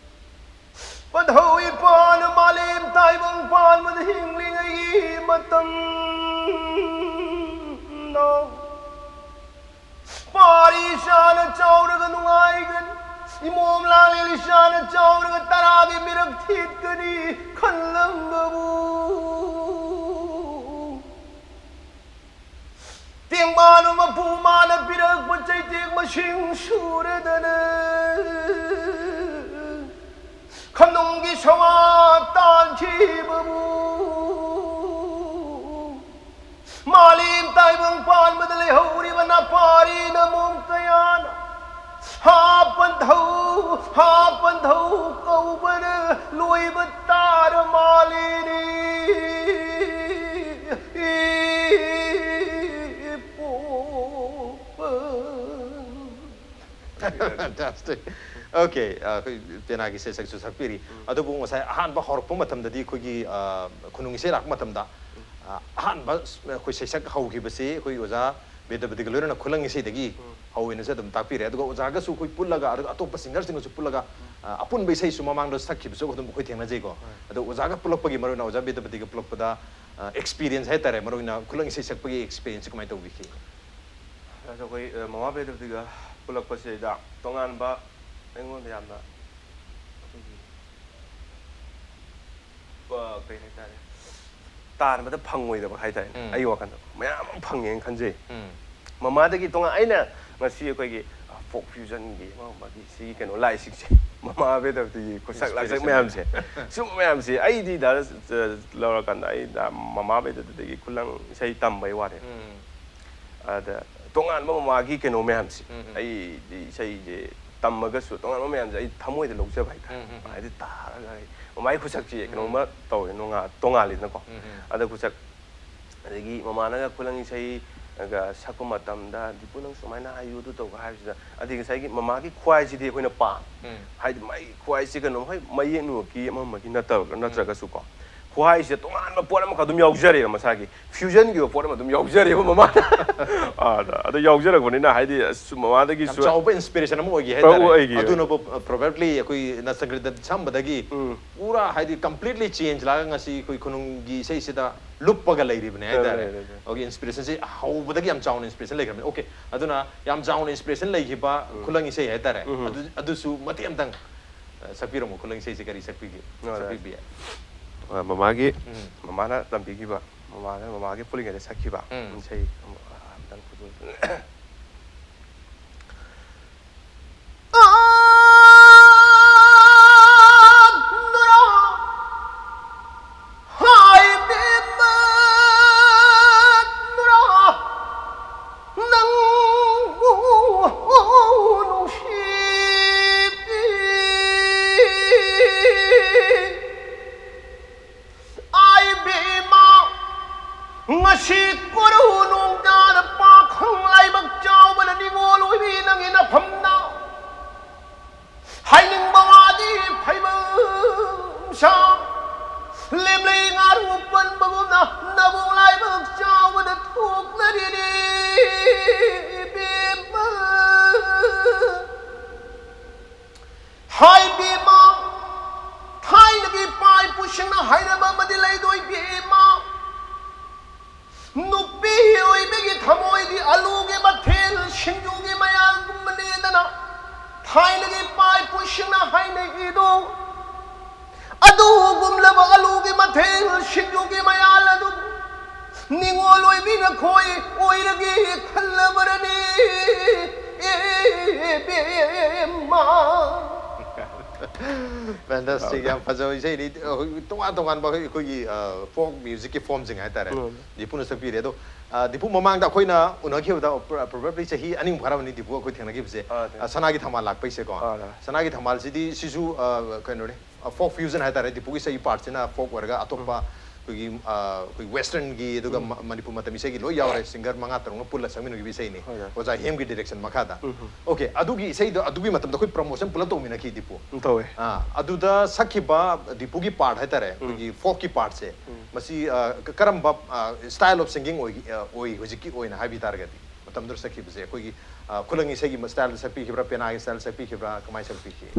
ꯄꯟꯊꯧ ꯏꯄꯥꯅ ꯃꯥꯂꯦꯝ ꯇꯥꯏꯕꯪ ꯄꯥꯟꯕꯗ ꯍꯤꯡꯂꯤꯉꯩꯒꯤ ꯃꯇꯝꯗ ꯄꯥꯔꯤ ꯏꯁꯥꯅ ꯆꯥꯎꯔꯒ ꯅꯨꯡꯉꯥꯏꯒꯅꯤ꯫ ꯏꯃꯣꯝ ꯂꯥꯡꯂꯦꯜ ꯏꯁꯥꯅ ꯆꯥꯎꯔꯒ ꯇꯔꯥꯒꯤ ꯃꯤꯔꯛ ꯊꯦꯠꯀꯅꯤ ꯈꯜꯂꯝꯕꯕꯨ꯫ ꯇꯦꯡꯕꯥꯟ ꯃꯄꯨ ꯃꯥꯅ ꯄꯤꯔꯛꯄ ꯆꯩꯇꯦꯛ ꯃꯁꯤꯡ ꯁꯨꯔꯗꯅ ꯈꯝꯅꯨꯡꯒꯤ ꯁꯋꯥ ꯇꯥꯟꯈꯤꯕꯕꯨ꯫ ꯃꯥꯂꯦꯝ ꯇꯥꯏꯕꯪ ꯄꯥꯟꯕꯗ ꯂꯩꯍꯧꯔꯤꯕ ꯅꯄꯥꯔꯤ ꯅꯃꯣꯝ ꯀꯌꯥꯅ ꯍꯥꯞ ꯄꯟꯊꯧ, ꯍꯥꯞ ꯄꯟꯊꯧ ꯀꯧꯕꯅ ꯂꯣꯏꯕ ꯇꯥꯔ ꯃꯥꯜꯂꯤꯅꯤ꯫ ꯏꯄꯣꯛꯄ꯫ Fantastic. Okay, ꯑꯩꯈꯣꯏ ꯄꯦꯅꯥꯒꯤ ꯁꯩꯁꯛꯁꯨ ꯁꯛꯄꯤꯔꯤ꯫ ꯑꯗꯨꯕꯨ ꯉꯁꯥꯏ ꯑꯍꯥꯟꯕ ꯍꯧꯔꯛꯄ ꯃꯇꯝꯗꯗꯤ ꯑꯩꯈꯣꯏꯒꯤ ꯑ, ꯈꯨꯅꯨꯡ ꯏꯁꯩ ꯂꯥꯛꯄ ꯃꯇꯝꯗ ꯑ, ꯑꯍꯥꯟꯕ ꯑꯩꯈꯣꯏ ꯁꯩꯁꯛ ꯍꯧꯈꯤꯕꯁꯤ ꯑꯩꯈꯣꯏ ꯑꯣꯖꯥ ꯕꯤꯗ꯭ꯌꯥꯄꯇꯤꯒ ꯂꯣꯏꯅꯅ ꯈꯨꯂꯪ ꯏꯁꯩꯗꯒꯤ ꯍꯧꯋꯦꯅꯁꯨ ꯑꯗꯨꯝ ꯇꯥꯛꯄꯤꯔꯦ꯫ ꯑꯗꯨꯒ ꯑꯣꯖꯥꯒꯁꯨ ꯑꯩꯈꯣꯏ ꯄꯨꯜꯂꯒ, ꯑꯗꯨꯒ ꯑꯇꯣꯞꯄ ꯁꯤꯡꯒꯔꯁꯤꯡꯒꯁꯨ ꯄꯨꯜꯂꯒ ꯑ, ꯑꯄꯨꯟꯕ ꯏꯁꯩꯁꯨ ꯃꯃꯥꯡꯗ ꯁꯛꯈꯤꯕꯁꯨ ꯑꯗꯨꯝ ꯑꯩꯈꯣꯏ ꯊꯦꯡꯅꯖꯩꯀꯣ꯫ ꯑꯗꯣ ꯑꯣꯖꯥꯒ ꯄꯨꯜꯂꯛꯄꯒꯤ, ꯃꯔꯨꯑꯣꯏꯅ ꯑꯣꯖꯥ ꯕꯤꯗ꯭ꯌꯥꯄꯇꯤꯒ ꯄꯨꯜꯂꯛꯄꯗ ꯑꯦꯛꯁꯄꯤꯔꯤꯌꯦꯟꯁ ꯍꯥꯏꯇꯥꯔꯦ, ꯃꯔꯨꯑꯣꯏꯅ ꯈꯨꯂꯪ ꯏꯁꯩ ꯁꯛꯄꯒꯤ ꯑꯦꯛꯁꯄꯤꯔꯤꯌꯦꯟꯁꯁꯤ ꯀꯃꯥꯏꯅ ꯇꯧꯕꯤꯈꯤ? ꯑꯗꯣ ꯑꯩꯈꯣꯏ ꯑ, ꯃꯃꯥ ꯕꯤꯗ꯭ꯌꯥꯄꯇꯤꯒ ꯄꯨꯜꯂꯛꯄꯁꯤꯗꯩꯗ ꯇꯣꯉꯥꯟꯕ ꯑꯩꯉꯣꯟꯗ ꯌꯥꯝꯅ ꯑꯩꯈꯣꯏꯒꯤ ꯑ, ꯀꯩ ꯍꯥꯏꯇꯥꯔꯦ, ꯇꯥꯟꯕꯗ ꯐꯪꯉꯣꯏꯗꯕ ꯍꯥꯏꯇꯥꯔꯦ꯫ ꯎꯝ. ꯑꯩꯒꯤ ꯋꯥꯈꯜꯗ ꯃꯌꯥꯝ ꯑꯃ ꯐꯪꯉꯦꯅ ꯈꯟꯖꯩ꯫ ꯎꯝ. ꯃꯃꯥꯗꯒꯤ ꯇꯣꯉꯥꯟ ꯑꯩꯅ ꯉꯁꯤ ꯑꯩꯈꯣꯏꯒꯤ ꯐꯣꯛ ꯐ꯭ꯌꯨꯖꯟꯒꯤ ꯑꯃ ꯑꯃꯒꯤ ꯁꯤꯒꯤ ꯀꯩꯅꯣ ꯂꯥꯏꯁꯤꯡꯁꯦ, ꯃꯃꯥ ꯕꯤꯗ꯭ꯌꯥꯄꯇꯤꯒꯤ ꯈꯨꯠꯁꯛ ꯂꯥꯛꯁꯛ Inspiration. ꯃꯌꯥꯝꯁꯦ, ꯁꯨꯝꯕ ꯃꯌꯥꯝꯁꯦ ꯑꯩꯗꯤ ꯗꯥ ꯂꯧꯔꯀꯥꯟꯗ ꯑꯩ ꯗꯥ ꯃꯃꯥ ꯕꯤꯗ꯭ꯌꯥꯄꯇꯤꯗꯒꯤ ꯈꯨꯂꯪ ꯏꯁꯩ ꯇꯝꯕꯩ ꯋꯥꯅꯦ꯫ ꯎꯝ. ꯑꯗ ꯇꯣꯉꯥꯟꯕ ꯃꯃꯥꯒꯤ ꯀꯩꯅꯣ ꯃꯌꯥꯝꯁꯦ, ꯎꯝ, ꯎꯝ꯫ ꯑꯩꯗꯤ ꯏꯁꯩꯁꯦ ꯇꯝꯃꯒꯁꯨ ꯇꯣꯉꯥꯟꯕ ꯃꯌꯥꯝꯁꯦ ꯑꯩ ꯊꯃꯣꯏꯗ ꯂꯧꯖꯕ ꯍꯥꯏꯇꯥꯔꯦ꯫ ꯎꯝ, ꯎꯝ, ꯎꯝ꯫ ꯍꯥꯏꯗꯤ ꯇꯥꯔꯒ ꯑꯩ ꯃꯃꯥꯒꯤ ꯈꯨꯁꯛꯁꯤ ꯀꯩꯅꯣꯝꯃ ꯇꯧꯋꯦ, ꯅꯣꯉꯥ-, ꯇꯣꯉꯥꯜꯂꯤꯗꯅꯀꯣ꯫ ꯎꯝ, ꯎꯝ꯫ ꯑꯗ ꯈꯨꯁꯛ, ꯑꯗꯒꯤ ꯃꯃꯥꯅꯒ ꯈꯨꯂꯪ ꯏꯁꯩꯒ ꯁꯛꯄ ꯃꯇꯝꯗ, "ꯗꯤꯄꯨ, ꯅꯪ ꯁꯨꯃꯥꯏꯅ ꯍꯥꯏꯌꯨ, ꯑꯗꯨ ꯇꯧꯕ" ꯍꯥꯏꯕꯁꯤꯗ, ꯑꯗꯒꯤ ꯉꯁꯥꯏꯒꯤ ꯃꯃꯥꯒꯤ ꯈ꯭ꯋꯥꯏꯁꯤꯗꯤ ꯑꯩꯈꯣꯏꯅ ꯄꯥꯝꯃꯤ꯫ ꯎꯝ꯫ ꯍꯥꯏꯗꯤ ꯃꯥꯒꯤ ꯈ꯭ꯋꯥꯏꯁꯤ ꯀꯩꯅꯣ, ꯍꯣꯏ, ꯃꯌꯦꯛ ꯅꯨꯡꯃꯛꯀꯤ ꯑꯃꯃꯛꯀꯤ ꯅꯠꯇꯕ, ꯎꯝ꯫ ꯅꯠꯇ꯭ꯔꯒꯁꯨꯀꯣ, ꯈ꯭ꯋꯥꯏꯁꯤꯗ ꯇꯣꯉꯥꯟꯕ ꯄꯣꯠ ꯑꯃꯈꯛ ꯑꯗꯨꯝ ꯌꯥꯎꯖꯔꯦꯕ, ꯃꯁꯥꯒꯤ ꯐ꯭ꯌꯨꯖꯟꯒꯤ ꯑꯣꯏꯕ ꯄꯣꯠ ꯑꯃ ꯑꯗꯨꯝ ꯌꯥꯎꯖꯔꯦꯕ ꯃꯃꯥꯅ꯫ ꯑꯥꯗ, ꯑꯗ ꯌꯥꯎꯖꯔꯛꯄꯅꯤꯅ, ꯍꯥꯏꯗꯤ, ꯑꯁ, ꯃꯃꯥꯗꯒꯤ ꯌꯥꯝ ꯁꯨ-, ꯆꯥꯎꯕ inspiration ꯑꯃ ꯑꯣꯏꯈꯤ ꯍꯣꯏ, ꯍꯥꯏꯇꯥꯔꯦ꯫ ꯑꯣꯏꯈꯤ, ꯑꯣꯏꯈꯤ꯫ ꯑꯗꯨꯅꯕꯨ, ꯑ, probably ꯑꯩꯈꯣꯏ ꯅꯁꯪꯒ꯭ꯔꯤꯇ ꯁꯝꯕꯗꯒꯤ ꯎꯝ꯫ ꯄꯨꯔꯥ, ꯍꯥꯏꯗꯤ, completely change ꯂꯥꯛꯑꯒ ꯉꯁꯤ ꯑꯩꯈꯣꯏ ꯈꯨꯅꯨꯡꯒꯤ ꯏꯁꯩꯁꯤꯗ ꯂꯨꯞꯄꯒ ꯂꯩꯔꯤꯕꯅꯦ ꯍꯥꯏꯇꯥꯔꯦ꯫ ꯂꯩꯔꯦ, ꯂꯩꯔꯦ꯫ Okay, inspiration ꯁꯤ ꯍꯧꯕꯗꯒꯤ ꯌꯥꯝ ꯆꯥꯎꯅ inspiration ꯂꯩꯈ꯭ꯔꯕꯅꯤ꯫ Okay, ꯑꯗꯨꯅ ꯌꯥꯝ ꯆꯥꯎꯅ inspiration ꯂꯩꯈꯤꯕ ꯎꯝ꯫ ꯈꯨꯂꯪ ꯏꯁꯩ ꯍꯥꯏꯇꯥꯔꯦ꯫ ꯎꯝ꯫ ꯑꯗꯨ, ꯑꯗꯨꯁꯨ ꯃꯇꯦꯛ ꯑꯃꯇꯪ, ꯑ, ꯁꯛꯄꯤꯔꯝꯃꯣ꯫ ꯈꯨꯂꯪ ꯏꯁꯩꯁꯦ ꯀꯔꯤ ꯁꯛꯄꯤꯒꯦ? ꯍꯣꯏ꯫ ꯁꯛꯄꯤꯕ ꯌꯥꯏ꯫ ꯑ, ꯃꯃꯥꯒꯤ, ꯎꯝ꯫ ꯃꯃꯥꯅ ꯇꯝꯕꯤꯈꯤꯕ, ꯃꯃꯥꯅ, ꯃꯃꯥꯒꯤ ꯄꯨꯜꯂꯤꯉꯩꯗ ꯁꯛꯈꯤꯕ ꯎꯝ꯫ ꯏꯁꯩ ꯑꯃ, ꯑ, ꯑꯝꯇꯪ ꯈꯨꯗꯣꯜ-, ꯍꯥꯏꯕꯦꯝꯃ ꯅꯨꯔꯥ, ꯅꯪꯕꯨ ꯅꯨꯡꯁꯤꯕꯤ꯫ ꯑꯥꯏ ꯕꯦꯝꯃ, ꯉꯁꯤ ꯀꯣꯔꯧ ꯅꯣꯡꯗꯥꯗ ꯄꯥꯈꯪ ꯂꯥꯏꯕꯛ ꯆꯥꯎꯕꯅ ꯅꯤꯉꯣꯜ ꯑꯣꯏꯕꯤ ꯅꯪꯒꯤ ꯅꯐꯝꯗ ꯍꯥꯏꯅꯤꯡꯕ ꯋꯥꯗꯤ ꯐꯩꯕꯝ ꯁꯥ, ꯂꯦꯝꯂꯩ ꯉꯥꯔꯨ ꯄꯟꯕꯒꯨꯝꯅ ꯅꯕꯨꯡ ꯂꯥꯏꯕꯛ ꯆꯥꯎꯕꯗ ꯊꯣꯛꯅꯔꯤꯅꯤ ꯏꯕꯦꯝꯃ꯫ ꯍꯥꯏ ꯏꯕꯦꯝꯃ, ꯊꯥꯏꯅꯒꯤ ꯏꯄꯥ ꯏꯄꯨꯁꯤꯡꯅ ꯍꯥꯏꯅꯕ ꯑꯃꯗꯤ ꯂꯩꯗꯣ ꯏꯕꯦꯝꯃ, ꯅꯨꯄꯤ ꯑꯣꯏꯕꯒꯤ ꯊꯃꯣꯏꯗꯤ ꯑꯂꯨꯒꯤ ꯃꯊꯦꯜ ꯁꯤꯡꯖꯨꯒꯤ ꯃꯌꯥꯜꯒꯨꯝꯕꯅꯦꯗꯅ ꯊꯥꯏꯅꯒꯤ ꯏꯄꯥ ꯏꯄꯨꯁꯤꯡꯅ ꯍꯥꯏꯅꯩꯗꯣ꯫ ꯑꯗꯨꯒꯨꯝꯂꯕ ꯑꯂꯨꯒꯤ ꯃꯊꯦꯜ ꯁꯤꯡꯖꯨꯒꯤ ꯃꯌꯥꯜ ꯑꯗꯨ ꯅꯤꯉꯣꯜ ꯑꯣꯏꯕꯤ ꯅꯈꯣꯏ ꯑꯣꯏꯔꯒꯦ ꯈꯜꯂꯕꯔꯅꯦ, ꯏꯕꯦꯝꯃ꯫ Fantastic, ꯌꯥꯝ ꯐꯖꯕ ꯏꯁꯩꯅꯤ꯫ ꯑꯩꯈꯣꯏꯒꯤ ꯇꯣꯉꯥꯟ ꯇꯣꯉꯥꯟꯕ ꯑꯩꯈꯣꯏꯒꯤ, ꯑ, folk musicꯀꯤ formꯁꯤꯡ ꯍꯥꯏꯇꯥꯔꯦ꯫ ꯎꯝ꯫ ꯗꯤꯄꯨꯅ ꯁꯛꯄꯤꯔꯦ꯫ ꯑꯗꯣ ꯑ, ꯗꯤꯄꯨ, ꯃꯃꯥꯡꯗ ꯑꯩꯈꯣꯏꯅ ꯎꯅꯈꯤꯕꯗ, probably ꯆꯍꯤ ꯑꯅꯤꯃꯨꯛ ꯐꯥꯔꯝꯃꯅꯤ, ꯗꯤꯄꯨ, ꯑꯩꯈꯣꯏ ꯊꯦꯡꯅꯈꯤꯕꯁꯦ꯫ ꯑꯥ, ꯊꯦꯡꯅꯩ꯫ ꯑ, ꯁꯅꯥꯒꯤ ꯊꯝꯕꯥꯜ ꯂꯥꯛꯄꯩꯁꯦꯀꯣ꯫ ꯑꯥ, ꯑꯥ꯫ ꯁꯅꯥꯒꯤ ꯊꯝꯕꯥꯜꯁꯤꯗꯤ ꯁꯤꯁꯨ, ꯑ, ꯀꯩꯅꯣꯅꯦ, ꯐꯣꯛ ꯐ꯭ꯌꯨꯖꯟ ꯍꯥꯏꯇꯥꯔꯦ꯫ ꯗꯤꯄꯨꯒꯤ ꯏꯁꯩ ꯄꯥꯔꯠꯁꯤꯅ ꯐꯣꯛ ꯑꯣꯏꯔꯒ ꯑꯇꯣꯞꯄ ꯑꯩꯈꯣꯏꯒꯤ, ꯑ, ꯑꯩꯈꯣꯏ ꯋꯦꯁꯇꯔꯟꯒꯤ, ꯑꯗꯨꯒ ꯃ- ꯃꯅꯤꯄꯨꯔ ꯃꯇꯝ ꯏꯁꯩꯒꯤ ꯂꯣꯏ ꯌꯥꯎꯔꯦ꯫ ꯁꯤꯡꯒꯔ ꯃꯉꯥ ꯇꯔꯨꯛꯅ ꯄꯨꯜꯂ ꯁꯛꯃꯤꯟꯅꯈꯤꯕ ꯏꯁꯩꯅꯤ, ꯍꯣꯏ, ꯍꯣꯏ꯫ ꯑꯣꯖꯥ ꯍꯦꯝꯒꯤ ꯗꯤꯔꯦꯛꯁꯟ ꯃꯈꯥꯗ꯫ ꯑꯣꯀꯦ, ꯑꯗꯨꯒꯤ ꯏꯁꯩꯗꯣ, ꯑꯗꯨꯒꯤ ꯃꯇꯝꯗ ꯑꯩꯈꯣꯏ ꯄ꯭ꯔꯃꯣꯁꯟ ꯄꯨꯂꯞ ꯇꯧꯃꯤꯟꯅꯈꯤ, ꯗꯤꯄꯨ꯫ ꯎꯝ, ꯇꯧꯋꯦ꯫ ꯑ, ꯑꯗꯨꯗ ꯁꯛꯈꯤꯕ ꯗꯤꯄꯨꯒꯤ ꯄꯥꯔꯠ ꯍꯥꯏꯇꯥꯔꯦ, ꯑꯩꯈꯣꯏꯒꯤ ꯐꯣꯛꯀꯤ ꯄꯥꯔꯠꯁꯦ, ꯃꯁꯤ, ꯑ, ꯀ- ꯀꯔꯝꯕ ꯁ꯭ꯇꯥꯏꯜ ꯑꯣꯐ ꯁꯤꯡꯒꯤꯡ ꯑꯣꯏ, ꯑ, ꯑꯣꯏ ꯍꯧꯖꯤꯛꯀꯤ ꯑꯣꯏꯅ ꯍꯥꯏꯕꯤ ꯇꯥꯔꯒꯗꯤ? ꯃꯇꯝꯗꯨꯗ ꯁꯛꯈꯤꯕꯁꯦ ꯑꯩꯈꯣꯏꯒꯤ, ꯑ, ꯈꯨꯂꯪ ꯏꯁꯩꯒꯤ ꯁ꯭ꯇꯥꯏꯜꯗ ꯁꯛꯄꯤꯈꯤꯕ꯭ꯔꯥ, ꯄꯦꯅꯥꯒꯤ ꯁ꯭ꯇꯥꯏꯜꯗ ꯁꯛꯄꯤꯈꯤꯕ꯭ꯔꯥ, ꯀꯃꯥꯏꯅ ꯁꯛꯄꯤꯈꯤ?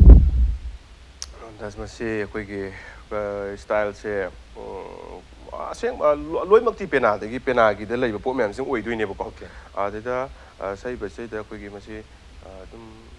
ꯑꯁ, ꯃꯁꯤ ꯑꯩꯈꯣꯏꯒꯤ, ꯑ, ꯁ꯭ꯇꯥꯏꯜꯁꯦ, ꯎꯝ, ꯑꯁꯦꯡꯕ, ꯂꯣ- ꯂꯣꯏꯅꯃꯛꯇꯤ ꯄꯦꯅꯥꯗꯒꯤ, ꯄꯦꯅꯥꯒꯤꯗ ꯂꯩꯕ ꯄꯣꯠ ꯃꯌꯥꯝꯁꯤꯡ ꯑꯣꯏꯗꯣꯏꯅꯦꯕꯀꯣ꯫ ꯑꯣꯀꯦ꯫ ꯑꯗꯨꯗ, ꯑ, ꯁꯛꯏꯕꯁꯤꯗ ꯑꯩꯈꯣꯏꯒꯤ ꯃꯁꯤ, ꯑ, ꯑꯗꯨꯝ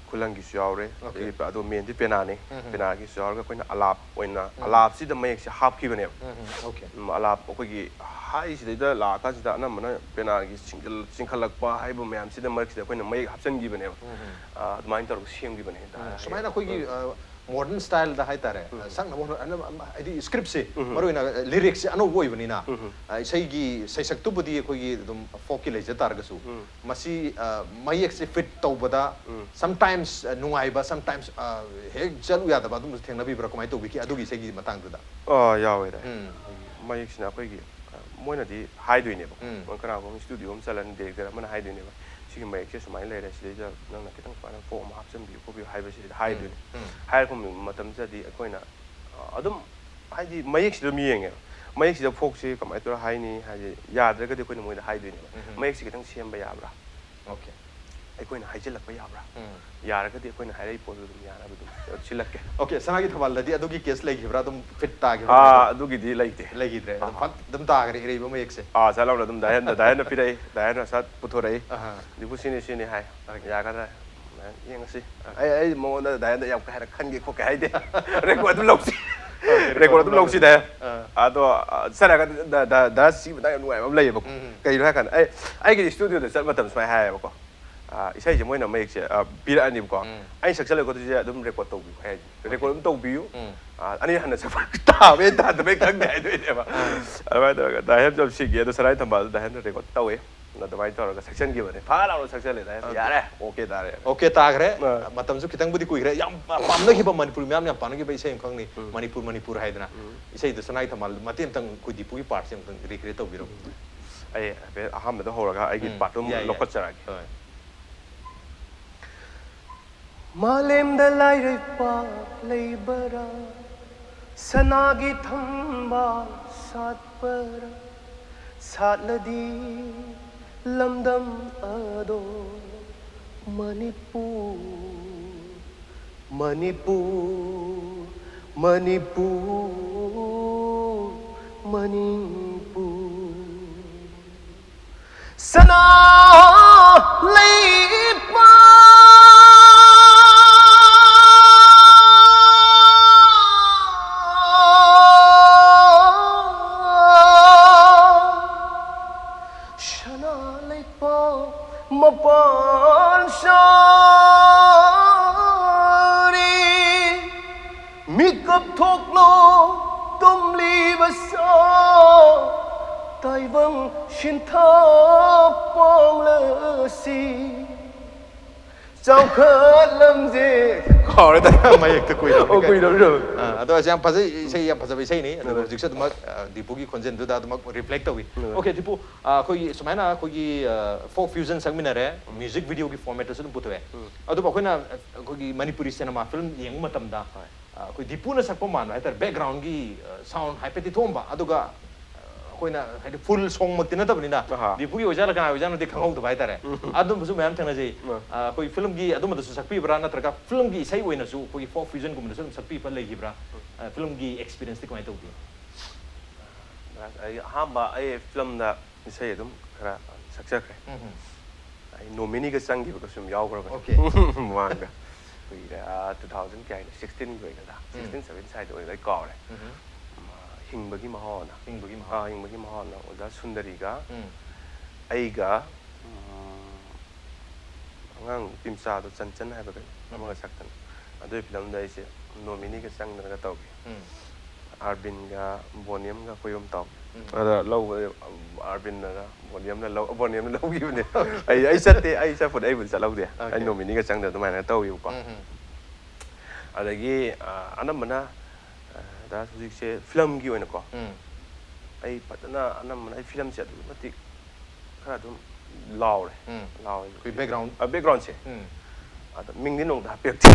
ꯈꯨꯂꯪꯒꯤꯁꯨ ꯌꯥꯎꯔꯦ, ꯑꯣꯀꯦ꯫ ꯑꯗꯒꯤ ꯑꯗꯣ ꯃꯦꯟꯗꯤ ꯄꯦꯅꯥꯅꯤ꯫ ꯎꯝ, ꯎꯝ꯫ ꯄꯦꯅꯥꯒꯤꯁꯨ ꯌꯥꯎꯔꯒ ꯑꯩꯈꯣꯏꯅ ꯑꯂꯥꯞ ꯑꯣꯏꯅ, ꯑꯂꯥꯞꯁꯤꯗ ꯃꯌꯦꯛꯁꯦ ꯍꯥꯞꯈꯤꯕꯅꯦꯕ꯫ ꯎꯝ, ꯎꯝ, ꯑꯣꯀꯦ꯫ ꯎꯝ, ꯑꯂꯥꯞ ꯑꯩꯈꯣꯏꯒꯤ ꯍꯥꯏꯁꯤꯗꯩꯗ ꯂꯥꯛꯑꯀꯥꯟꯁꯤꯗ ꯑꯅꯝꯕꯅ ꯄꯦꯅꯥꯒꯤ ꯆꯤꯡꯈꯠ- ꯆꯤꯡꯈꯠꯂꯛꯄ ꯍꯥꯏꯕ ꯃꯌꯥꯝꯁꯤꯗ ꯃꯔꯛꯁꯤꯗ ꯑꯩꯈꯣꯏꯅ ꯃꯌꯦꯛ ꯍꯥꯞꯆꯤꯟꯈꯤꯕꯅꯦꯕ꯫ ꯎꯝ, ꯎꯝ꯫ ꯑ, ꯑꯗꯨꯃꯥꯏꯅ ꯇꯧꯔꯒ ꯁꯦꯝꯈꯤꯕꯅꯦ ꯍꯥꯏꯇꯥꯔꯦ꯫ ꯎꯝ, ꯁꯨꯃꯥꯏꯅ ꯑꯩꯈꯣꯏꯒꯤ, ꯑ, ꯃꯣꯗꯔꯟ ꯁ꯭ꯇꯥꯏꯜꯗ ꯍꯥꯏꯇꯥꯔꯦ, ꯑ, ꯁꯛꯅꯕ ꯍꯣꯠꯅ-, ꯑꯅꯝꯕ-, ꯑꯃ-, ꯍꯥꯏꯗꯤ ꯁ꯭ꯀ꯭ꯔꯤꯞꯁꯦ, ꯃꯔꯨꯑꯣꯏꯅ ꯂꯤꯔꯤꯛꯁꯦ ꯑꯅꯧꯕ ꯑꯣꯏꯕꯅꯤꯅ, ꯑ, ꯏꯁꯩꯒꯤ ꯁꯩꯁꯛꯇꯨꯕꯨꯗꯤ ꯑꯩꯈꯣꯏꯒꯤ ꯑꯗꯨꯝ ꯐꯣꯛꯀꯤ ꯂꯩꯖ ꯇꯥꯔꯒꯁꯨ, ꯃꯁꯤ, ꯑ, ꯃꯌꯦꯛꯁꯦ ꯐꯤꯠ ꯇꯧꯕꯗ sometimes, ꯑ, ꯅꯨꯡꯉꯥꯏꯕ, sometimes, ꯑ, ꯍꯦꯛ ꯆꯠꯂꯨ ꯌꯥꯗꯕ ꯑꯗꯨꯝꯕꯁꯨ ꯊꯦꯡꯅꯕꯤꯕ꯭ꯔꯥ? ꯀꯃꯥꯏꯅ ꯇꯧꯕꯤꯈꯤ ꯑꯗꯨꯒꯤ ꯏꯁꯩꯒꯤ ꯃꯇꯥꯡꯗꯨꯗ? ꯑꯥ, ꯌꯥꯎꯋꯦ ꯇꯥꯏ꯫ ꯎꯝ꯫ ꯃꯌꯦꯛꯁꯤꯅ ꯑꯩꯈꯣꯏꯒꯤ, ꯑ, ꯃꯣꯏꯅꯗꯤ ꯍꯥꯏꯗꯣꯏꯅꯦꯕꯀꯣ꯫ ꯎꯝ꯫ ꯃꯣꯏ ꯀꯅꯥꯒꯨꯝꯕ ꯁ꯭ꯇꯨꯗꯤꯑꯣ ꯑꯃ ꯆꯠꯂꯅꯤ, ꯗꯤꯔꯦꯛꯇꯔ ꯑꯃꯅ ꯍꯥꯏꯗꯣꯏꯅꯦꯕ, "ꯁꯤꯒꯤ ꯃꯌꯦꯛꯁꯦ ꯁꯨꯃꯥꯏꯅ ꯂꯩꯔꯦ, ꯁꯤꯗꯩꯗ ꯅꯪꯅ ꯈꯤꯇꯪ ꯁꯨꯃꯥꯏꯅ ꯐꯣꯛ ꯑꯃ ꯍꯥꯞꯆꯤꯟꯕꯤꯌꯨ ꯈꯣꯠꯄꯤꯌꯨ" ꯍꯥꯏꯕꯁꯤꯗ ꯍꯥꯏꯗꯣꯏꯅꯦ꯫ ꯎꯝ꯫ ꯍꯥꯏꯔꯛꯄ ꯃꯇꯝꯁꯤꯗꯗꯤ ꯑꯩꯈꯣꯏꯅ, ꯑ, ꯑꯗꯨꯝ ꯍꯥꯏꯗꯤ ꯃꯌꯦꯛꯁꯤꯗ ꯑꯗꯨꯝ ꯌꯦꯡꯉꯦꯕ꯫ ꯃꯌꯦꯛꯁꯤꯗ ꯐꯣꯛꯁꯤ ꯀꯃꯥꯏꯅ ꯇꯧꯔ ꯍꯥꯏꯅꯤ ꯍꯥꯏꯗꯤ, ꯌꯥꯗ꯭ꯔꯒꯗꯤ ꯑꯩꯈꯣꯏꯅ ꯃꯣꯏꯗ ꯍꯥꯏꯗꯣꯏꯅꯦꯕ꯫ ꯎꯝ꯫ "ꯃꯌꯦꯛꯁꯤ ꯈꯤꯇꯪ ꯁꯦꯝꯕ ꯌꯥꯕ꯭ꯔꯥ? ꯑꯣꯀꯦ꯫ ꯑꯩꯈꯣꯏꯅ ꯍꯥꯏꯖꯤꯜꯂꯛꯄ ꯌꯥꯕ꯭ꯔꯥ? ꯎꯝ꯫ ꯌꯥꯔꯒꯗꯤ ꯑꯩꯈꯣꯏꯅ ꯍꯥꯏꯔꯛꯏ ꯄꯣꯠꯇꯨ ꯑꯗꯨꯝ ꯌꯥꯅꯕ ꯑꯗꯨꯝ ꯁꯤꯜꯂꯛꯀꯦ"꯫ ꯑꯣꯀꯦ, ꯁꯅꯥꯒꯤ ꯊꯧꯕꯥꯜꯗꯗꯤ ꯑꯗꯨꯒꯤ ꯀꯦꯁ ꯂꯩꯈꯤꯕ꯭ꯔꯥ? ꯑꯗꯨꯝ ꯐꯤꯠ ꯇꯥꯈꯤꯕ꯭ꯔꯥ? ꯑꯥ, ꯀꯃꯥꯏꯅ ꯇꯧ-, ꯑꯗꯨꯒꯤꯗꯤ ꯂꯩꯇꯦ꯫ ꯂꯩꯈꯤꯗ꯭ꯔꯦ꯫ ꯑꯗꯨꯝ ꯑꯥ꯫ ꯐꯠ ꯑꯗꯨꯝ ꯇꯥꯈ꯭ꯔꯦ, ꯏꯔꯩꯕ ꯃꯌꯦꯛꯁꯦ꯫ ꯑꯥ, ꯆꯠ ꯂꯥꯎꯅ ꯑꯗꯨꯝ ꯗꯥꯏꯍꯟꯗ, ꯗꯥꯏꯍꯟꯅ ꯄꯤꯔꯛꯏ, ꯗꯥꯏꯍꯟꯅ ꯁꯠ ꯄꯨꯊꯣꯔꯛꯏ꯫ ꯑꯍꯥ꯫ "ꯗꯤꯄꯨ, ꯁꯤꯅꯤ, ꯁꯤꯅꯤ" ꯍꯥꯏ꯫ ꯑꯣꯀꯦ꯫ "ꯌꯥꯒꯗ꯭ꯔꯥ?" ꯌꯦꯡꯉꯁꯤ꯫ ꯑꯩ, ꯑꯩ ꯃꯉꯣꯟꯗ ꯗꯥꯏꯍꯟꯗ ꯌꯥꯝ ꯀꯥ ꯍꯦꯟꯅ ꯈꯟꯒꯦ ꯈꯣꯠꯀꯦ ꯍꯥꯏꯗꯦ꯫ ꯔꯦꯀꯣꯔꯗ ꯑꯗꯨꯝ ꯂꯧꯁꯤ꯫ ꯑꯣꯀꯦ, ꯔꯦꯀꯣꯔꯗ ꯑꯗꯨꯝ ꯂꯧꯁꯤ ꯗꯥꯏꯍꯟ꯫ ꯑꯥ꯫ ꯑꯗꯣ, ꯑ, ꯆꯠꯂꯒ ꯗ-, ꯗ-, ꯗꯥ ꯁꯤ ꯃꯇꯥꯡ ꯌꯥꯝ ꯅꯨꯡꯉꯥꯏꯕ ꯑꯃ ꯂꯩꯌꯦꯕꯀꯣ꯫ ꯎꯝ꯫ ꯀꯩꯅꯣ ꯍꯥꯏꯀꯥꯟꯗ, ꯑꯩ, ꯑꯩꯒꯤ ꯁ꯭ꯇꯨꯗꯤꯑꯣꯗ ꯆꯠꯄ ꯃꯇꯝꯗ ꯁꯨꯃꯥꯏꯅ ꯍꯥꯏꯌꯦꯕꯀꯣ꯫ ꯑ, ꯏꯁꯩꯁꯦ ꯃꯣꯏꯅ ꯃꯌꯦꯛꯁꯦ, ꯑ, ꯄꯤꯔꯛꯑꯅꯤꯕꯀꯣ꯫ ꯎꯝ꯫ ꯑꯩꯅ ꯁꯛꯆꯜꯂꯛꯄꯗꯨꯁꯦ ꯑꯗꯨꯝ ꯔꯦꯀꯣꯔꯗ ꯇꯧꯕꯤꯌꯨ ꯍꯥꯏ꯫ ꯔꯦꯀꯣꯔꯗ ꯑꯗꯨꯝ ꯇꯧꯕꯤꯌꯨ꯫ ꯎꯝ꯫ ꯑꯥ, ꯑꯅꯤ ꯍꯟꯅ ꯁꯛꯄ ꯇꯥꯕꯩ ꯇꯥꯗꯕꯩ ꯈꯪꯗꯦ ꯍꯥꯏꯗꯣꯏꯅꯦꯕ꯫ ꯑꯗꯨꯃꯥꯏꯅ ꯇꯧꯔꯒ ꯗꯥꯍꯦꯝꯁꯨ ꯌꯥꯝ ꯁꯤꯡꯉꯦ ꯑꯗꯣ, ꯁꯅꯥꯏ ꯊꯝꯕꯥꯜꯗꯣ ꯗꯥꯍꯦꯝꯅ ꯔꯦꯀꯣꯔꯗ ꯇꯧꯋꯦ꯫ ꯑꯗꯨꯃꯥꯏꯅ ꯇꯧꯔꯒ ꯁꯛꯆꯟꯈꯤꯕꯅꯦ꯫ ꯐꯥ ꯂꯥꯎꯅ ꯁꯛꯆꯜꯂꯦ ꯗꯥꯍꯦꯝ꯫ ꯌꯥꯔꯦ, ꯑꯣꯀꯦ ꯇꯥꯔꯦ꯫ ꯑꯣꯀꯦ ꯇꯥꯈ꯭ꯔꯦ꯫ ꯑꯥ꯫ ꯃꯇꯝꯁꯨ ꯈꯤꯇꯪꯕꯨꯗꯤ ꯀꯨꯏꯈ꯭ꯔꯦ꯫ ꯌꯥꯝ ꯄꯥꯝꯅꯈꯤꯕ, ꯃꯅꯤꯄꯨꯔ ꯃꯌꯥꯝ ꯌꯥꯝ ꯄꯥꯝꯅꯈꯤꯕ ꯏꯁꯩ ꯑꯃꯈꯛꯅꯤ, ꯎꯝ꯫ ꯃꯅꯤꯄꯨꯔ ꯃꯅꯤꯄꯨꯔ ꯍꯥꯏꯗꯅ꯫ ꯎꯝ꯫ ꯏꯁꯩꯗꯣ ꯁꯅꯥꯏ ꯊꯝꯕꯥꯜ ꯃꯇꯦꯛ ꯑꯃꯇꯪ ꯑꯩꯈꯣꯏ ꯗꯤꯄꯨꯒꯤ ꯄꯥꯔꯠꯁꯦ ꯑꯃꯨꯛꯇꯪ ꯔꯤꯀ꯭ꯔꯤꯌꯦꯠ ꯇꯧꯕꯤꯔꯣ꯫ ꯑꯩ ꯍꯥꯏꯐꯦꯠ ꯑꯍꯥꯟꯕꯗ ꯍꯧꯔꯒ ꯑꯩꯒꯤ ꯎꯝ, ꯄꯥꯔꯠꯇꯨ ꯑꯃꯨꯛ ꯌꯥꯏ, ꯌꯥꯏ꯫ ꯂꯧꯈꯠꯆꯔꯛꯑꯒꯦ꯫ ꯍꯣꯏ꯫ ꯃꯥꯂꯦꯝꯗ ꯂꯥꯏꯔꯩꯄꯥꯛ ꯂꯩꯕꯔꯥ? ꯁꯅꯥꯒꯤ ꯊꯝꯕꯥꯜ ꯁꯥꯠꯄꯔꯥ? ꯁꯥꯠꯂꯗꯤ ꯂꯝꯗꯝ ꯑꯗꯣ ꯃꯅꯤꯄꯨꯔ, ꯃꯅꯤꯄꯨꯔ, ꯃꯅꯤꯄꯨꯔ, ꯃꯅꯤꯄꯨꯔ꯫ ꯁꯅꯥ ꯂꯩꯄꯥꯛ ꯁꯅꯥ ꯂꯩꯄꯥꯛ ꯃꯄꯥꯟ ꯁꯥꯔꯤ꯫ ꯃꯤꯀꯞ ꯊꯣꯛꯂꯣ ꯇꯨꯝꯂꯤꯕ ꯁꯥ ꯇꯥꯏꯕꯪ ꯁꯤꯟꯊꯥ ꯄꯥꯡꯂꯁꯤ꯫ ꯆꯥꯎꯈꯠꯂꯝꯖꯦ꯫ ꯀꯥꯎꯔꯦꯗ꯫ ꯃꯌꯦꯛꯇ ꯀꯨꯏꯔꯕꯅꯤ ꯑꯣ, ꯀꯩꯅꯣ꯫ ꯀꯨꯏꯔꯕꯅꯤ꯫ ꯑꯥ, ꯑꯗꯣ ꯑꯁ ꯌꯥꯝ ꯐꯖꯩ, ꯏꯁꯩ ꯌꯥꯝ ꯐꯖꯕ ꯏꯁꯩꯅꯤ꯫ ꯑꯗꯨꯒ ꯎꯝ꯫ ꯍꯧꯖꯤꯛꯁꯨ ꯑꯗꯨꯃꯛ, ꯑ, ꯗꯤꯄꯨꯒꯤ ꯈꯣꯟꯖꯦꯜꯗꯨꯗ ꯑꯗꯨꯃꯛ ꯔꯤꯐ꯭ꯂꯦꯛ ꯇꯧꯏ꯫ ꯎꯝ꯫ ꯑꯣꯀꯦ, ꯗꯤꯄꯨ, ꯑ, ꯑꯩꯈꯣꯏꯒꯤ ꯁꯨꯃꯥꯏꯅ ꯑꯩꯈꯣꯏꯒꯤ, ꯑ, ꯐꯣꯛ ꯐ꯭ꯌꯨꯖꯟ ꯁꯛꯃꯤꯟꯅꯔꯦ, ꯎꯝ꯫ ꯃ꯭ꯌꯨꯖꯤꯛ ꯚꯤꯗꯤꯑꯣꯒꯤ ꯐꯣꯔꯃꯦꯠꯇꯁꯨ ꯑꯗꯨꯝ ꯄꯨꯊꯣꯛꯑꯦ꯫ ꯎꯝ꯫ ꯑꯗꯨꯕꯨ ꯑꯩꯈꯣꯏꯅ, ꯑ, ꯑꯩꯈꯣꯏꯒꯤ ꯃꯅꯤꯄꯨꯔꯤ ꯁꯤꯅꯦꯃꯥ ꯐꯤꯂꯝ ꯌꯦꯡꯕ ꯃꯇꯝꯗ, ꯍꯣꯏ꯫ ꯑ, ꯑꯩꯈꯣꯏ ꯗꯤꯄꯨꯅ ꯁꯛꯄ ꯃꯥꯟꯕ ꯍꯥꯏꯇꯥꯔꯦ, ꯕꯦꯛꯒ꯭ꯔꯥꯎꯟꯒꯤ, ꯑ, ꯁꯥꯎꯟ ꯍꯥꯏꯐꯦꯠꯇꯤ ꯊꯣꯛꯑꯝꯕ, ꯑꯗꯨꯒ, ꯑ, ꯑꯩꯈꯣꯏꯅ ꯍꯥꯏꯗꯤ ꯐꯨꯜ ꯁꯣꯡꯃꯛꯇꯤ ꯅꯠꯇꯕꯅꯤꯅ, ꯑꯍꯥ꯫ ꯗꯤꯄꯨꯒꯤ ꯑꯣꯏꯖꯥꯠꯂ ꯀꯅꯥ ꯑꯣꯏꯖꯥꯠꯅꯣꯗꯤ ꯈꯪꯍꯧꯗꯕ ꯍꯥꯏꯇꯥꯔꯦ꯫ ꯎꯝ꯫ ꯑꯗꯨꯝꯕꯁꯨ ꯃꯌꯥꯝ ꯊꯦꯡꯅꯖꯩ꯫ ꯎꯝ꯫ ꯑ, ꯑꯩꯈꯣꯏ ꯐꯤꯂꯝꯒꯤ ꯑꯗꯨꯝꯕꯗꯁꯨ ꯁꯛꯄꯤꯕ꯭ꯔꯥ, ꯅꯠꯇ꯭ꯔꯒ ꯐꯤꯂꯝꯒꯤ ꯏꯁꯩ ꯑꯣꯏꯅꯁꯨ ꯑꯩꯈꯣꯏꯒꯤ ꯐꯣꯛ ꯐ꯭ꯌꯨꯖꯟꯒꯨꯝꯕꯗꯁꯨ ꯑꯗꯨꯝ ꯁꯛꯄꯤꯕ ꯂꯩꯈꯤꯕ꯭ꯔꯥ? ꯎꯝ꯫ ꯑ, ꯐꯤꯂꯝꯒꯤ ꯑꯦꯛꯁꯄꯤꯔꯤꯌꯦꯟꯁꯇꯤ ꯀꯃꯥꯏꯅ ꯇꯧꯒꯦ? ꯑꯩ ꯑꯍꯥꯟꯕ ꯑꯩ ꯐꯤꯂꯝꯗ ꯏꯁꯩ ꯑꯗꯨꯝ ꯈꯔ ꯁꯛꯆꯈ꯭ꯔꯦ꯫ ꯎꯝ, ꯎꯝ꯫ ꯑꯩ ꯅꯣꯃꯤꯅꯤꯒ ꯆꯪꯈꯤꯕꯒꯁꯨ ꯑꯗꯨꯝ ꯌꯥꯎꯈ꯭ꯔꯕꯅꯦ꯫ ꯑꯣꯀꯦ꯫ ꯃꯃꯥꯡꯗ꯫ ꯀꯨꯏꯔꯦ, ꯑꯥ, two thousand ꯀꯌꯥꯒꯤꯅꯣ? Sixteen ꯑꯣꯏꯒꯗ꯭ꯔꯥ? ꯎꯝ꯫ Sixteen, seventeen ꯁ꯭ꯋꯥꯏꯗ ꯑꯣꯏꯒꯗ꯭ꯔꯥ? ꯑꯩ ꯀꯥꯎꯔꯦ꯫ ꯎꯝ꯫ ꯑꯥ, ꯍꯤꯡꯕꯒꯤ ꯃꯍꯥꯎ ꯑꯅ꯫ ꯍꯤꯡꯕꯒꯤ ꯃꯍꯥꯎ꯫ ꯑꯥ, ꯍꯤꯡꯕꯒꯤ ꯃꯍꯥꯎ ꯑꯅ ꯑꯣꯖꯥ ꯁꯨꯟꯗꯔꯤꯒ ꯎꯝ꯫ ꯑꯩꯒ, ꯎꯝ, ꯑꯉꯥꯡ ꯅꯨꯄꯤ ꯃꯆꯥꯗꯣ ꯆꯟꯆꯟ ꯍꯥꯏꯕ ꯀꯩꯅꯣ, ꯎꯝ꯫ ꯑꯃꯒ ꯁꯛꯇꯅ꯫ ꯑꯗꯨꯒꯤ ꯐꯤꯂꯝꯗ ꯑꯩꯁꯦ ꯅꯣꯃꯤꯅꯤꯒ ꯆꯪꯗꯅꯒ ꯇꯧꯈꯤ꯫ ꯎꯝ. ꯑꯥꯔꯕꯤꯟꯒ ꯕꯣꯅꯤꯌꯝꯒ ꯑꯩꯈꯣꯏ ꯑꯍꯨꯝ ꯇꯧ꯫ ꯎꯝ. ꯑꯗ ꯂꯧꯕ ꯑꯥꯔꯕꯤꯟꯅ ꯕꯣꯅꯤꯌꯝꯅ ꯂꯧ ꯕꯣꯅꯤꯌꯝꯅ ꯂꯧꯈꯤꯕꯅꯦ꯫ ꯑꯩ ꯑꯩ ꯆꯠꯇꯦ, ꯑꯩ ꯆꯠꯄꯗꯤ ꯑꯩꯕꯨꯗꯤ ꯆꯠꯍꯧꯗꯦ꯫ ꯑꯩ Okay. ꯅꯣꯃꯤꯅꯤꯒ ꯆꯪꯗꯅ ꯑꯗꯨꯃꯥꯏꯅ ꯇꯧꯋꯦꯕꯀꯣ꯫ ꯎꯝ, ꯎꯝ. ꯑꯗꯒꯤ ꯑ, ꯑꯅꯝꯕꯅ ꯑ, ꯗꯥ ꯍꯧꯖꯤꯛꯁꯦ ꯐꯤꯂꯝꯒꯤ ꯑꯣꯏꯅꯀꯣ ꯎꯝ. ꯑꯩ ꯐꯖꯅ ꯑꯅꯝꯕꯅ ꯑꯩ ꯐꯤꯂꯝꯁꯦ ꯑꯗꯨꯛꯀꯤ ꯃꯇꯤꯛ ꯈꯔ ꯑꯗꯨꯝ ꯂꯥꯎꯔꯦ꯫ ꯎꯝ. ꯂꯥꯎꯔꯦ꯫ ꯑꯩꯈꯣꯏ background. ꯕꯦꯛꯒ꯭ꯔꯥꯎꯟꯁꯦ ꯎꯝ. ꯑꯗꯣ ꯃꯤꯡꯗꯤ ꯅꯣꯡꯗ ꯍꯥꯞꯄꯤꯔꯛꯇꯦ꯫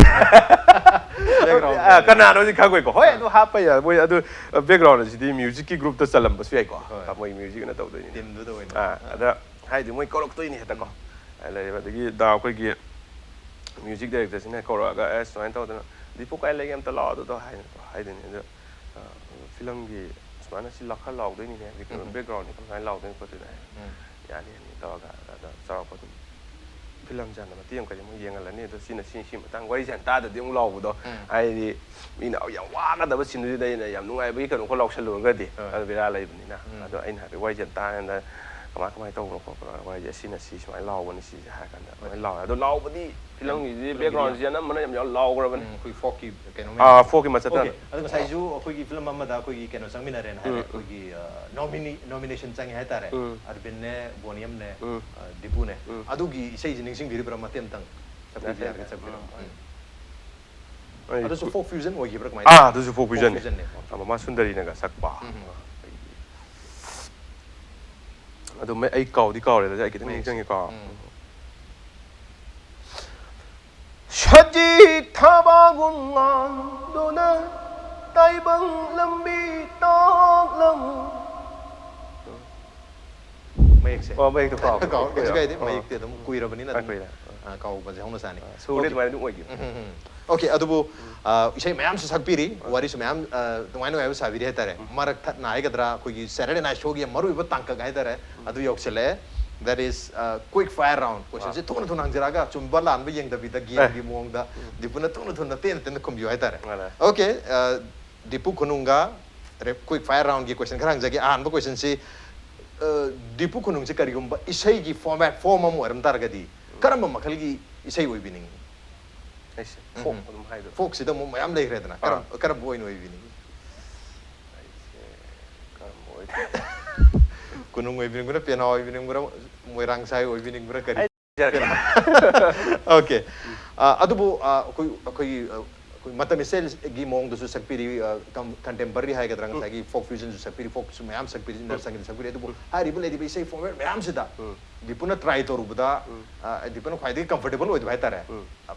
Background ꯑ, ꯀꯅꯥꯅꯣꯗꯤ ꯈꯪꯉꯣꯏꯀꯣ꯫ ꯍꯣꯏ, ꯑꯗꯨ ꯍꯥꯞꯄ ꯌꯥꯏ꯫ ꯃꯣꯏ ꯑꯗꯨ ꯕꯦꯛꯒ꯭ꯔꯥꯎꯟ ꯑꯁꯤꯗꯤ ꯃ꯭ꯌꯨꯖꯤꯛꯀꯤ ꯒ꯭ꯔꯨꯞꯇ ꯆꯜꯂꯝꯕꯁꯨ ꯌꯥꯏꯀꯣ꯫ ꯍꯣꯏ. ꯃꯣꯏ ꯃ꯭ꯌꯨꯖꯤꯛ ꯑꯣꯏꯅ ꯇꯧꯗꯣꯏꯅꯤ꯫ Teamꯗꯨꯗ ꯑꯣꯏꯅ. ꯑꯥ, ꯑꯗ ꯍꯥꯏꯗꯤ ꯃꯣꯏ ꯀꯧꯔꯛꯇꯣꯏꯅꯤ ꯍꯦꯛꯇꯀꯣ꯫ ꯑ, ꯂꯩꯔꯤꯕ ꯑꯗꯒꯤ ꯗꯥ ꯑꯩꯈꯣꯏꯒꯤ ꯃ꯭ꯌꯨꯖꯤꯛ ꯗꯥꯏꯔꯦꯛꯇꯔꯁꯤꯅ ꯀꯧꯔꯛꯑꯒ, "ꯑꯦ, ꯁꯨꯃꯥꯏꯅ ꯇꯧꯗꯅ ꯗꯤꯄꯨ ꯀꯥꯏ ꯂꯩꯒꯦ ꯑꯝꯇ ꯂꯥꯛꯑꯣ ꯑꯗꯨꯗꯣ" ꯍꯥꯏꯅꯀꯣ ꯍꯥꯏꯗꯣꯏꯅꯤ꯫ ꯑꯗꯣ ꯑ, ꯐꯤꯂꯝꯒꯤ ꯁꯨꯃꯥꯏꯅ ꯁꯤ ꯂꯥꯛ ꯈꯔ ꯂꯥꯎꯗꯣꯏꯅꯤꯅꯦ, ꯎꯝ. ꯕꯦꯛꯒ꯭ꯔꯥꯎꯟꯗꯤ ꯀꯃꯥꯏꯅ ꯂꯥꯎꯗꯣꯏꯅꯣ ꯈꯣꯠꯇꯣꯏꯅꯣ ꯍꯥꯏ꯫ ꯎꯝ. ꯌꯥꯅꯤ ꯌꯥꯅꯤ ꯇꯧꯔꯒ ꯑꯗ ꯆꯥꯎꯔꯥꯛꯄ ꯑꯗꯨꯝ ꯐꯤꯂꯝꯁꯦ ꯍꯥꯟꯅ ꯃꯇꯦꯛ ꯑꯃꯈꯩꯗꯤ ꯃꯣꯏ ꯌꯦꯡꯍꯜꯂꯅꯤ꯫ ꯑꯗꯣ ꯁꯤꯅ ꯁꯤ ꯁꯤ ꯃꯇꯥꯡ ꯋꯥꯔꯤꯁꯦ ꯍꯥꯟꯅ ꯇꯥꯗꯗꯤ ꯑꯃꯨꯛ ꯂꯥꯎꯕꯗꯣ꯫ ꯎꯝ. ꯍꯥꯏꯗꯤ ꯃꯤꯅ ꯌꯥꯝ ꯋꯥꯒꯗꯕ ꯁꯤꯟꯗꯨꯗ ꯑꯩꯅ ꯌꯥꯝ ꯅꯨꯡꯉꯥꯏꯕꯒꯤ ꯀꯩꯅꯣ ꯈꯔ ꯂꯥꯎꯁꯜꯂꯨꯔꯒꯗꯤ ꯍꯣꯏ. ꯑꯗꯨ ꯕꯦꯔꯥ ꯂꯩꯕꯅꯤꯅ꯫ ꯎꯝ. ꯑꯗꯣ ꯑꯩꯅ ꯍꯥꯏꯐꯦꯠ ꯋꯥꯔꯤꯁꯦ ꯍꯥꯟꯅ ꯇꯥꯔꯀꯥꯟꯗ ꯀꯃꯥꯏ ꯀꯃꯥꯏꯅ ꯇꯧꯕꯅꯣ ꯈꯣꯠꯄꯅꯣ, ꯋꯥꯔꯤꯁꯦ ꯁꯤꯅ ꯁꯤ ꯁꯨꯃꯥꯏꯅ ꯂꯥꯎꯕꯅꯤ ꯁꯤꯁꯦ ꯍꯥꯏꯔ ꯀꯥꯟꯗ ꯑꯗꯨꯃꯥꯏꯅ ꯂꯥꯎꯔꯦ꯫ ꯑꯗꯣ ꯂꯥꯎꯕꯗꯤ ꯐꯤꯂꯝꯒꯤꯗꯤ ꯐꯤꯂꯝꯒꯤꯗꯤ ꯕꯦꯛꯒ꯭ꯔꯥꯎꯟꯁꯦ ꯑꯅꯝꯕꯅ ꯌꯥꯝ ꯌꯥꯝ ꯂꯥꯎꯈ꯭ꯔꯕꯅꯤ꯫ ꯎꯝ, ꯑꯩꯈꯣꯏ ꯐꯣꯛꯀꯤ ꯀꯩꯅꯣ ꯑꯥ, ꯐꯣꯛꯀꯤ ꯃꯆꯠꯇ Okay, ꯑꯗꯣ ꯉꯁꯥꯏꯁꯨ ꯑꯩꯈꯣꯏꯒꯤ ꯐꯤꯂꯝ ꯑꯃꯗ ꯑꯩꯈꯣꯏꯒꯤ ꯀꯩꯅꯣ ꯆꯪꯃꯤꯟꯅꯔꯦꯅ ꯍꯥꯏꯔꯦ꯫ ꯎꯝ. ꯑꯩꯈꯣꯏꯒꯤ ꯅꯣꯃꯤꯅꯤ ꯅꯣꯃꯤꯅꯦꯁꯟ ꯆꯪꯉꯦ ꯍꯥꯏꯇꯥꯔꯦ꯫ ꯎꯝ. ꯑꯥꯔꯕꯤꯟꯅꯦ, ꯕꯣꯅꯤꯌꯝꯅꯦ, ꯎꯝ. ꯑ, ꯗꯤꯄꯨꯅꯦ. ꯎꯝ. ꯑꯗꯨꯒꯤ ꯏꯁꯩꯁꯦ ꯅꯤꯡꯁꯤꯡꯕꯤꯔꯤꯕ꯭ꯔꯥ? ꯃꯇꯦꯛ ꯑꯃꯇꯪ ꯁꯛꯄꯤꯕ ꯌꯥꯏ, ꯌꯥꯔꯒ ꯌꯥꯏ. ꯁꯛꯄꯤꯔꯣ. ꯎꯝ. ꯎꯝ. ꯑꯩ ꯑꯗꯨꯁꯨ ꯀꯨ- ꯐꯣꯛ ꯐ꯭ꯌꯨꯖꯟ ꯑꯣꯏꯈꯤꯕ꯭ꯔꯥ ꯀꯃꯥꯏꯅ ꯑꯥ, ꯇꯧꯕ? ꯑꯗꯨꯁꯨ ꯐꯣꯛ ꯐꯣꯛ ꯐ꯭ꯌꯨꯖꯟꯅꯦ꯫ ꯐ꯭ꯌꯨꯖꯟꯅꯦ. ꯑꯥ, ꯃꯃꯥ ꯁꯨꯟꯗꯔꯤꯅꯒ ꯁꯛꯄ꯫ ꯎꯝ. ꯑꯗꯨ ꯃꯩ-, ꯑꯩ ꯀꯥꯎꯗꯤ ꯀꯥꯎꯔꯦꯗ, ꯑꯩ ꯈꯤꯇꯪ ꯃꯌꯦꯛꯁꯦ. ꯅꯤꯡꯁꯤꯡꯉꯦꯀꯣ꯫ ꯎꯝ. ꯁꯖꯤ ꯊꯕꯥꯒꯨꯝ ꯉꯥꯟꯗꯨꯅ ꯇꯥꯏꯕꯪ ꯂꯝꯕꯤ ꯇꯥꯛꯂꯝꯃꯨ꯫ ꯃꯌꯦꯛꯁꯦ. ꯑꯣ, ꯃꯌꯦꯛꯇꯣ ꯀꯥꯎꯈ꯭ꯔꯦ. ꯀꯥꯎ-, ꯀꯩꯁꯨ ꯀꯥꯏꯗꯦ. ꯑꯣ. ꯃꯌꯦꯛꯇꯤ ꯑꯗꯨꯝ ꯀꯨꯏꯔꯕꯅꯤꯅ ꯑꯥ, ꯑꯗꯨꯝ, ꯀꯨꯏꯔꯦ. ꯑ, ꯀꯥꯎꯕꯁꯦ ꯍꯧꯅ ꯁꯥꯅꯤ. ꯑꯥ, ꯁꯨꯔꯗꯤ Okay. ꯑꯗꯨꯃꯥꯏꯅ ꯑꯗꯨꯝ ꯑꯣꯏꯈꯤꯕꯅꯤ꯫ ꯎꯝ, ꯎꯝ, ꯎꯝ. Okay, ꯑꯗꯨꯕꯨ, ꯑ, ꯏꯁꯩ ꯃꯌꯥꯝꯁꯨ ꯁꯛꯄꯤꯔꯤ, ꯋꯥꯔꯤꯁꯨ ꯃꯌꯥꯝ, ꯑ, ꯅꯨꯡꯉꯥꯏ ꯅꯨꯡꯉꯥꯏꯕ ꯁꯥꯕꯤꯔꯤ ꯍꯥꯏꯇꯥꯔꯦ. ꯃꯔꯛ ꯊꯠꯅ ꯍꯥꯏꯒꯗ꯭ꯔꯥ, ꯑꯩꯈꯣꯏꯒꯤ Saturday Night Show ꯒꯤ ꯃꯔꯨꯑꯣꯏꯕ ꯇꯥꯡꯀꯛ ꯍꯥꯏꯇꯥꯔꯦ, ꯑꯗꯨ ꯌꯧꯁꯤꯜꯂꯛꯑꯦ. That is, ꯑ, quick fire round. Question ꯁꯦ ꯊꯨꯅ ꯊꯨꯅ ꯍꯪꯖꯔꯛꯑꯒ, ꯆꯨꯝꯕ ꯂꯥꯟꯕ ꯌꯦꯡꯗꯕꯤꯗ, game ꯒꯤ ꯃꯑꯣꯡꯗ, ꯗꯤꯄꯨꯅ ꯊꯨꯅ ꯊꯨꯅ ꯇꯦꯟꯅ ꯇꯦꯟꯅ ꯈꯨꯝꯕꯤꯌꯨ ꯍꯥꯏꯇꯥꯔꯦ. ꯃꯥꯅꯦ. Okay, ꯑ, ꯗꯤꯄꯨ ꯈꯨꯅꯨꯡꯒ ꯔꯦꯞ-, quick fire round ꯒꯤ question ꯈꯔ ꯍꯪꯖꯒꯦ. ꯑꯍꯥꯟꯕ question ꯁꯤ, ꯑ, ꯗꯤꯄꯨ ꯈꯨꯅꯨꯡꯁꯦ ꯀꯔꯤꯒꯨꯝꯕ ꯏꯁꯩꯒꯤ format, form ꯑꯃ ꯑꯣꯏꯔꯝ ꯇꯥꯔꯒꯗꯤ, ꯀꯔꯝꯕ ꯃꯈꯜꯒꯤ ꯏꯁꯩ ꯑꯣꯏꯕꯤꯅꯤꯡꯉꯤ? ꯑꯩꯁꯦ ꯐꯣꯛ ꯎꯝ. ꯑꯗꯨꯝ ꯍꯥꯏꯗꯣꯏꯔꯥ? ꯐꯣꯛꯁꯤꯗ ꯑꯃꯨꯛ ꯃꯌꯥꯝ ꯂꯩꯈ꯭ꯔꯦꯗꯅ ꯀꯔꯝ- ꯀꯔꯝꯕ ꯑꯣꯏꯅ ꯑꯣꯏꯕꯤꯅꯤꯡꯉꯤ? ꯑꯩꯁꯦ ꯀꯔꯝꯕ ꯑꯣꯏꯗꯣꯏꯅꯣ? ꯀꯣꯅꯨꯡ ꯑꯣꯏꯕꯤꯅꯤꯡꯕ꯭ꯔꯥ, ꯄꯦꯅꯥ ꯑꯣꯏꯕꯤꯅꯤꯡꯕ꯭ꯔꯥ, ꯃꯣꯏꯔꯥꯡ ꯁꯥꯏ ꯑꯣꯏꯕꯤꯅꯤꯡꯕ꯭ꯔꯥ, ꯀꯔꯤ? ꯑꯣꯀꯦ. ꯑꯗꯨꯕꯨ ꯑ, ꯑꯩꯈꯣꯏ ꯑꯩꯈꯣꯏꯒꯤ ꯑ, ꯑꯩꯈꯣꯏ ꯃꯇꯝ ꯏꯁꯩꯒꯤ ꯃꯑꯣꯡꯗꯁꯨ ꯁꯛꯄꯤꯔꯤ, ꯀꯟꯇꯦꯝꯄꯔꯔꯤ ꯍꯥꯏꯒꯗ꯭ꯔꯥ, ꯉꯁꯥꯏꯒꯤ ꯐꯣꯛ ꯐ꯭ꯌꯨꯖꯟꯁꯨ ꯁꯛꯄꯤꯔꯤ, ꯐꯣꯛꯁꯨ ꯃꯌꯥꯝ ꯁꯛꯄꯤꯔꯤ, ꯏꯟꯗꯤꯌꯥꯟ ꯁꯪꯒꯤꯠ ꯁꯛꯄꯤꯔꯤ. ꯑꯗꯨꯕꯨ ꯍꯥꯏꯔꯤꯕ ꯂꯩꯔꯤꯕ ꯏꯁꯩ ꯐꯣꯔꯃꯦꯠ ꯃꯌꯥꯝꯁꯤꯗ ꯗꯤꯄꯨꯅ ꯇ꯭ꯔꯥꯏ ꯇꯧꯔꯨꯕꯗ, ꯑ, ꯗꯤꯄꯨꯅ ꯈ꯭ꯋꯥꯏꯗꯒꯤ ꯀꯝꯐꯔꯇꯦꯕꯜ ꯑꯣꯏꯗꯕ ꯍꯥꯏꯇꯥꯔꯦ,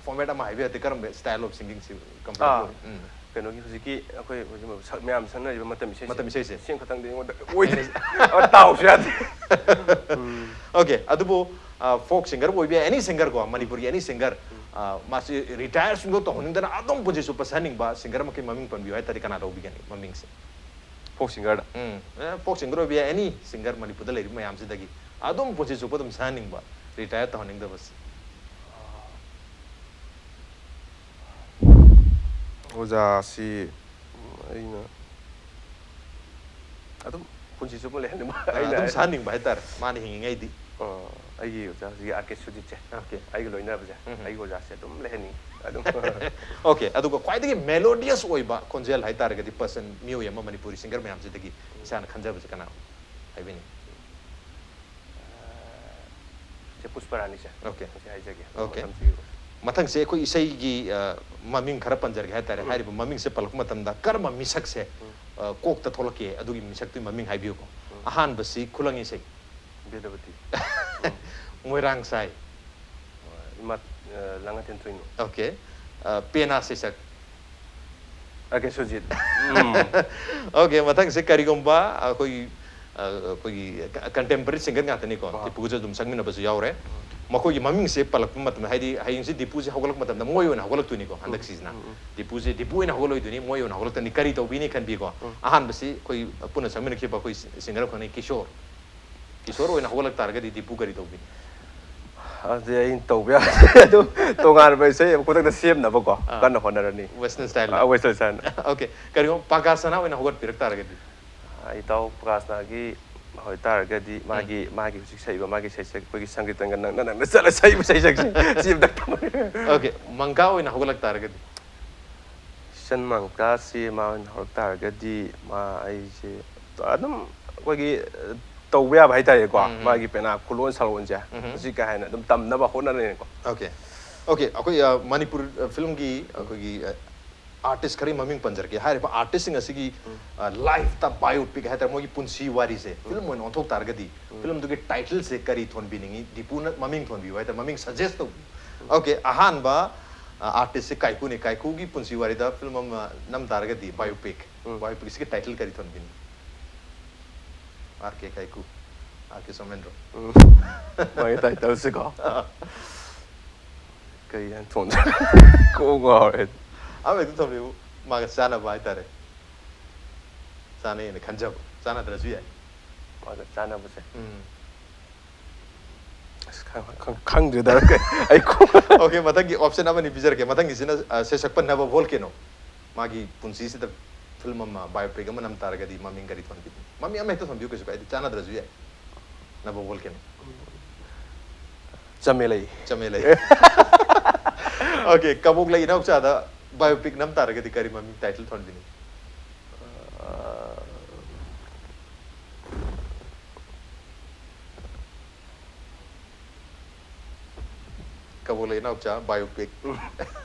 ꯐꯣꯔꯃꯦꯠ ꯑꯃ ꯍꯥꯏꯕꯤꯔꯗꯤ ꯀꯔꯝꯕ ꯁ꯭ꯇꯥꯏꯜ ꯑꯣꯐ ꯁꯤꯡꯒꯤꯡꯁꯤ ꯀꯝꯐꯔꯇꯦꯕꯜ ꯑꯣꯏ? ꯎꯝ. ꯀꯩꯅꯣꯒꯤ ꯍꯧꯖꯤꯛꯀꯤ ꯑꯩꯈꯣꯏ ꯍꯧꯖꯤꯛ ꯁꯛ- ꯃꯌꯥꯝ ꯁꯛꯅꯔꯤꯕ ꯃꯇꯝ ꯏꯁꯩꯁꯦ ꯃꯇꯝ ꯏꯁꯩꯁꯦ. ꯁꯦꯝ ꯈꯛꯇꯪꯗꯤ ꯑꯩꯉꯣꯟꯗ ꯑꯣꯏꯗꯦ. ꯑ, ꯇꯥꯎꯁꯨ ꯌꯥꯗꯦ. ꯑꯣꯀꯦ. ꯑꯗꯨꯕꯨ ꯐꯣꯛ ꯁꯤꯡꯒꯔꯕꯨ ꯑꯣꯏꯕ ꯌꯥꯏ, ꯑꯦꯅꯤ ꯁꯤꯡꯒꯔ ꯀꯣ, ꯃꯅꯤꯄꯨꯔꯒꯤ ꯑꯦꯅꯤ ꯁꯤꯡꯒꯔ, ꯃꯥꯁꯤ ꯔꯤꯇꯥꯌꯔ ꯁꯨꯡꯇꯧ ꯇꯧꯍꯟꯅꯤꯡꯗꯅ ꯑꯗꯨꯝ ꯄꯨꯟꯁꯤ ꯆꯨꯞꯄ ꯁꯛꯍꯟꯅꯤꯡꯕ ꯁꯤꯡꯒꯔ ꯑꯃꯒꯤ ꯃꯃꯤꯡ ꯄꯟꯕꯤꯌꯨ ꯍꯥꯏ ꯇꯥꯔꯗꯤ ꯀꯅꯥ ꯂꯧꯕꯤꯒꯅꯤ ꯃꯃꯤꯡꯁꯦ? ꯐꯣꯛ ꯁꯤꯡꯒꯔꯗ. ꯎꯝ. ꯐꯣꯛ ꯁꯤꯡꯒꯔ ꯑꯣꯏꯕ ꯌꯥꯏ, ꯑꯦꯅꯤ ꯁꯤꯡꯒꯔ ꯃꯅꯤꯄꯨꯔꯗ ꯂꯩꯔꯤꯕ ꯃꯌꯥꯝꯁꯤꯗꯒꯤ ꯑꯗꯨꯝ ꯄꯨꯟꯁꯤ ꯆꯨꯞꯄ ꯑꯗꯨꯝ ꯁꯛꯍꯟꯅꯤꯡꯕ, ꯔꯤꯇꯥꯌꯔ ꯇꯧꯍꯟꯅꯤꯡꯗꯕꯁꯦ. ꯑꯣꯖꯥꯁꯤ ꯑꯩꯅ ꯑꯗꯨꯝ ꯄꯨꯟꯁꯤ ꯆꯨꯞꯄ ꯂꯩꯍꯟꯅꯤꯡꯕ. ꯑ, ꯑꯩꯅ ꯑꯗꯨꯝ ꯍꯥꯏ- ꯁꯛꯍꯟꯅꯤꯡꯕ ꯍꯥꯏꯇꯥꯔꯦ, ꯃꯥꯅ ꯍꯤꯡꯉꯤꯉꯩꯗꯤ. ꯑ, ꯑꯩꯒꯤ ꯑꯣꯖꯥ ꯍꯧꯖꯤꯛꯀꯤ ꯑꯥꯔ ꯀꯦ ꯁꯨꯖꯤꯠꯁꯦ, ꯑꯣꯀꯦ. ꯑꯩꯒ ꯂꯣꯏꯅꯕꯁꯦ, ꯎꯝ. ꯑꯩꯒꯤ ꯑꯣꯖꯥꯁꯦ ꯑꯗꯨꯝ ꯂꯩꯍꯟꯅꯤꯡꯉꯤ ꯑꯗꯨꯝ. ꯑꯣꯀꯦ. ꯑꯗꯨꯒ ꯈ꯭ꯋꯥꯏꯗꯒꯤ ꯃꯦꯂꯣꯗꯤꯌꯁ ꯑꯣꯏꯕ ꯈꯣꯟꯖꯦꯜ ꯍꯥꯏꯇꯥꯔꯒꯗꯤ ꯄꯔꯁꯟ, ꯃꯤꯑꯣꯏ ꯑꯃ ꯃꯅꯤꯄꯨꯔꯤ ꯁꯤꯡꯒꯔ ꯃꯌꯥꯝꯁꯤꯗꯒꯤ ꯏꯁꯥꯅ ꯈꯟꯖꯕꯁꯦ ꯀꯅꯥ ꯍꯥꯏꯕꯤꯅꯤꯡꯉꯤ? ꯁꯦ ꯄꯨꯁꯄꯔꯥꯅꯤꯁꯦ. ꯑꯣꯀꯦ. ꯃꯁꯤ ꯍꯥꯏꯖꯒꯦ. ꯑꯣꯀꯦ. ꯃꯇꯝꯁꯤꯒꯤ ꯃꯊꯪꯁꯦ ꯑꯩꯈꯣꯏ ꯏꯁꯩꯒꯤ, ꯑ, ꯃꯃꯤꯡ ꯈꯔ ꯄꯟꯖꯔꯒꯦ ꯍꯥꯏꯇꯥꯔꯦ. ꯍꯥꯏꯔꯤꯕ ꯃꯃꯤꯡꯁꯦ ꯄꯜꯂꯛꯄ ꯃꯇꯝꯗ ꯀꯔꯝꯕ ꯃꯤꯁꯛꯁꯦ, ꯑ, ꯀꯣꯛꯇ ꯊꯣꯛꯂꯛꯀꯦ? ꯑꯗꯨꯒꯤ ꯃꯤꯁꯛꯇꯨꯒꯤ ꯃꯃꯤꯡ ꯍꯥꯏꯕꯤꯌꯨꯀꯣ. ꯑꯍꯥꯟꯕꯁꯤ ꯈꯨꯂꯪ ꯏꯁꯩ. ꯕꯤꯗ꯭ꯌꯥꯄꯇꯤ. ꯃꯣꯏꯔꯥꯡ ꯁꯥꯏ. ꯏꯃꯥ, ꯑ, ꯂꯥꯡꯉꯊꯦꯜ ꯊꯣꯏꯅꯨ. ꯑꯣꯀꯦ. ꯑ, ꯄꯦꯅꯥ ꯁꯩꯁꯛ. ꯑꯥꯔ ꯀꯦ ꯁꯨꯖꯤꯠ. ꯑꯣꯀꯦ, ꯃꯊꯪꯁꯦ ꯀꯔꯤꯒꯨꯝꯕ ꯑꯩꯈꯣꯏꯒꯤ, ꯑ, ꯑꯩꯈꯣꯏꯒꯤ ꯀꯟꯇꯦꯝꯄꯔꯔꯤ ꯁꯤꯡꯒꯔ ꯉꯥꯛꯇꯅꯤꯀꯣ, ꯗꯤꯄꯨꯒꯁꯨ ꯑꯗꯨꯝ ꯁꯛꯃꯤꯟꯅꯕꯁꯨ ꯌꯥꯎꯔꯦ. ꯃꯈꯣꯏꯒꯤ ꯃꯃꯤꯡꯁꯦ ꯄꯜꯂꯛꯄ ꯃꯇꯝꯗ, ꯍꯥꯏꯗꯤ ꯍꯌꯦꯡꯁꯦ ꯗꯤꯄꯨꯁꯦ ꯍꯧꯒꯠꯂꯛꯄ ꯃꯇꯝꯗ ꯃꯣꯏ ꯑꯣꯏꯅ ꯍꯧꯒꯠꯂꯛꯇꯣꯏꯅꯤꯀꯣ ꯍꯟꯗꯛ ꯁꯤꯁꯤꯅ. ꯗꯤꯄꯨꯁꯦ ꯗꯤꯄꯨ ꯑꯣꯏꯅ ꯍꯧꯒꯠꯂꯣꯏꯗꯣꯏꯅꯤ, ꯃꯣꯏ ꯑꯣꯏꯅ ꯍꯧꯒꯠꯂꯛꯇꯣꯏꯅꯤ. ꯀꯔꯤ ꯇꯧꯕꯤꯅꯤ ꯈꯟꯕꯤꯀꯣ? ꯑꯍꯥꯟꯕꯁꯤ ꯑꯩꯈꯣꯏ ꯄꯨꯟꯅ ꯁꯛꯃꯤꯟꯅꯈꯤꯕ ꯑꯩꯈꯣꯏ ꯁꯤꯡꯒꯔ ꯑꯃꯈꯛꯅꯤ, ꯀꯤꯁꯣꯔ. ꯀꯤꯁꯣꯔ ꯑꯣꯏꯅ ꯍꯧꯒꯠꯂꯛ ꯇꯥꯔꯒꯗꯤ ꯗꯤꯄꯨ ꯀꯔꯤ ꯇꯧꯕꯤꯅꯤ? ꯑꯗꯨꯗꯤ ꯑꯩꯅ ꯇꯧꯕ ꯌꯥꯗꯦ. ꯑꯗꯨꯝ ꯇꯣꯉꯥꯟꯕ ꯏꯁꯩ ꯑꯃ ꯈꯨꯗꯛꯇ ꯁꯦꯝꯅꯕꯀꯣ ꯀꯟꯅ ꯍꯣꯠꯅꯔꯅꯤ. Western style. Uh, western style. Okay. ꯀꯔꯤꯒꯨꯝꯕ ꯄꯥꯀꯥꯁꯅꯥ ꯑꯣꯏꯅ ꯍꯧꯒꯠꯄꯤꯔꯛ ꯇꯥꯔꯒꯗꯤ? ꯑ, ꯏꯇꯥꯎ ꯄ꯭ꯔꯀꯥꯁꯅꯥꯒꯤ ꯑꯣꯏꯇꯥꯔꯒꯗꯤ ꯃꯥꯒꯤ ꯃꯥꯒꯤ ꯍꯧꯖꯤꯛ ꯁꯛꯏꯕ ꯃꯥꯒꯤ ꯁꯩꯁꯛ, ꯑꯩꯈꯣꯏꯒꯤ ꯁꯪꯒꯤꯇꯟꯒ ꯅꯛꯅ ꯅꯛꯅ ꯆꯠꯂ ꯁꯛꯏꯕ ꯁꯩꯁꯛꯁꯦ ꯁꯤ ꯑꯝꯇ ꯇꯝꯃꯣ꯫ ꯑꯣꯀꯦ, ꯃꯪꯀꯥ ꯑꯣꯏꯅ ꯍꯧꯒꯠꯂꯛ ꯇꯥꯔꯒꯗꯤ? ꯁꯟ ꯃꯪꯀꯥꯁꯤ ꯃꯥ ꯑꯣꯏꯅ ꯍꯧꯔꯛ ꯇꯥꯔꯒꯗꯤ ꯃꯥ ꯑꯩꯁꯦ ꯑꯗꯨꯝ ꯑꯩꯈꯣꯏꯒꯤ ꯇꯧꯕ ꯌꯥꯕ ꯍꯥꯏꯇꯥꯔꯦꯀꯣ, ꯃꯥꯒꯤ ꯄꯦꯅꯥ ꯈꯨꯂꯣꯟ ꯁꯥꯂꯣꯟꯁꯦ ꯃꯁꯤ ꯀꯥ ꯍꯦꯟꯅ ꯑꯗꯨꯝ ꯇꯝꯅꯕ ꯍꯣꯠꯅꯔꯦꯀꯣ꯫ ꯑꯣꯀꯦ, ꯑꯣꯀꯦ, ꯑꯩꯈꯣꯏ ꯑ, ꯃꯅꯤꯄꯨꯔ ꯑ, ꯐꯤꯂꯝꯒꯤ ꯑꯩꯈꯣꯏꯒꯤ ꯑ, ꯑꯥꯔꯇꯤꯁ ꯈꯔꯒꯤ ꯃꯃꯤꯡ ꯄꯟꯖꯔꯛꯀꯦ꯫ ꯍꯥꯏꯔꯤꯕ ꯑꯥꯔꯇꯤꯁꯁꯤꯡ ꯑꯁꯤꯒꯤ ꯂꯥꯏꯐꯇ ꯕꯥꯏꯑꯣꯄꯤꯛ ꯍꯥꯏꯇꯥꯔꯦ, ꯃꯣꯏꯒꯤ ꯄꯨꯟꯁꯤ ꯋꯥꯔꯤꯁꯦ ꯐꯤꯂꯝ ꯑꯣꯏꯅ ꯑꯣꯟꯊꯣꯛ ꯇꯥꯔꯒꯗꯤ ꯐꯤꯂꯝꯗꯨꯒꯤ ꯇꯥꯏꯇꯜꯁꯦ ꯀꯔꯤ ꯊꯣꯟꯕꯤꯅꯤꯡꯉꯤ? ꯗꯤꯄꯨꯅ ꯃꯃꯤꯡ ꯊꯣꯟꯕꯤꯌꯨ ꯍꯥꯏꯇꯥꯔꯦ, ꯃꯃꯤꯡ ꯁꯖꯦꯁ ꯇꯧꯕꯤꯌꯨ꯫ ꯑꯣꯀꯦ, ꯑꯍꯥꯟꯕ ꯑꯥꯔꯇꯤꯁꯁꯦ ꯀꯥꯏꯀꯨꯅꯤ꯫ ꯀꯥꯏꯀꯨꯒꯤ ꯄꯨꯟꯁꯤ ꯋꯥꯔꯤꯗ ꯐꯤꯂꯝ ꯑꯃ ꯅꯝ ꯇꯥꯔꯒꯗꯤ ꯕꯥꯏꯑꯣꯄꯤꯛ, ꯕꯥꯏꯑꯣꯄꯤꯛꯁꯤꯒꯤ ꯇꯥꯏꯇꯜ ꯀꯔꯤ ꯊꯣꯟꯕꯤꯅꯤ? ꯑꯥꯔ ꯀꯦ ꯀꯥꯏꯀꯨ, ꯑꯥꯔ ꯀꯦ ꯁꯣꯃꯦꯟꯗ꯭ꯔꯣ꯫ ꯃꯥꯒꯤ ꯇꯥꯏꯇꯜꯁꯤꯀꯣ꯫ ꯀꯔꯤ ꯍꯥꯏꯅ ꯊꯣꯟꯗꯣꯏꯅꯣ? ꯀꯣꯛ ꯉꯥꯎꯔꯦ꯫ ꯑꯃ ꯍꯦꯛꯇ ꯊꯣꯟꯕꯤꯌꯨ, ꯃꯥꯒ ꯆꯥꯟꯅꯕ ꯍꯥꯏꯇꯥꯔꯦ꯫ ꯆꯥꯟꯅꯩꯅ ꯈꯟꯖꯕ, ꯆꯥꯟꯅꯗ꯭ꯔꯁꯨ ꯌꯥꯏ꯫ ꯃꯥꯒ ꯆꯥꯟꯅꯕꯁꯦ꯫ ꯎꯝ꯫ ꯑꯁ, ꯈꯪ- ꯈꯪ- ꯈꯪꯗ꯭ꯔꯦꯗ꯫ ꯑꯩ ꯀꯣꯛ ꯑꯣꯀꯦ, ꯃꯊꯪꯒꯤ ꯑꯣꯞꯁꯟ ꯑꯃꯅꯤ ꯄꯤꯖꯔꯛꯀꯦ꯫ ꯃꯊꯪꯒꯤꯁꯤꯅ ꯑ, ꯁꯩꯁꯛꯄ ꯅꯕ ꯚꯣꯜꯀꯦꯅꯣ꯫ ꯃꯥꯒꯤ ꯄꯨꯟꯁꯤꯁꯤꯗ ꯐꯤꯂꯝ ꯑꯃ, ꯕꯥꯏꯑꯣꯄꯤꯛ ꯑꯃ ꯅꯝ ꯇꯥꯔꯒꯗꯤ ꯃꯃꯤꯡ ꯀꯔꯤ ꯊꯣꯟꯕꯤꯅꯤ? ꯃꯃꯤꯡ ꯑꯃ ꯍꯦꯛꯇ ꯊꯣꯟꯕꯤꯌꯨ, ꯀꯩꯁꯨ ꯀꯥꯏꯗꯦ, ꯆꯥꯟꯅꯗ꯭ꯔꯁꯨ ꯌꯥꯏ꯫ ꯅꯕ ꯚꯣꯜꯀꯦꯅꯣ꯫ ꯆꯃꯦꯂꯩ꯫ ꯆꯃꯦꯂꯩ꯫ ꯑꯣꯀꯦ, ꯀꯕꯣꯛꯂꯩ ꯏꯅꯥꯎꯆꯥꯗ ꯕꯥꯏꯑꯣꯄꯤꯛ ꯅꯝ ꯇꯥꯔꯒꯗꯤ ꯀꯔꯤ ꯃꯃꯤꯡ, ꯇꯥꯏꯇꯜ ꯊꯣꯟꯕꯤꯅꯤ? ꯀꯕꯣꯛꯂꯩ ꯏꯅꯥꯎꯆꯥ ꯕꯥꯏꯑꯣꯄꯤꯛ꯫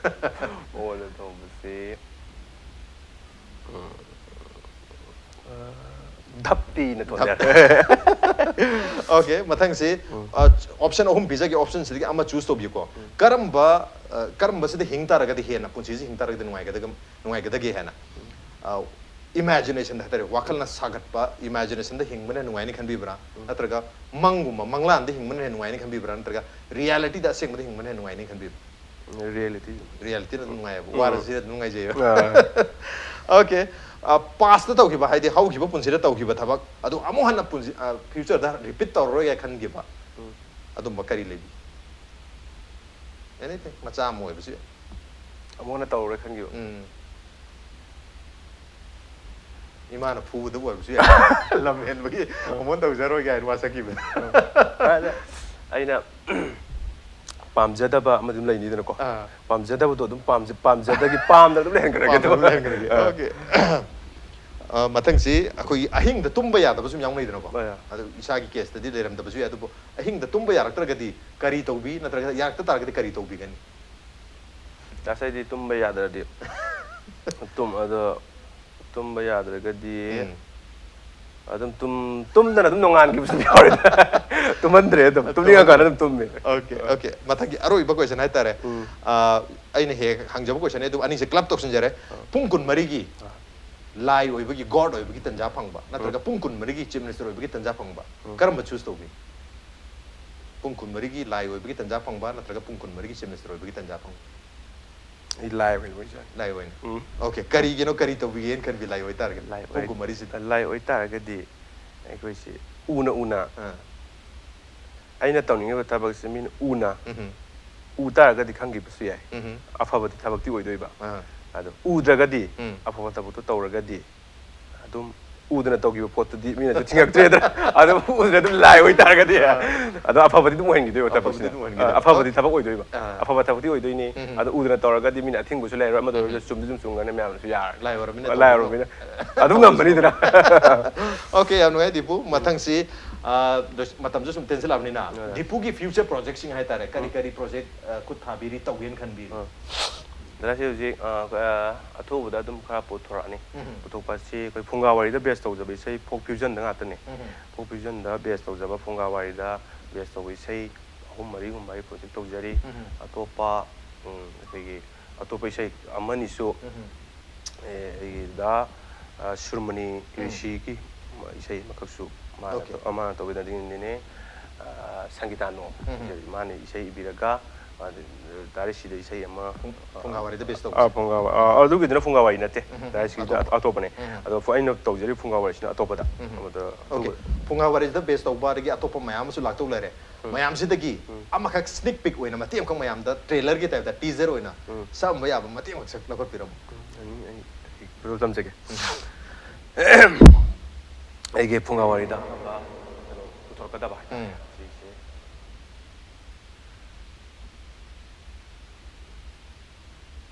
ꯑꯣꯗ ꯊꯣꯡꯕꯁꯤ ꯎꯝ, ꯑ, ꯙꯞꯇꯤꯅ ꯊꯣꯟꯖꯔꯦ꯫ ꯑꯣꯀꯦ, ꯃꯊꯪꯁꯤ ꯑ, ꯑꯣꯞꯁꯟ ꯑꯍꯨꯝ ꯄꯤꯖꯒꯦ, ꯑꯣꯞꯁꯟꯁꯤꯗꯒꯤ ꯑꯃ ꯆꯨꯁ ꯇꯧꯕꯤꯌꯨꯀꯣ꯫ ꯀꯔꯝꯕ ꯑ, ꯀꯔꯝꯕꯁꯤꯗ ꯍꯤꯡ ꯇꯥꯔꯒꯗꯤ ꯍꯦꯟꯅ ꯄꯨꯟꯁꯤꯁꯤ ꯍꯤꯡ ꯇꯥꯔꯒꯗꯤ ꯅꯨꯡꯉꯥꯏꯒꯗꯒ ꯅꯨꯡꯉꯥꯏꯒꯗꯒꯦ ꯍꯥꯏꯅ? ꯏꯃꯦꯖꯤꯅꯦꯁꯟꯗ ꯍꯥꯏꯇꯥꯔꯦ, ꯋꯥꯈꯜꯅ ꯁꯥꯒꯠꯄ ꯏꯃꯦꯖꯤꯅꯦꯁꯟꯗ ꯍꯤꯡꯕꯅ ꯅꯨꯡꯉꯥꯏꯅꯤ ꯈꯟꯕꯤꯕ꯭ꯔꯥ? ꯅꯠꯇ꯭ꯔꯒ ꯃꯪꯒꯨꯝꯕ, ꯃꯪꯂꯥꯟꯗ ꯍꯤꯡꯕꯅ ꯍꯦꯟꯅ ꯅꯨꯡꯉꯥꯏꯅꯤ ꯈꯟꯕꯤꯕ꯭ꯔꯥ? ꯅꯠꯇ꯭ꯔꯒ ꯔꯤꯌꯦꯂꯤꯇꯤꯗ, ꯑꯁꯦꯡꯕꯗ ꯍꯤꯡꯕꯅ ꯍꯦꯟꯅ ꯅꯨꯡꯉꯥꯏꯅꯤ ꯈꯟꯕꯤꯕ꯭ꯔꯥ? ꯔꯤꯌꯦꯂꯤꯇꯤ꯫ ꯔꯤꯌꯦꯂꯤꯇꯤꯅ ꯑꯗꯨꯝ ꯅꯨꯡꯉꯥꯏꯌꯦꯕ, ꯋꯥꯔꯁꯨ ꯑꯗꯨꯝ ꯅꯨꯡꯉꯥꯏꯖꯩꯌꯦꯕ꯫ ꯑꯣꯀꯦ, ꯄꯥꯁꯇ ꯇꯧꯈꯤꯕ, ꯍꯥꯏꯗꯤ ꯍꯧꯈꯤꯕ ꯄꯨꯟꯁꯤꯗ ꯇꯧꯈꯤꯕ ꯊꯕꯛ ꯑꯗꯨ ꯑꯃꯨꯛ ꯍꯟꯅ ꯄꯨꯟꯁꯤ, ꯐ꯭ꯌꯨꯆꯔꯗ ꯔꯤꯄꯤꯠ ꯇꯧꯔꯔꯣꯏꯒꯦ ꯈꯟꯈꯤꯕ ꯑꯗꯨꯝꯕ ꯀꯔꯤ ꯂꯩꯕꯤ? ꯑꯦꯅꯤꯊꯤꯡ, ꯃꯆꯥ ꯑꯃ ꯑꯣꯏꯕꯁꯨ ꯌꯥꯏ꯫ ꯑꯃꯨꯛ ꯍꯟꯅ ꯇꯧꯔꯔꯣꯏ ꯈꯟꯈꯤꯕ꯫ ꯎꯝ꯫ ꯏꯃꯥꯅ ꯐꯨꯕꯗꯕꯨ ꯑꯣꯏꯔꯕꯁꯨ ꯌꯥꯏ꯫ ꯂꯝ ꯍꯦꯟꯕꯒꯤ ꯍꯣꯃꯣꯟ ꯇꯧꯖꯔꯣꯏ ꯀꯥꯏꯅ ꯃꯥ ꯆꯠꯈꯤꯕꯅꯦ꯫ ꯑꯗ ꯑꯩꯅ ꯄꯥꯝꯖꯗꯕ ꯑꯃꯗꯤ ꯑꯗꯨꯝ ꯂꯩꯅꯤꯗꯅꯀꯣ꯫ ꯑꯥ꯫ ꯄꯥꯝꯖꯗꯕꯗꯣ ꯑꯗꯨꯝ ꯄꯥꯝꯖ ꯄꯥꯝꯖꯗꯒꯤ ꯄꯥꯝꯗ ꯑꯗꯨꯝ ꯂꯩꯍꯟꯈ꯭ꯔꯒꯦ꯫ ꯄꯥꯝꯗ ꯑꯗꯨꯝ ꯂꯩꯍꯟꯈ꯭ꯔꯒꯦ꯫ ꯑꯥ꯫ Okay꯫ ꯑ, ꯃꯊꯪꯁꯤ ꯑꯩꯈꯣꯏꯒꯤ ꯑꯍꯤꯡꯗ ꯇꯨꯝꯕ ꯌꯥꯗꯕꯁꯨ ꯌꯥꯝ ꯂꯩꯗꯅꯀꯣ꯫ ꯑꯥ꯫ ꯑꯗꯨ ꯏꯁꯥꯒꯤ case ꯇꯗꯤ ꯂꯩꯔꯝꯗꯕꯁꯨ ꯌꯥꯏ, ꯑꯗꯨꯕꯨ ꯑꯍꯤꯡꯗ ꯇꯨꯝꯕ ꯌꯥꯔꯛꯇ꯭ꯔꯒꯗꯤ ꯀꯔꯤ ꯇꯧꯕꯤ, ꯅꯠꯇ꯭ꯔꯒ ꯌꯥꯔꯛꯇ ꯇꯥꯔꯒꯗꯤ ꯀꯔꯤ ꯇꯧꯕꯤꯒꯅꯤ? ꯉꯁꯥꯏꯗꯤ ꯇꯨꯝꯕ ꯌꯥꯗ꯭ꯔꯗꯤ ꯇꯨꯝ ꯑꯗꯣ ꯇꯨꯝꯕ ꯌꯥꯗ꯭ꯔꯒꯗꯤ ꯎꯝ꯫ ꯑꯗꯨꯝ ꯇꯨꯝ ꯇꯨꯝꯗꯅ ꯑꯗꯨꯝ ꯅꯣꯡꯉꯥꯟꯈꯤꯕꯁꯨ ꯌꯥꯎꯔꯦ꯫ ꯇꯨꯝꯍꯟꯗ꯭ꯔꯦ, ꯑꯗꯨꯝ ꯇꯨꯝꯅꯤꯡꯉꯀꯥꯟꯗ ꯑꯗꯨꯝ ꯇꯨꯝꯃꯦ꯫ Okay, okay꯫ ꯃꯊꯪꯒꯤ ꯑꯔꯣꯏꯕ question ꯍꯥꯏꯇꯥꯔꯦ꯫ ꯎꯝ꯫ ꯑ, ꯑꯩꯅ ꯍꯦꯛ ꯍꯪꯖꯕ question ꯅꯦ, ꯑꯗꯨꯕꯨ ꯑꯅꯤꯁꯦ club ꯇꯧꯁꯤꯟꯖꯔꯦ꯫ ꯄꯨꯡ ꯀꯨꯟꯃꯔꯤꯒꯤ ꯂꯥꯏ ꯑꯣꯏꯕꯒꯤ, god ꯑꯣꯏꯕꯒꯤ ꯇꯟꯖꯥ ꯐꯪꯕ, ꯅꯠꯇ꯭ꯔꯒ ꯄꯨꯡ ꯀꯨꯟꯃꯔꯤꯒꯤ chief minister ꯑꯣꯏꯕꯒꯤ ꯇꯟꯖꯥ ꯐꯪꯕ, ꯀꯔꯝꯕ choose ꯇꯧꯕꯤ? ꯄꯨꯡ ꯀꯨꯟꯃꯔꯤꯒꯤ ꯂꯥꯏ ꯑꯣꯏꯕꯒꯤ ꯇꯟꯖꯥ ꯐꯪꯕ, ꯅꯠꯇ꯭ꯔꯒ ꯄꯨꯡ ꯀꯨꯟꯃꯔꯤꯒꯤ chief minister ꯑꯣꯏꯕꯒꯤ ꯇꯟꯖꯥ ꯐꯪꯕ? ꯑꯩ ꯂꯥꯏ ꯑꯣꯏꯅ ꯑꯣꯏꯖꯔꯦ꯫ ꯂꯥꯏ ꯑꯣꯏꯅ꯫ ꯎꯝ꯫ Okay, ꯀꯔꯤꯒꯤꯅꯣ, ꯀꯔꯤ ꯇꯧꯕꯤꯒꯦꯅ ꯈꯟꯕꯤ ꯂꯥꯏ ꯑꯣꯏꯇꯥꯔꯒꯗꯤ? ꯂꯥꯏ ꯄꯨꯡ ꯑꯣꯏ- ꯀꯨꯟꯃꯔꯤꯁꯤꯗ꯫ ꯂꯥꯏ ꯑꯣꯏꯇꯥꯔꯒꯗꯤ ꯑꯩꯈꯣꯏꯁꯤ ꯎꯅ ꯎꯅ ꯑꯥ꯫ ꯑꯩꯅ ꯇꯧꯅꯤꯡꯉꯤꯕ ꯊꯕꯛꯁꯦ ꯃꯤꯅ ꯎꯅ ꯎꯝꯍꯨꯝ꯫ ꯎ ꯇꯥꯔꯒꯗꯤ ꯈꯪꯈꯤꯕꯁꯨ ꯌꯥꯏ꯫ ꯎꯝꯍꯨꯝ꯫ ꯑꯐꯕꯗꯤ ꯊꯕꯛꯇꯤ ꯑꯣꯏꯗꯣꯏꯕ꯫ ꯑꯥ꯫ ꯑꯗꯣ ꯎꯗ꯭ꯔꯒꯗꯤ ꯎꯝ꯫ ꯑꯐꯕ ꯊꯕꯛꯇꯣ ꯇꯧꯔꯒꯗꯤ ꯑꯗꯨꯝ ꯎꯗꯅ ꯇꯧꯈꯤꯕ ꯄꯣꯠꯇꯨꯗꯤ ꯃꯤꯅꯁꯨ ꯊꯤꯡꯉꯛꯇ꯭ꯔꯦꯗꯅ꯫ ꯑꯗꯨꯝ ꯎꯗꯅ ꯑꯗꯨꯝ ꯂꯥꯏ ꯑꯣꯏꯇꯥꯔꯒꯗꯤ ꯑꯥ꯫ ꯑꯗꯣ ꯑꯐꯕꯗꯤ ꯑꯗꯨꯝ ꯑꯣꯏꯍꯟꯈꯤꯗꯣꯏꯕ ꯑꯐꯕꯗꯤ ꯊꯕꯛꯁꯤꯅ꯫ ꯑꯗꯨꯝ ꯑꯣꯏꯍꯟꯈꯤꯗꯣꯏꯕ꯫ ꯑꯥ, ꯑꯐꯕꯗꯤ ꯊꯕꯛ ꯑꯣꯏꯗꯣꯏꯕ꯫ ꯑꯥ꯫ ꯑꯐꯕ ꯊꯕꯛꯇꯤ ꯑꯣꯏꯗꯣꯏꯅꯤ꯫ ꯎꯝ꯫ ꯑꯗꯣ ꯎꯗꯅ ꯇꯧꯔꯒꯗꯤ ꯃꯤꯅ ꯑꯊꯤꯡꯕꯁꯨ ꯂꯩꯔꯣꯏ, ꯑꯃꯗ ꯑꯣꯏꯔꯁꯨ ꯆꯨꯝꯗꯤ ꯆꯨꯝ ꯆꯨꯝꯒꯅꯤ ꯃꯌꯥꯝꯅꯁꯨ ꯌꯥꯔꯅꯤ꯫ ꯂꯥꯏ ꯑꯣꯏꯔꯕꯅꯤꯅ ꯂꯥꯏ ꯑꯣꯏꯔꯕꯅꯤꯅ꯫ ꯑꯗꯨꯝ ꯉꯝꯕꯅꯤꯗꯅ꯫ Okay, ꯌꯥꯝ ꯅꯨꯡꯉꯥꯏ ꯗꯤꯄꯨ꯫ ꯃꯊꯪꯁꯤ, ꯑ, ꯃꯇꯝꯁꯨ ꯁꯨꯝ ꯇꯦꯟꯁꯤꯜꯂꯛꯑꯕꯅꯤꯅ, ꯍꯣꯏ꯫ ꯗꯤꯄꯨꯒꯤ future project ꯁꯤꯡ ꯍꯥꯏꯇꯥꯔꯦ, ꯀꯔꯤ ꯀꯔꯤ project, ꯑ, ꯈꯨꯠ ꯊꯥꯕꯤꯔꯤ, ꯇꯧꯒꯦꯅ ꯈꯟꯕꯤꯔꯤ? ꯑꯥ꯫ ꯗꯗꯥꯁꯦ ꯍꯧꯖꯤꯛ, ꯑ, ꯑ, ꯑꯊꯨꯕꯗ ꯑꯗꯨꯝ ꯈꯔ ꯄꯨꯊꯣꯔꯛꯑꯅꯤ꯫ ꯎꯝ꯫ ꯄꯨꯊꯣꯛꯄꯁꯤ ꯑꯩꯈꯣꯏ ꯐꯨꯡꯒꯥ ꯋꯥꯔꯤꯗ base ꯇꯧꯖꯕ ꯏꯁꯩ, folk fusion ꯗ ꯉꯥꯛꯇꯅꯤ꯫ ꯎꯝ꯫ Folk fusion ꯗ base ꯇꯧꯖꯕ, ꯐꯨꯡꯒꯥ ꯋꯥꯔꯤꯗ base ꯇꯧꯕ ꯏꯁꯩ ꯑꯍꯨꯝ ꯃꯔꯤꯒꯨꯝꯕ ꯑꯩ project ꯇꯧꯖꯔꯤ꯫ ꯎꯝ꯫ ꯑꯇꯣꯞꯄ, ꯎꯝ, ꯑꯩꯈꯣꯏꯒꯤ ꯑꯇꯣꯞꯄ ꯏꯁꯩ ꯑꯃꯅꯤꯁꯨ, ꯎꯝ꯫ ꯑꯦ, ꯑꯩꯒꯤ ꯗꯗꯥ, ꯑ, ꯁꯨꯔꯃꯅꯤ ꯎꯝ꯫ ꯔꯤꯁꯤꯒꯤ ꯏꯁꯩ ꯑꯃꯈꯛꯁꯨ ꯃꯥꯅ Okay꯫ ꯇꯧ-, ꯃꯥꯅ ꯇꯧꯒꯗꯕꯅꯤꯅꯦ꯫ ꯑ, ꯁꯪꯒꯤꯇꯥ ꯅꯣ꯫ ꯎꯝ꯫ ꯃꯥꯅ ꯏꯁꯩ ꯏꯕꯤꯔꯒ, ꯑ, ꯗꯥ ꯔꯤꯁꯤꯗ ꯏꯁꯩ ꯑꯃ, ꯐꯨꯡꯒꯥ ꯋꯥꯔꯤꯗ base ꯑ, ꯇꯧꯕꯁꯦ꯫ ꯐꯨꯡꯒꯥ ꯋꯥ-, ꯑ, ꯑꯗꯨꯒꯤꯗꯨꯅ ꯐꯨꯡꯒꯥ ꯋꯥꯔꯤ ꯅꯠꯇꯦ꯫ ꯎꯝ, ꯗꯥ ꯔꯤꯁꯤꯒꯤꯗꯨꯅ ꯑꯇꯣꯞꯄ꯫ ꯑꯇꯣꯞꯄꯅꯦ꯫ ꯎꯝ꯫ ꯑꯗꯣ ꯐꯨ-, ꯑꯩꯅ ꯇꯧꯖꯔꯤꯕ ꯐꯨꯡꯒꯥ ꯋꯥꯔꯤꯁꯤꯅ ꯑꯇꯣꯞꯄꯗ꯫ ꯎꯝ꯫ ꯑꯗꯣ Okay꯫ ꯑꯗꯨ- ꯐꯨꯡꯒꯥ ꯋꯥꯔꯤꯗ base ꯇꯧꯕ, ꯑꯗꯒꯤ ꯑꯇꯣꯞꯄ ꯃꯌꯥꯝ ꯑꯃꯁꯨ ꯂꯥꯛꯇꯧ ꯂꯩꯔꯦ꯫ ꯃꯌꯥꯝꯁꯤꯗꯒꯤ ꯑꯃꯈꯛ sneak peek ꯑꯣꯏꯅ ꯃꯇꯦꯛ ꯑꯃꯈꯛ ꯃꯌꯥꯝꯗ trailer ꯒꯤ type ꯇ, teaser ꯑꯣꯏꯅ ꯎꯝ꯫ ꯁꯛꯑꯝꯕ ꯌꯥꯕ ꯃꯇꯦꯛ ꯑꯃꯈꯛ ꯁꯛ ꯂꯧꯈꯠꯄꯤꯔꯝꯃꯨ꯫ ꯎꯝ, ꯑꯩ, ꯑꯩ, ꯑꯩ ꯇꯝꯖꯒꯦ꯫ ꯑꯩꯒꯤ ꯐꯨꯡꯒꯥ ꯋꯥꯔꯤꯗ ꯀꯩꯅꯣ ꯄꯨꯊꯣꯔꯛꯀꯗꯕ ꯍꯥꯏꯇꯥꯔꯦ꯫ ꯎꯝ꯫ ꯁꯤꯁꯦ꯫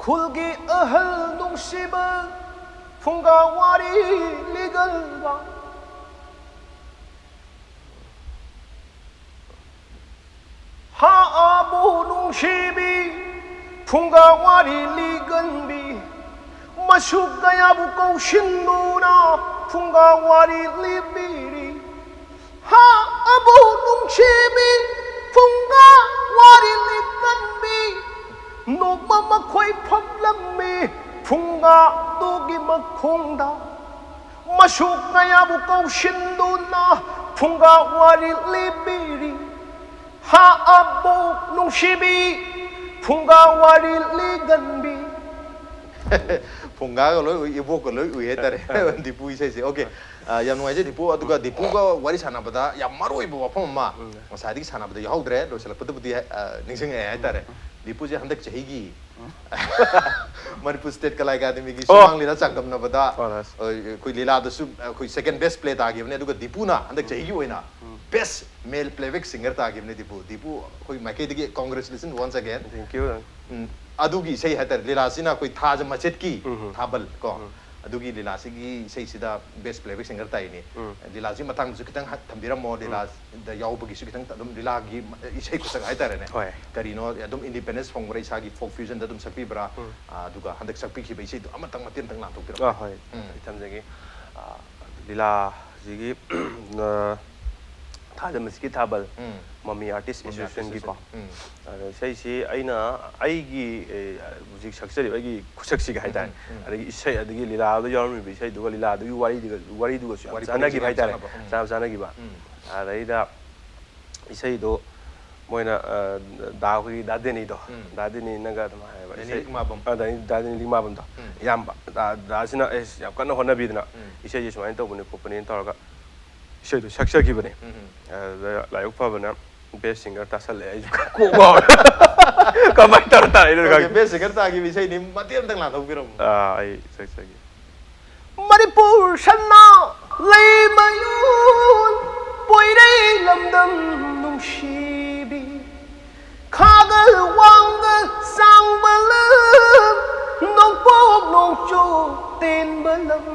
ꯈꯨꯜꯒꯤ ꯑꯍꯜ ꯅꯨꯡꯁꯤꯕ ꯐꯨꯡꯒꯥ ꯋꯥꯔꯤ ꯂꯤꯒꯟꯕ꯫ ꯍꯥ ꯑꯕꯨ ꯅꯨꯡꯁꯤꯕꯤ ꯐꯨꯡꯒꯥ ꯋꯥꯔꯤ ꯂꯤꯒꯟꯕꯤ꯫ ꯃꯁꯨ ꯀꯌꯥꯕꯨ ꯀꯧꯁꯤꯟꯗꯨꯅ ꯐꯨꯡꯒꯥ ꯋꯥꯔꯤ ꯂꯤꯕꯤꯔꯤ꯫ ꯍꯥ ꯑꯕꯨ ꯅꯨꯡꯁꯤꯕꯤ ꯐꯨꯡꯒꯥ ꯋꯥꯔꯤ ꯂꯤꯒꯟꯕꯤ꯫ ꯅꯣꯡꯃ ꯃꯈꯣꯏ ꯐꯝꯂꯝꯃꯤ ꯐꯨꯡꯒꯥꯗꯨꯒꯤ ꯃꯈꯣꯡꯗ꯫ ꯃꯁꯨ ꯀꯌꯥꯕꯨ ꯀꯧꯁꯤꯟꯗꯨꯅ ꯐꯨꯡꯒꯥ ꯋꯥꯔꯤ ꯂꯤꯕꯤꯔꯤ꯫ ꯍꯥ ꯑꯕꯨ ꯅꯨꯡꯁꯤꯕꯤ ꯐꯨꯡꯒꯥ ꯋꯥꯔꯤ ꯂꯤꯒꯟꯕꯤ꯫ ꯐꯨꯡꯒꯥꯒ ꯂꯣꯏ ꯎꯏ, ꯏꯕꯣꯛꯀ ꯂꯣꯏ ꯎꯏ ꯍꯥꯏꯇꯥꯔꯦ꯫ ꯗꯤꯄꯨ ꯏꯁꯩꯁꯦ꯫ ꯑꯣꯀꯦ꯫ ꯑ, ꯌꯥꯝ ꯅꯨꯡꯉꯥꯏꯖꯩ ꯗꯤꯄꯨ꯫ ꯑꯗꯨꯒ ꯗꯤꯄꯨꯒ ꯋꯥꯔꯤ ꯁꯥꯟꯅꯕꯗ ꯌꯥꯝ ꯃꯔꯨ ꯑꯣꯏꯕ ꯋꯥꯐꯝ ꯑꯃ ꯉꯁꯥꯏꯗꯒꯤ ꯁꯥꯟꯅꯕꯗ ꯌꯥꯎꯍꯧꯗ꯭ꯔꯦ, ꯂꯣꯏꯁꯤꯜꯂꯛꯄꯗꯕꯨꯗꯤ ꯑ, ꯅꯤꯡꯁꯤꯡꯉꯛꯑꯦ ꯍꯥꯏꯇꯥꯔꯦ꯫ ꯗꯤꯄꯨꯁꯦ ꯍꯟꯗꯛ ꯆꯍꯤꯒꯤ ꯃꯅꯤꯄꯨꯔ ꯁ꯭ꯇꯦꯠ ꯀꯂꯥ ꯑꯦꯀꯥꯗꯃꯤꯒꯤ ꯑꯣ꯫ ꯁꯨꯃꯥꯡ ꯂꯤꯂꯥ ꯆꯥꯡꯗꯝꯅꯕꯗ ꯑꯣ, ꯂꯥꯁ꯫ ꯑ, ꯑꯩꯈꯣꯏ ꯂꯤꯂꯥꯗꯁꯨ ꯑꯩꯈꯣꯏ ꯁꯦꯀꯦꯟ ꯕꯦꯁ ꯄ꯭ꯂꯦ ꯇꯥꯈꯤꯕꯅꯦ꯫ ꯑꯗꯨꯒ ꯗꯤꯄꯨꯅ ꯍꯟꯗꯛ ꯆꯍꯤꯒꯤ ꯑꯣꯏꯅ ꯕꯦꯁ ꯃꯦꯜ ꯄ꯭ꯂꯦꯕꯦꯛ ꯁꯤꯡꯒꯔ ꯇꯥꯈꯤꯕꯅꯦ ꯗꯤꯄꯨ꯫ ꯗꯤꯄꯨ, ꯑꯩꯈꯣꯏ ꯃꯥꯏꯀꯩꯗꯒꯤ congratulations once again꯫ Thank you꯫ ꯎꯝ, ꯑꯗꯨꯒꯤ ꯏꯁꯩ ꯍꯥꯏꯇꯥꯔꯦ, ꯂꯤꯂꯥꯁꯤꯅ ꯑꯩꯈꯣꯏ ꯊꯥꯖ ꯃꯆꯦꯠꯀꯤ ꯎꯝ꯫ ꯊꯥꯕꯜ ꯀꯣ꯫ ꯎꯝ꯫ ꯑꯗꯨꯒꯤ ꯂꯤꯂꯥꯁꯤꯒꯤ ꯏꯁꯩꯁꯤꯗ ꯕꯦꯁ ꯄ꯭ꯂꯦꯕꯦꯛ ꯁꯤꯡꯒꯔ ꯇꯥꯏꯅꯤ꯫ ꯎꯝ꯫ ꯂꯤꯂꯥꯁꯤ ꯃꯇꯥꯡꯗꯁꯨ ꯈꯤꯇꯪ ꯍ-, ꯊꯝꯕꯤꯔꯝꯃꯣ꯫ ꯂꯤꯂꯥꯗ ꯌꯥꯎꯕꯒꯤꯁꯨ ꯈꯤꯇꯪ ꯑꯗꯨꯝ ꯂꯤꯂꯥꯒꯤ ꯏꯁꯩ ꯈꯨꯁꯛ ꯍꯥꯏꯇꯥꯔꯦꯅꯦ꯫ ꯍꯣꯏ꯫ ꯀꯔꯤꯅꯣ ꯑꯗꯨꯝ ꯏꯟꯗꯤꯄꯦꯟꯗꯦꯟꯁ ꯐꯪꯕ꯭ꯔꯥ, ꯏꯁꯥꯒꯤ ꯐꯣꯛ ꯐ꯭ꯌꯨꯖꯟꯗ ꯑꯗꯨꯝ ꯁꯛꯄꯤꯕ꯭ꯔꯥ? ꯎꯝ꯫ ꯑ, ꯑꯗꯨꯒ ꯍꯟꯗꯛ ꯁꯛꯄꯤꯈꯤꯕ ꯏꯁꯩꯗꯣ ꯑꯃꯇꯪ ꯃꯇꯦꯛ ꯑꯃꯇꯪ ꯂꯥꯟꯊꯣꯛꯄꯤꯔꯝꯃꯣ꯫ ꯑꯥ, ꯍꯣꯏ꯫ ꯎꯝ꯫ ꯑꯩ ꯊꯝꯖꯒꯦ꯫ ꯑ, ꯂꯤꯂꯥꯁꯤꯒꯤ, ꯑ, ꯊꯥꯖ ꯃꯆꯦꯠꯀꯤ ꯊꯥꯕꯜ, ꯎꯝ꯫ ꯃꯃꯤ ꯑꯥꯔꯇꯤꯁ ꯃꯃꯤ ꯑꯥꯔꯇꯤꯁ ꯑꯦꯁꯣꯁꯤꯌꯦꯁꯟꯒꯤꯀꯣ꯫ ꯑꯦꯁꯣꯁꯤꯌꯦꯁꯟ꯫ ꯎꯝ꯫ ꯑꯗ ꯏꯁꯩꯁꯤ ꯑꯩꯅ ꯑꯩꯒꯤ, ꯑꯦ, ꯍꯧꯖꯤꯛ ꯁꯛꯆꯔꯤꯕ ꯑꯩꯒꯤ ꯈꯨꯁꯛꯁꯤꯒ ꯍꯥꯏꯇꯥꯔꯦ꯫ ꯎꯝ, ꯎꯝ꯫ ꯑꯗꯒꯤ ꯏꯁꯩ, ꯑꯗꯒꯤ ꯂꯤꯂꯥꯗ ꯌꯥꯎꯔꯝꯃꯤꯕ ꯏꯁꯩꯗꯨꯒ ꯂꯤꯂꯥꯗꯨꯒꯤ ꯋꯥꯔꯤꯗꯨꯒ, ꯋꯥꯔꯤꯗꯨꯒꯁꯨ ꯌꯥꯝ ꯋꯥꯔꯤ ꯆꯥꯟꯅꯈꯤꯕ ꯄꯨꯔꯤꯁꯨ ꯌꯥꯝ ꯍꯥꯏꯇꯥꯔꯦ꯫ ꯆꯥꯟꯅꯕ, ꯎꯝ꯫ ꯆꯥꯟꯅꯕ ꯆꯥꯟꯅꯈꯤꯕ꯫ ꯎꯝ꯫ ꯑꯗꯩꯗ ꯏꯁꯩꯗꯣ ꯃꯣꯏꯅ, ꯑ, ꯗꯥ ꯑꯩꯈꯣꯏꯒꯤ ꯗꯥ ꯗꯦꯅꯤꯗꯣ, ꯎꯝ꯫ ꯗꯥ ꯗꯦꯅꯤꯅꯒ ꯑꯗꯨꯝ ꯍꯥꯏꯌꯦꯕ, ꯗꯦꯅꯤ ꯏꯁꯩ, ꯂꯤꯛꯃꯥꯕꯝ꯫ ꯑ, ꯗꯥ ꯗꯦꯅꯤ ꯂꯤꯛꯃꯥꯕꯝꯗꯣ꯫ ꯎꯝ꯫ ꯏꯌꯥꯝꯕ, ꯗꯥ, ꯗꯥꯁꯤꯅ ꯑꯦꯁ ꯌꯥꯝ ꯀꯟꯅ ꯍꯣꯠꯅꯕꯤꯗꯅ ꯎꯝ꯫ ꯏꯁꯩꯁꯦ ꯁꯨꯃꯥꯏꯅ ꯇꯧꯕꯅꯤ ꯈꯣꯠꯄꯅꯤꯅ ꯇꯧꯔꯒ ꯏꯁꯩꯗꯣ ꯁꯛꯆꯈꯤꯕꯅꯦ꯫ ꯎꯝ꯫ ꯑꯗꯨꯗ ꯂꯥꯏꯕꯛ ꯐꯕꯅ ꯕꯦꯁ ꯁꯤꯡꯒꯔ ꯇꯥꯁꯜꯂꯛꯑꯦ, ꯑꯩꯁꯨ ꯀꯣꯛ ꯉꯥꯎꯔꯦ꯫ ꯀꯃꯥꯏꯅ ꯇꯧꯔ ꯇꯥꯔꯛꯏꯅꯣ ꯑꯣꯀꯦ, ꯈꯪꯗꯦ꯫ ꯕꯦꯁ ꯁꯤꯡꯒꯔ ꯇꯥꯈꯤꯕ ꯏꯁꯩꯅꯤ, ꯃꯇꯦꯛ ꯑꯃꯇꯪ ꯂꯥꯟꯊꯣꯛꯄꯤꯔꯝꯃꯣ꯫ ꯑꯥ, ꯑꯩ ꯁꯛꯆꯒꯦ꯫ ꯃꯅꯤꯄꯨꯔ ꯁꯅꯥ ꯂꯩꯃꯌꯣꯟ ꯄꯣꯏꯔꯩ ꯂꯝꯗꯝ ꯅꯨꯡꯁꯤꯕꯤ, ꯈꯥꯒ ꯋꯥꯡꯒ ꯁꯥꯡꯕ ꯂꯝ, ꯅꯣꯡꯄꯣꯛ ꯅꯣꯡꯆꯨꯞ ꯇꯦꯟꯕ ꯂꯝ,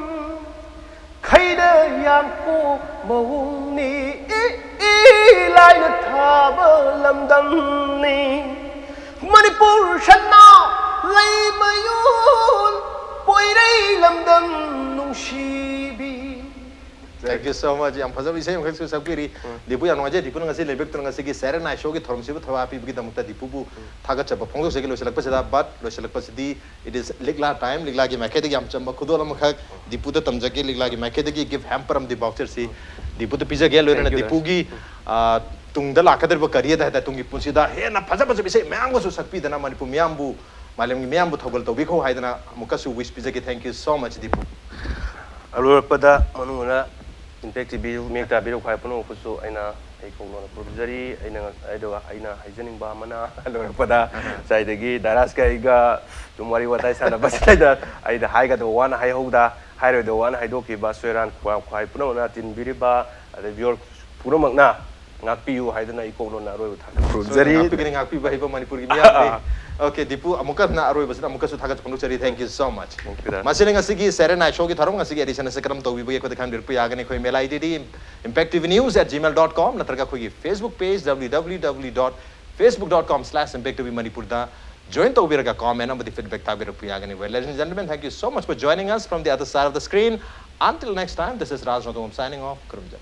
ꯈꯩꯗ ꯌꯥꯡꯀꯣꯛ ꯃꯑꯣꯡꯅꯤ, ꯏ ꯏ ꯂꯥꯏꯅ ꯊꯥꯕ ꯂꯝꯗꯝꯅꯤ꯫ ꯃꯅꯤꯄꯨꯔ ꯁꯅꯥ ꯂꯩꯃꯌꯣꯟ ꯄꯣꯏꯔꯩ ꯂꯝꯗꯝ ꯅꯨꯡꯁꯤꯕꯤ꯫ Thank you so much. ꯌꯥꯝ ꯐꯖꯕ ꯏꯁꯩ ꯑꯃꯈꯛꯁꯨ ꯁꯛꯄꯤꯔꯤ꯫ ꯗꯤꯄꯨ, ꯌꯥꯝ ꯅꯨꯡꯉꯥꯏꯖꯩ꯫ ꯗꯤꯄꯨꯅ ꯉꯁꯤ ꯂꯩꯕꯛꯇꯨꯅ ꯉꯁꯤꯒꯤ Saturday Night Show ꯒꯤ ꯊꯧꯔꯝꯁꯤꯕꯨ ꯊꯋꯥꯏ ꯍꯥꯞꯄꯤꯕꯒꯤꯗꯃꯛꯇ ꯗꯤꯄꯨꯕꯨ ꯊꯥꯒꯠꯆꯕ ꯐꯣꯡꯗꯣꯛꯆꯒꯦ꯫ ꯂꯣꯏꯁꯤꯜꯂꯛꯄꯁꯤꯗ, but ꯂꯣꯏꯁꯤꯜꯂꯛꯄꯁꯤꯗꯤ it is ꯂꯤꯛꯂꯥ time꯫ ꯂꯤꯛꯂꯥꯒꯤ ꯃꯥꯏꯀꯩꯗꯒꯤ ꯌꯥꯝ ꯆꯝꯕ ꯈꯨꯗꯣꯜ ꯑꯃꯈꯛ ꯗꯤꯄꯨꯗ ꯇꯝꯖꯒꯦ꯫ ꯂꯤꯛꯂꯥꯒꯤ ꯃꯥꯏꯀꯩꯗꯒꯤ gift hamper ꯑꯃꯗꯤ voucher ꯁꯤ ꯗꯤꯄꯨꯗ ꯄꯤꯖꯒꯦ꯫ ꯂꯣꯏꯅꯅ Thank you, ꯗꯤꯄꯨꯒꯤ, ꯑ, ꯇꯨꯡꯗ ꯂꯥꯛꯀꯗꯧꯔꯤꯕ career ꯗ ꯍꯥꯏꯇꯥꯔꯦ, ꯇꯨꯡꯒꯤ ꯄꯨꯟꯁꯤꯗ ꯍꯦꯟꯅ ꯐꯖ ꯐꯖꯕ ꯏꯁꯩ ꯃꯌꯥꯝꯒꯁꯨ ꯁꯛꯄꯤꯗꯅ ꯃꯅꯤꯄꯨꯔ ꯃꯤꯌꯥꯝꯕꯨ, ꯃꯥꯂꯦꯝꯒꯤ ꯃꯤꯌꯥꯝꯕꯨ ꯊꯧꯒꯜ ꯇꯧꯕꯤꯈꯣ ꯍꯥꯏꯗꯅ ꯑꯃꯨꯛꯀꯁꯨ wish ꯄꯤꯖꯒꯦ꯫ Thank you so much, Dipu. ꯑꯔꯣꯏꯔꯛꯄꯗ ꯃꯅꯨꯡ ꯍꯨꯠꯅ Impact ꯇꯤ ꯚꯤ ꯃꯤꯌꯦꯛ ꯇꯥꯕꯤꯔꯛꯄ ꯍꯥꯏ ꯄꯨꯝꯅꯃꯛꯄꯨꯁꯨ ꯑꯩꯅ ꯑꯩ ꯀꯣꯛꯅꯣꯟꯅ ꯈꯨꯔꯨꯝꯖꯔꯤ꯫ ꯑꯩꯅ, ꯑꯗꯨꯒ ꯑꯩꯅ ꯍꯥꯏꯖꯅꯤꯡꯕ ꯑꯃꯅ, ꯂꯣꯏꯔꯛꯄꯗ ꯉꯁꯥꯏꯗꯒꯤ ꯗꯥꯏꯔꯥꯁꯀ ꯑꯩꯒ ꯁꯨꯝ ꯋꯥꯔꯤ ꯋꯥꯇꯥꯏ ꯁꯥꯟꯅꯕꯁꯤꯗ ꯑꯩꯅ ꯍꯥꯏꯒꯗꯕ ꯋꯥꯅ ꯍꯥꯏꯍꯧꯗ, ꯍꯥꯏꯔꯣꯏꯗꯕ ꯋꯥꯅ ꯍꯥꯏꯗꯣꯛꯈꯤꯕ ꯁꯣꯏꯔꯥꯟ ꯈ꯭ꯋꯥꯏ ꯄꯨꯝꯅꯃꯛꯅ ꯇꯤꯟꯕꯤꯔꯤꯕ ꯑꯗꯩ viewer ꯄꯨꯝꯅꯃꯛꯅ ꯉꯥꯛꯄꯤꯌꯨ ꯍꯥꯏꯗꯨꯅ ꯑꯩ ꯀꯣꯛꯅꯣꯟꯅ ꯑꯔꯣꯏꯕ ꯊꯥꯒꯠ ꯈꯨꯔꯨꯝꯖꯔꯤ꯫ ꯉꯥꯛꯄꯤꯒꯅꯤ, ꯉꯥꯛꯄꯤꯕ ꯍꯩꯕ ꯃꯅꯤꯄꯨꯔꯒꯤ ꯃꯤꯌꯥꯝꯅꯤ꯫ Okay, ꯗꯤꯄꯨ, ꯑꯃꯨꯛꯀ ꯍꯟꯅ ꯑꯔꯣꯏꯕꯁꯤꯗ ꯑꯃꯨꯛꯀꯁꯨ ꯊꯥꯒꯠꯆ ꯐꯣꯡꯗꯣꯛꯆꯔꯤ꯫ Thank you so much꯫ Thank you, sir꯫ ꯃꯁꯤꯅ ꯉꯁꯤꯒꯤ Saturday Night Show ꯒꯤ ꯊꯧꯔꯝ, ꯉꯁꯤꯒꯤ edition ꯑꯁꯤ ꯀꯔꯝ ꯇꯧꯕꯤꯕꯒꯦ ꯑꯩꯈꯣꯏꯗ ꯈꯪꯕꯤꯔꯛꯄ ꯌꯥꯒꯅꯤ꯫ ꯑꯩꯈꯣꯏ mail I D D impact T V news at gmail dot com ꯅꯠꯇ꯭ꯔꯒ ꯑꯩꯈꯣꯏꯒꯤ Facebook page W W W dot facebook dot com slash impact T V ꯃꯅꯤꯄꯨꯔꯗ join ꯇꯧꯕꯤꯔꯒ comment ꯑꯃꯗꯤ feedback ꯊꯥꯕꯤꯔꯛꯄ ꯌꯥꯒꯅꯤ꯫ Well, ladies and gentlemen, thank you so much for joining us from the other side of the screen. Until next time, this is Raj Notungam signing off. ꯈꯨꯔꯨꯝꯖꯔꯤ꯫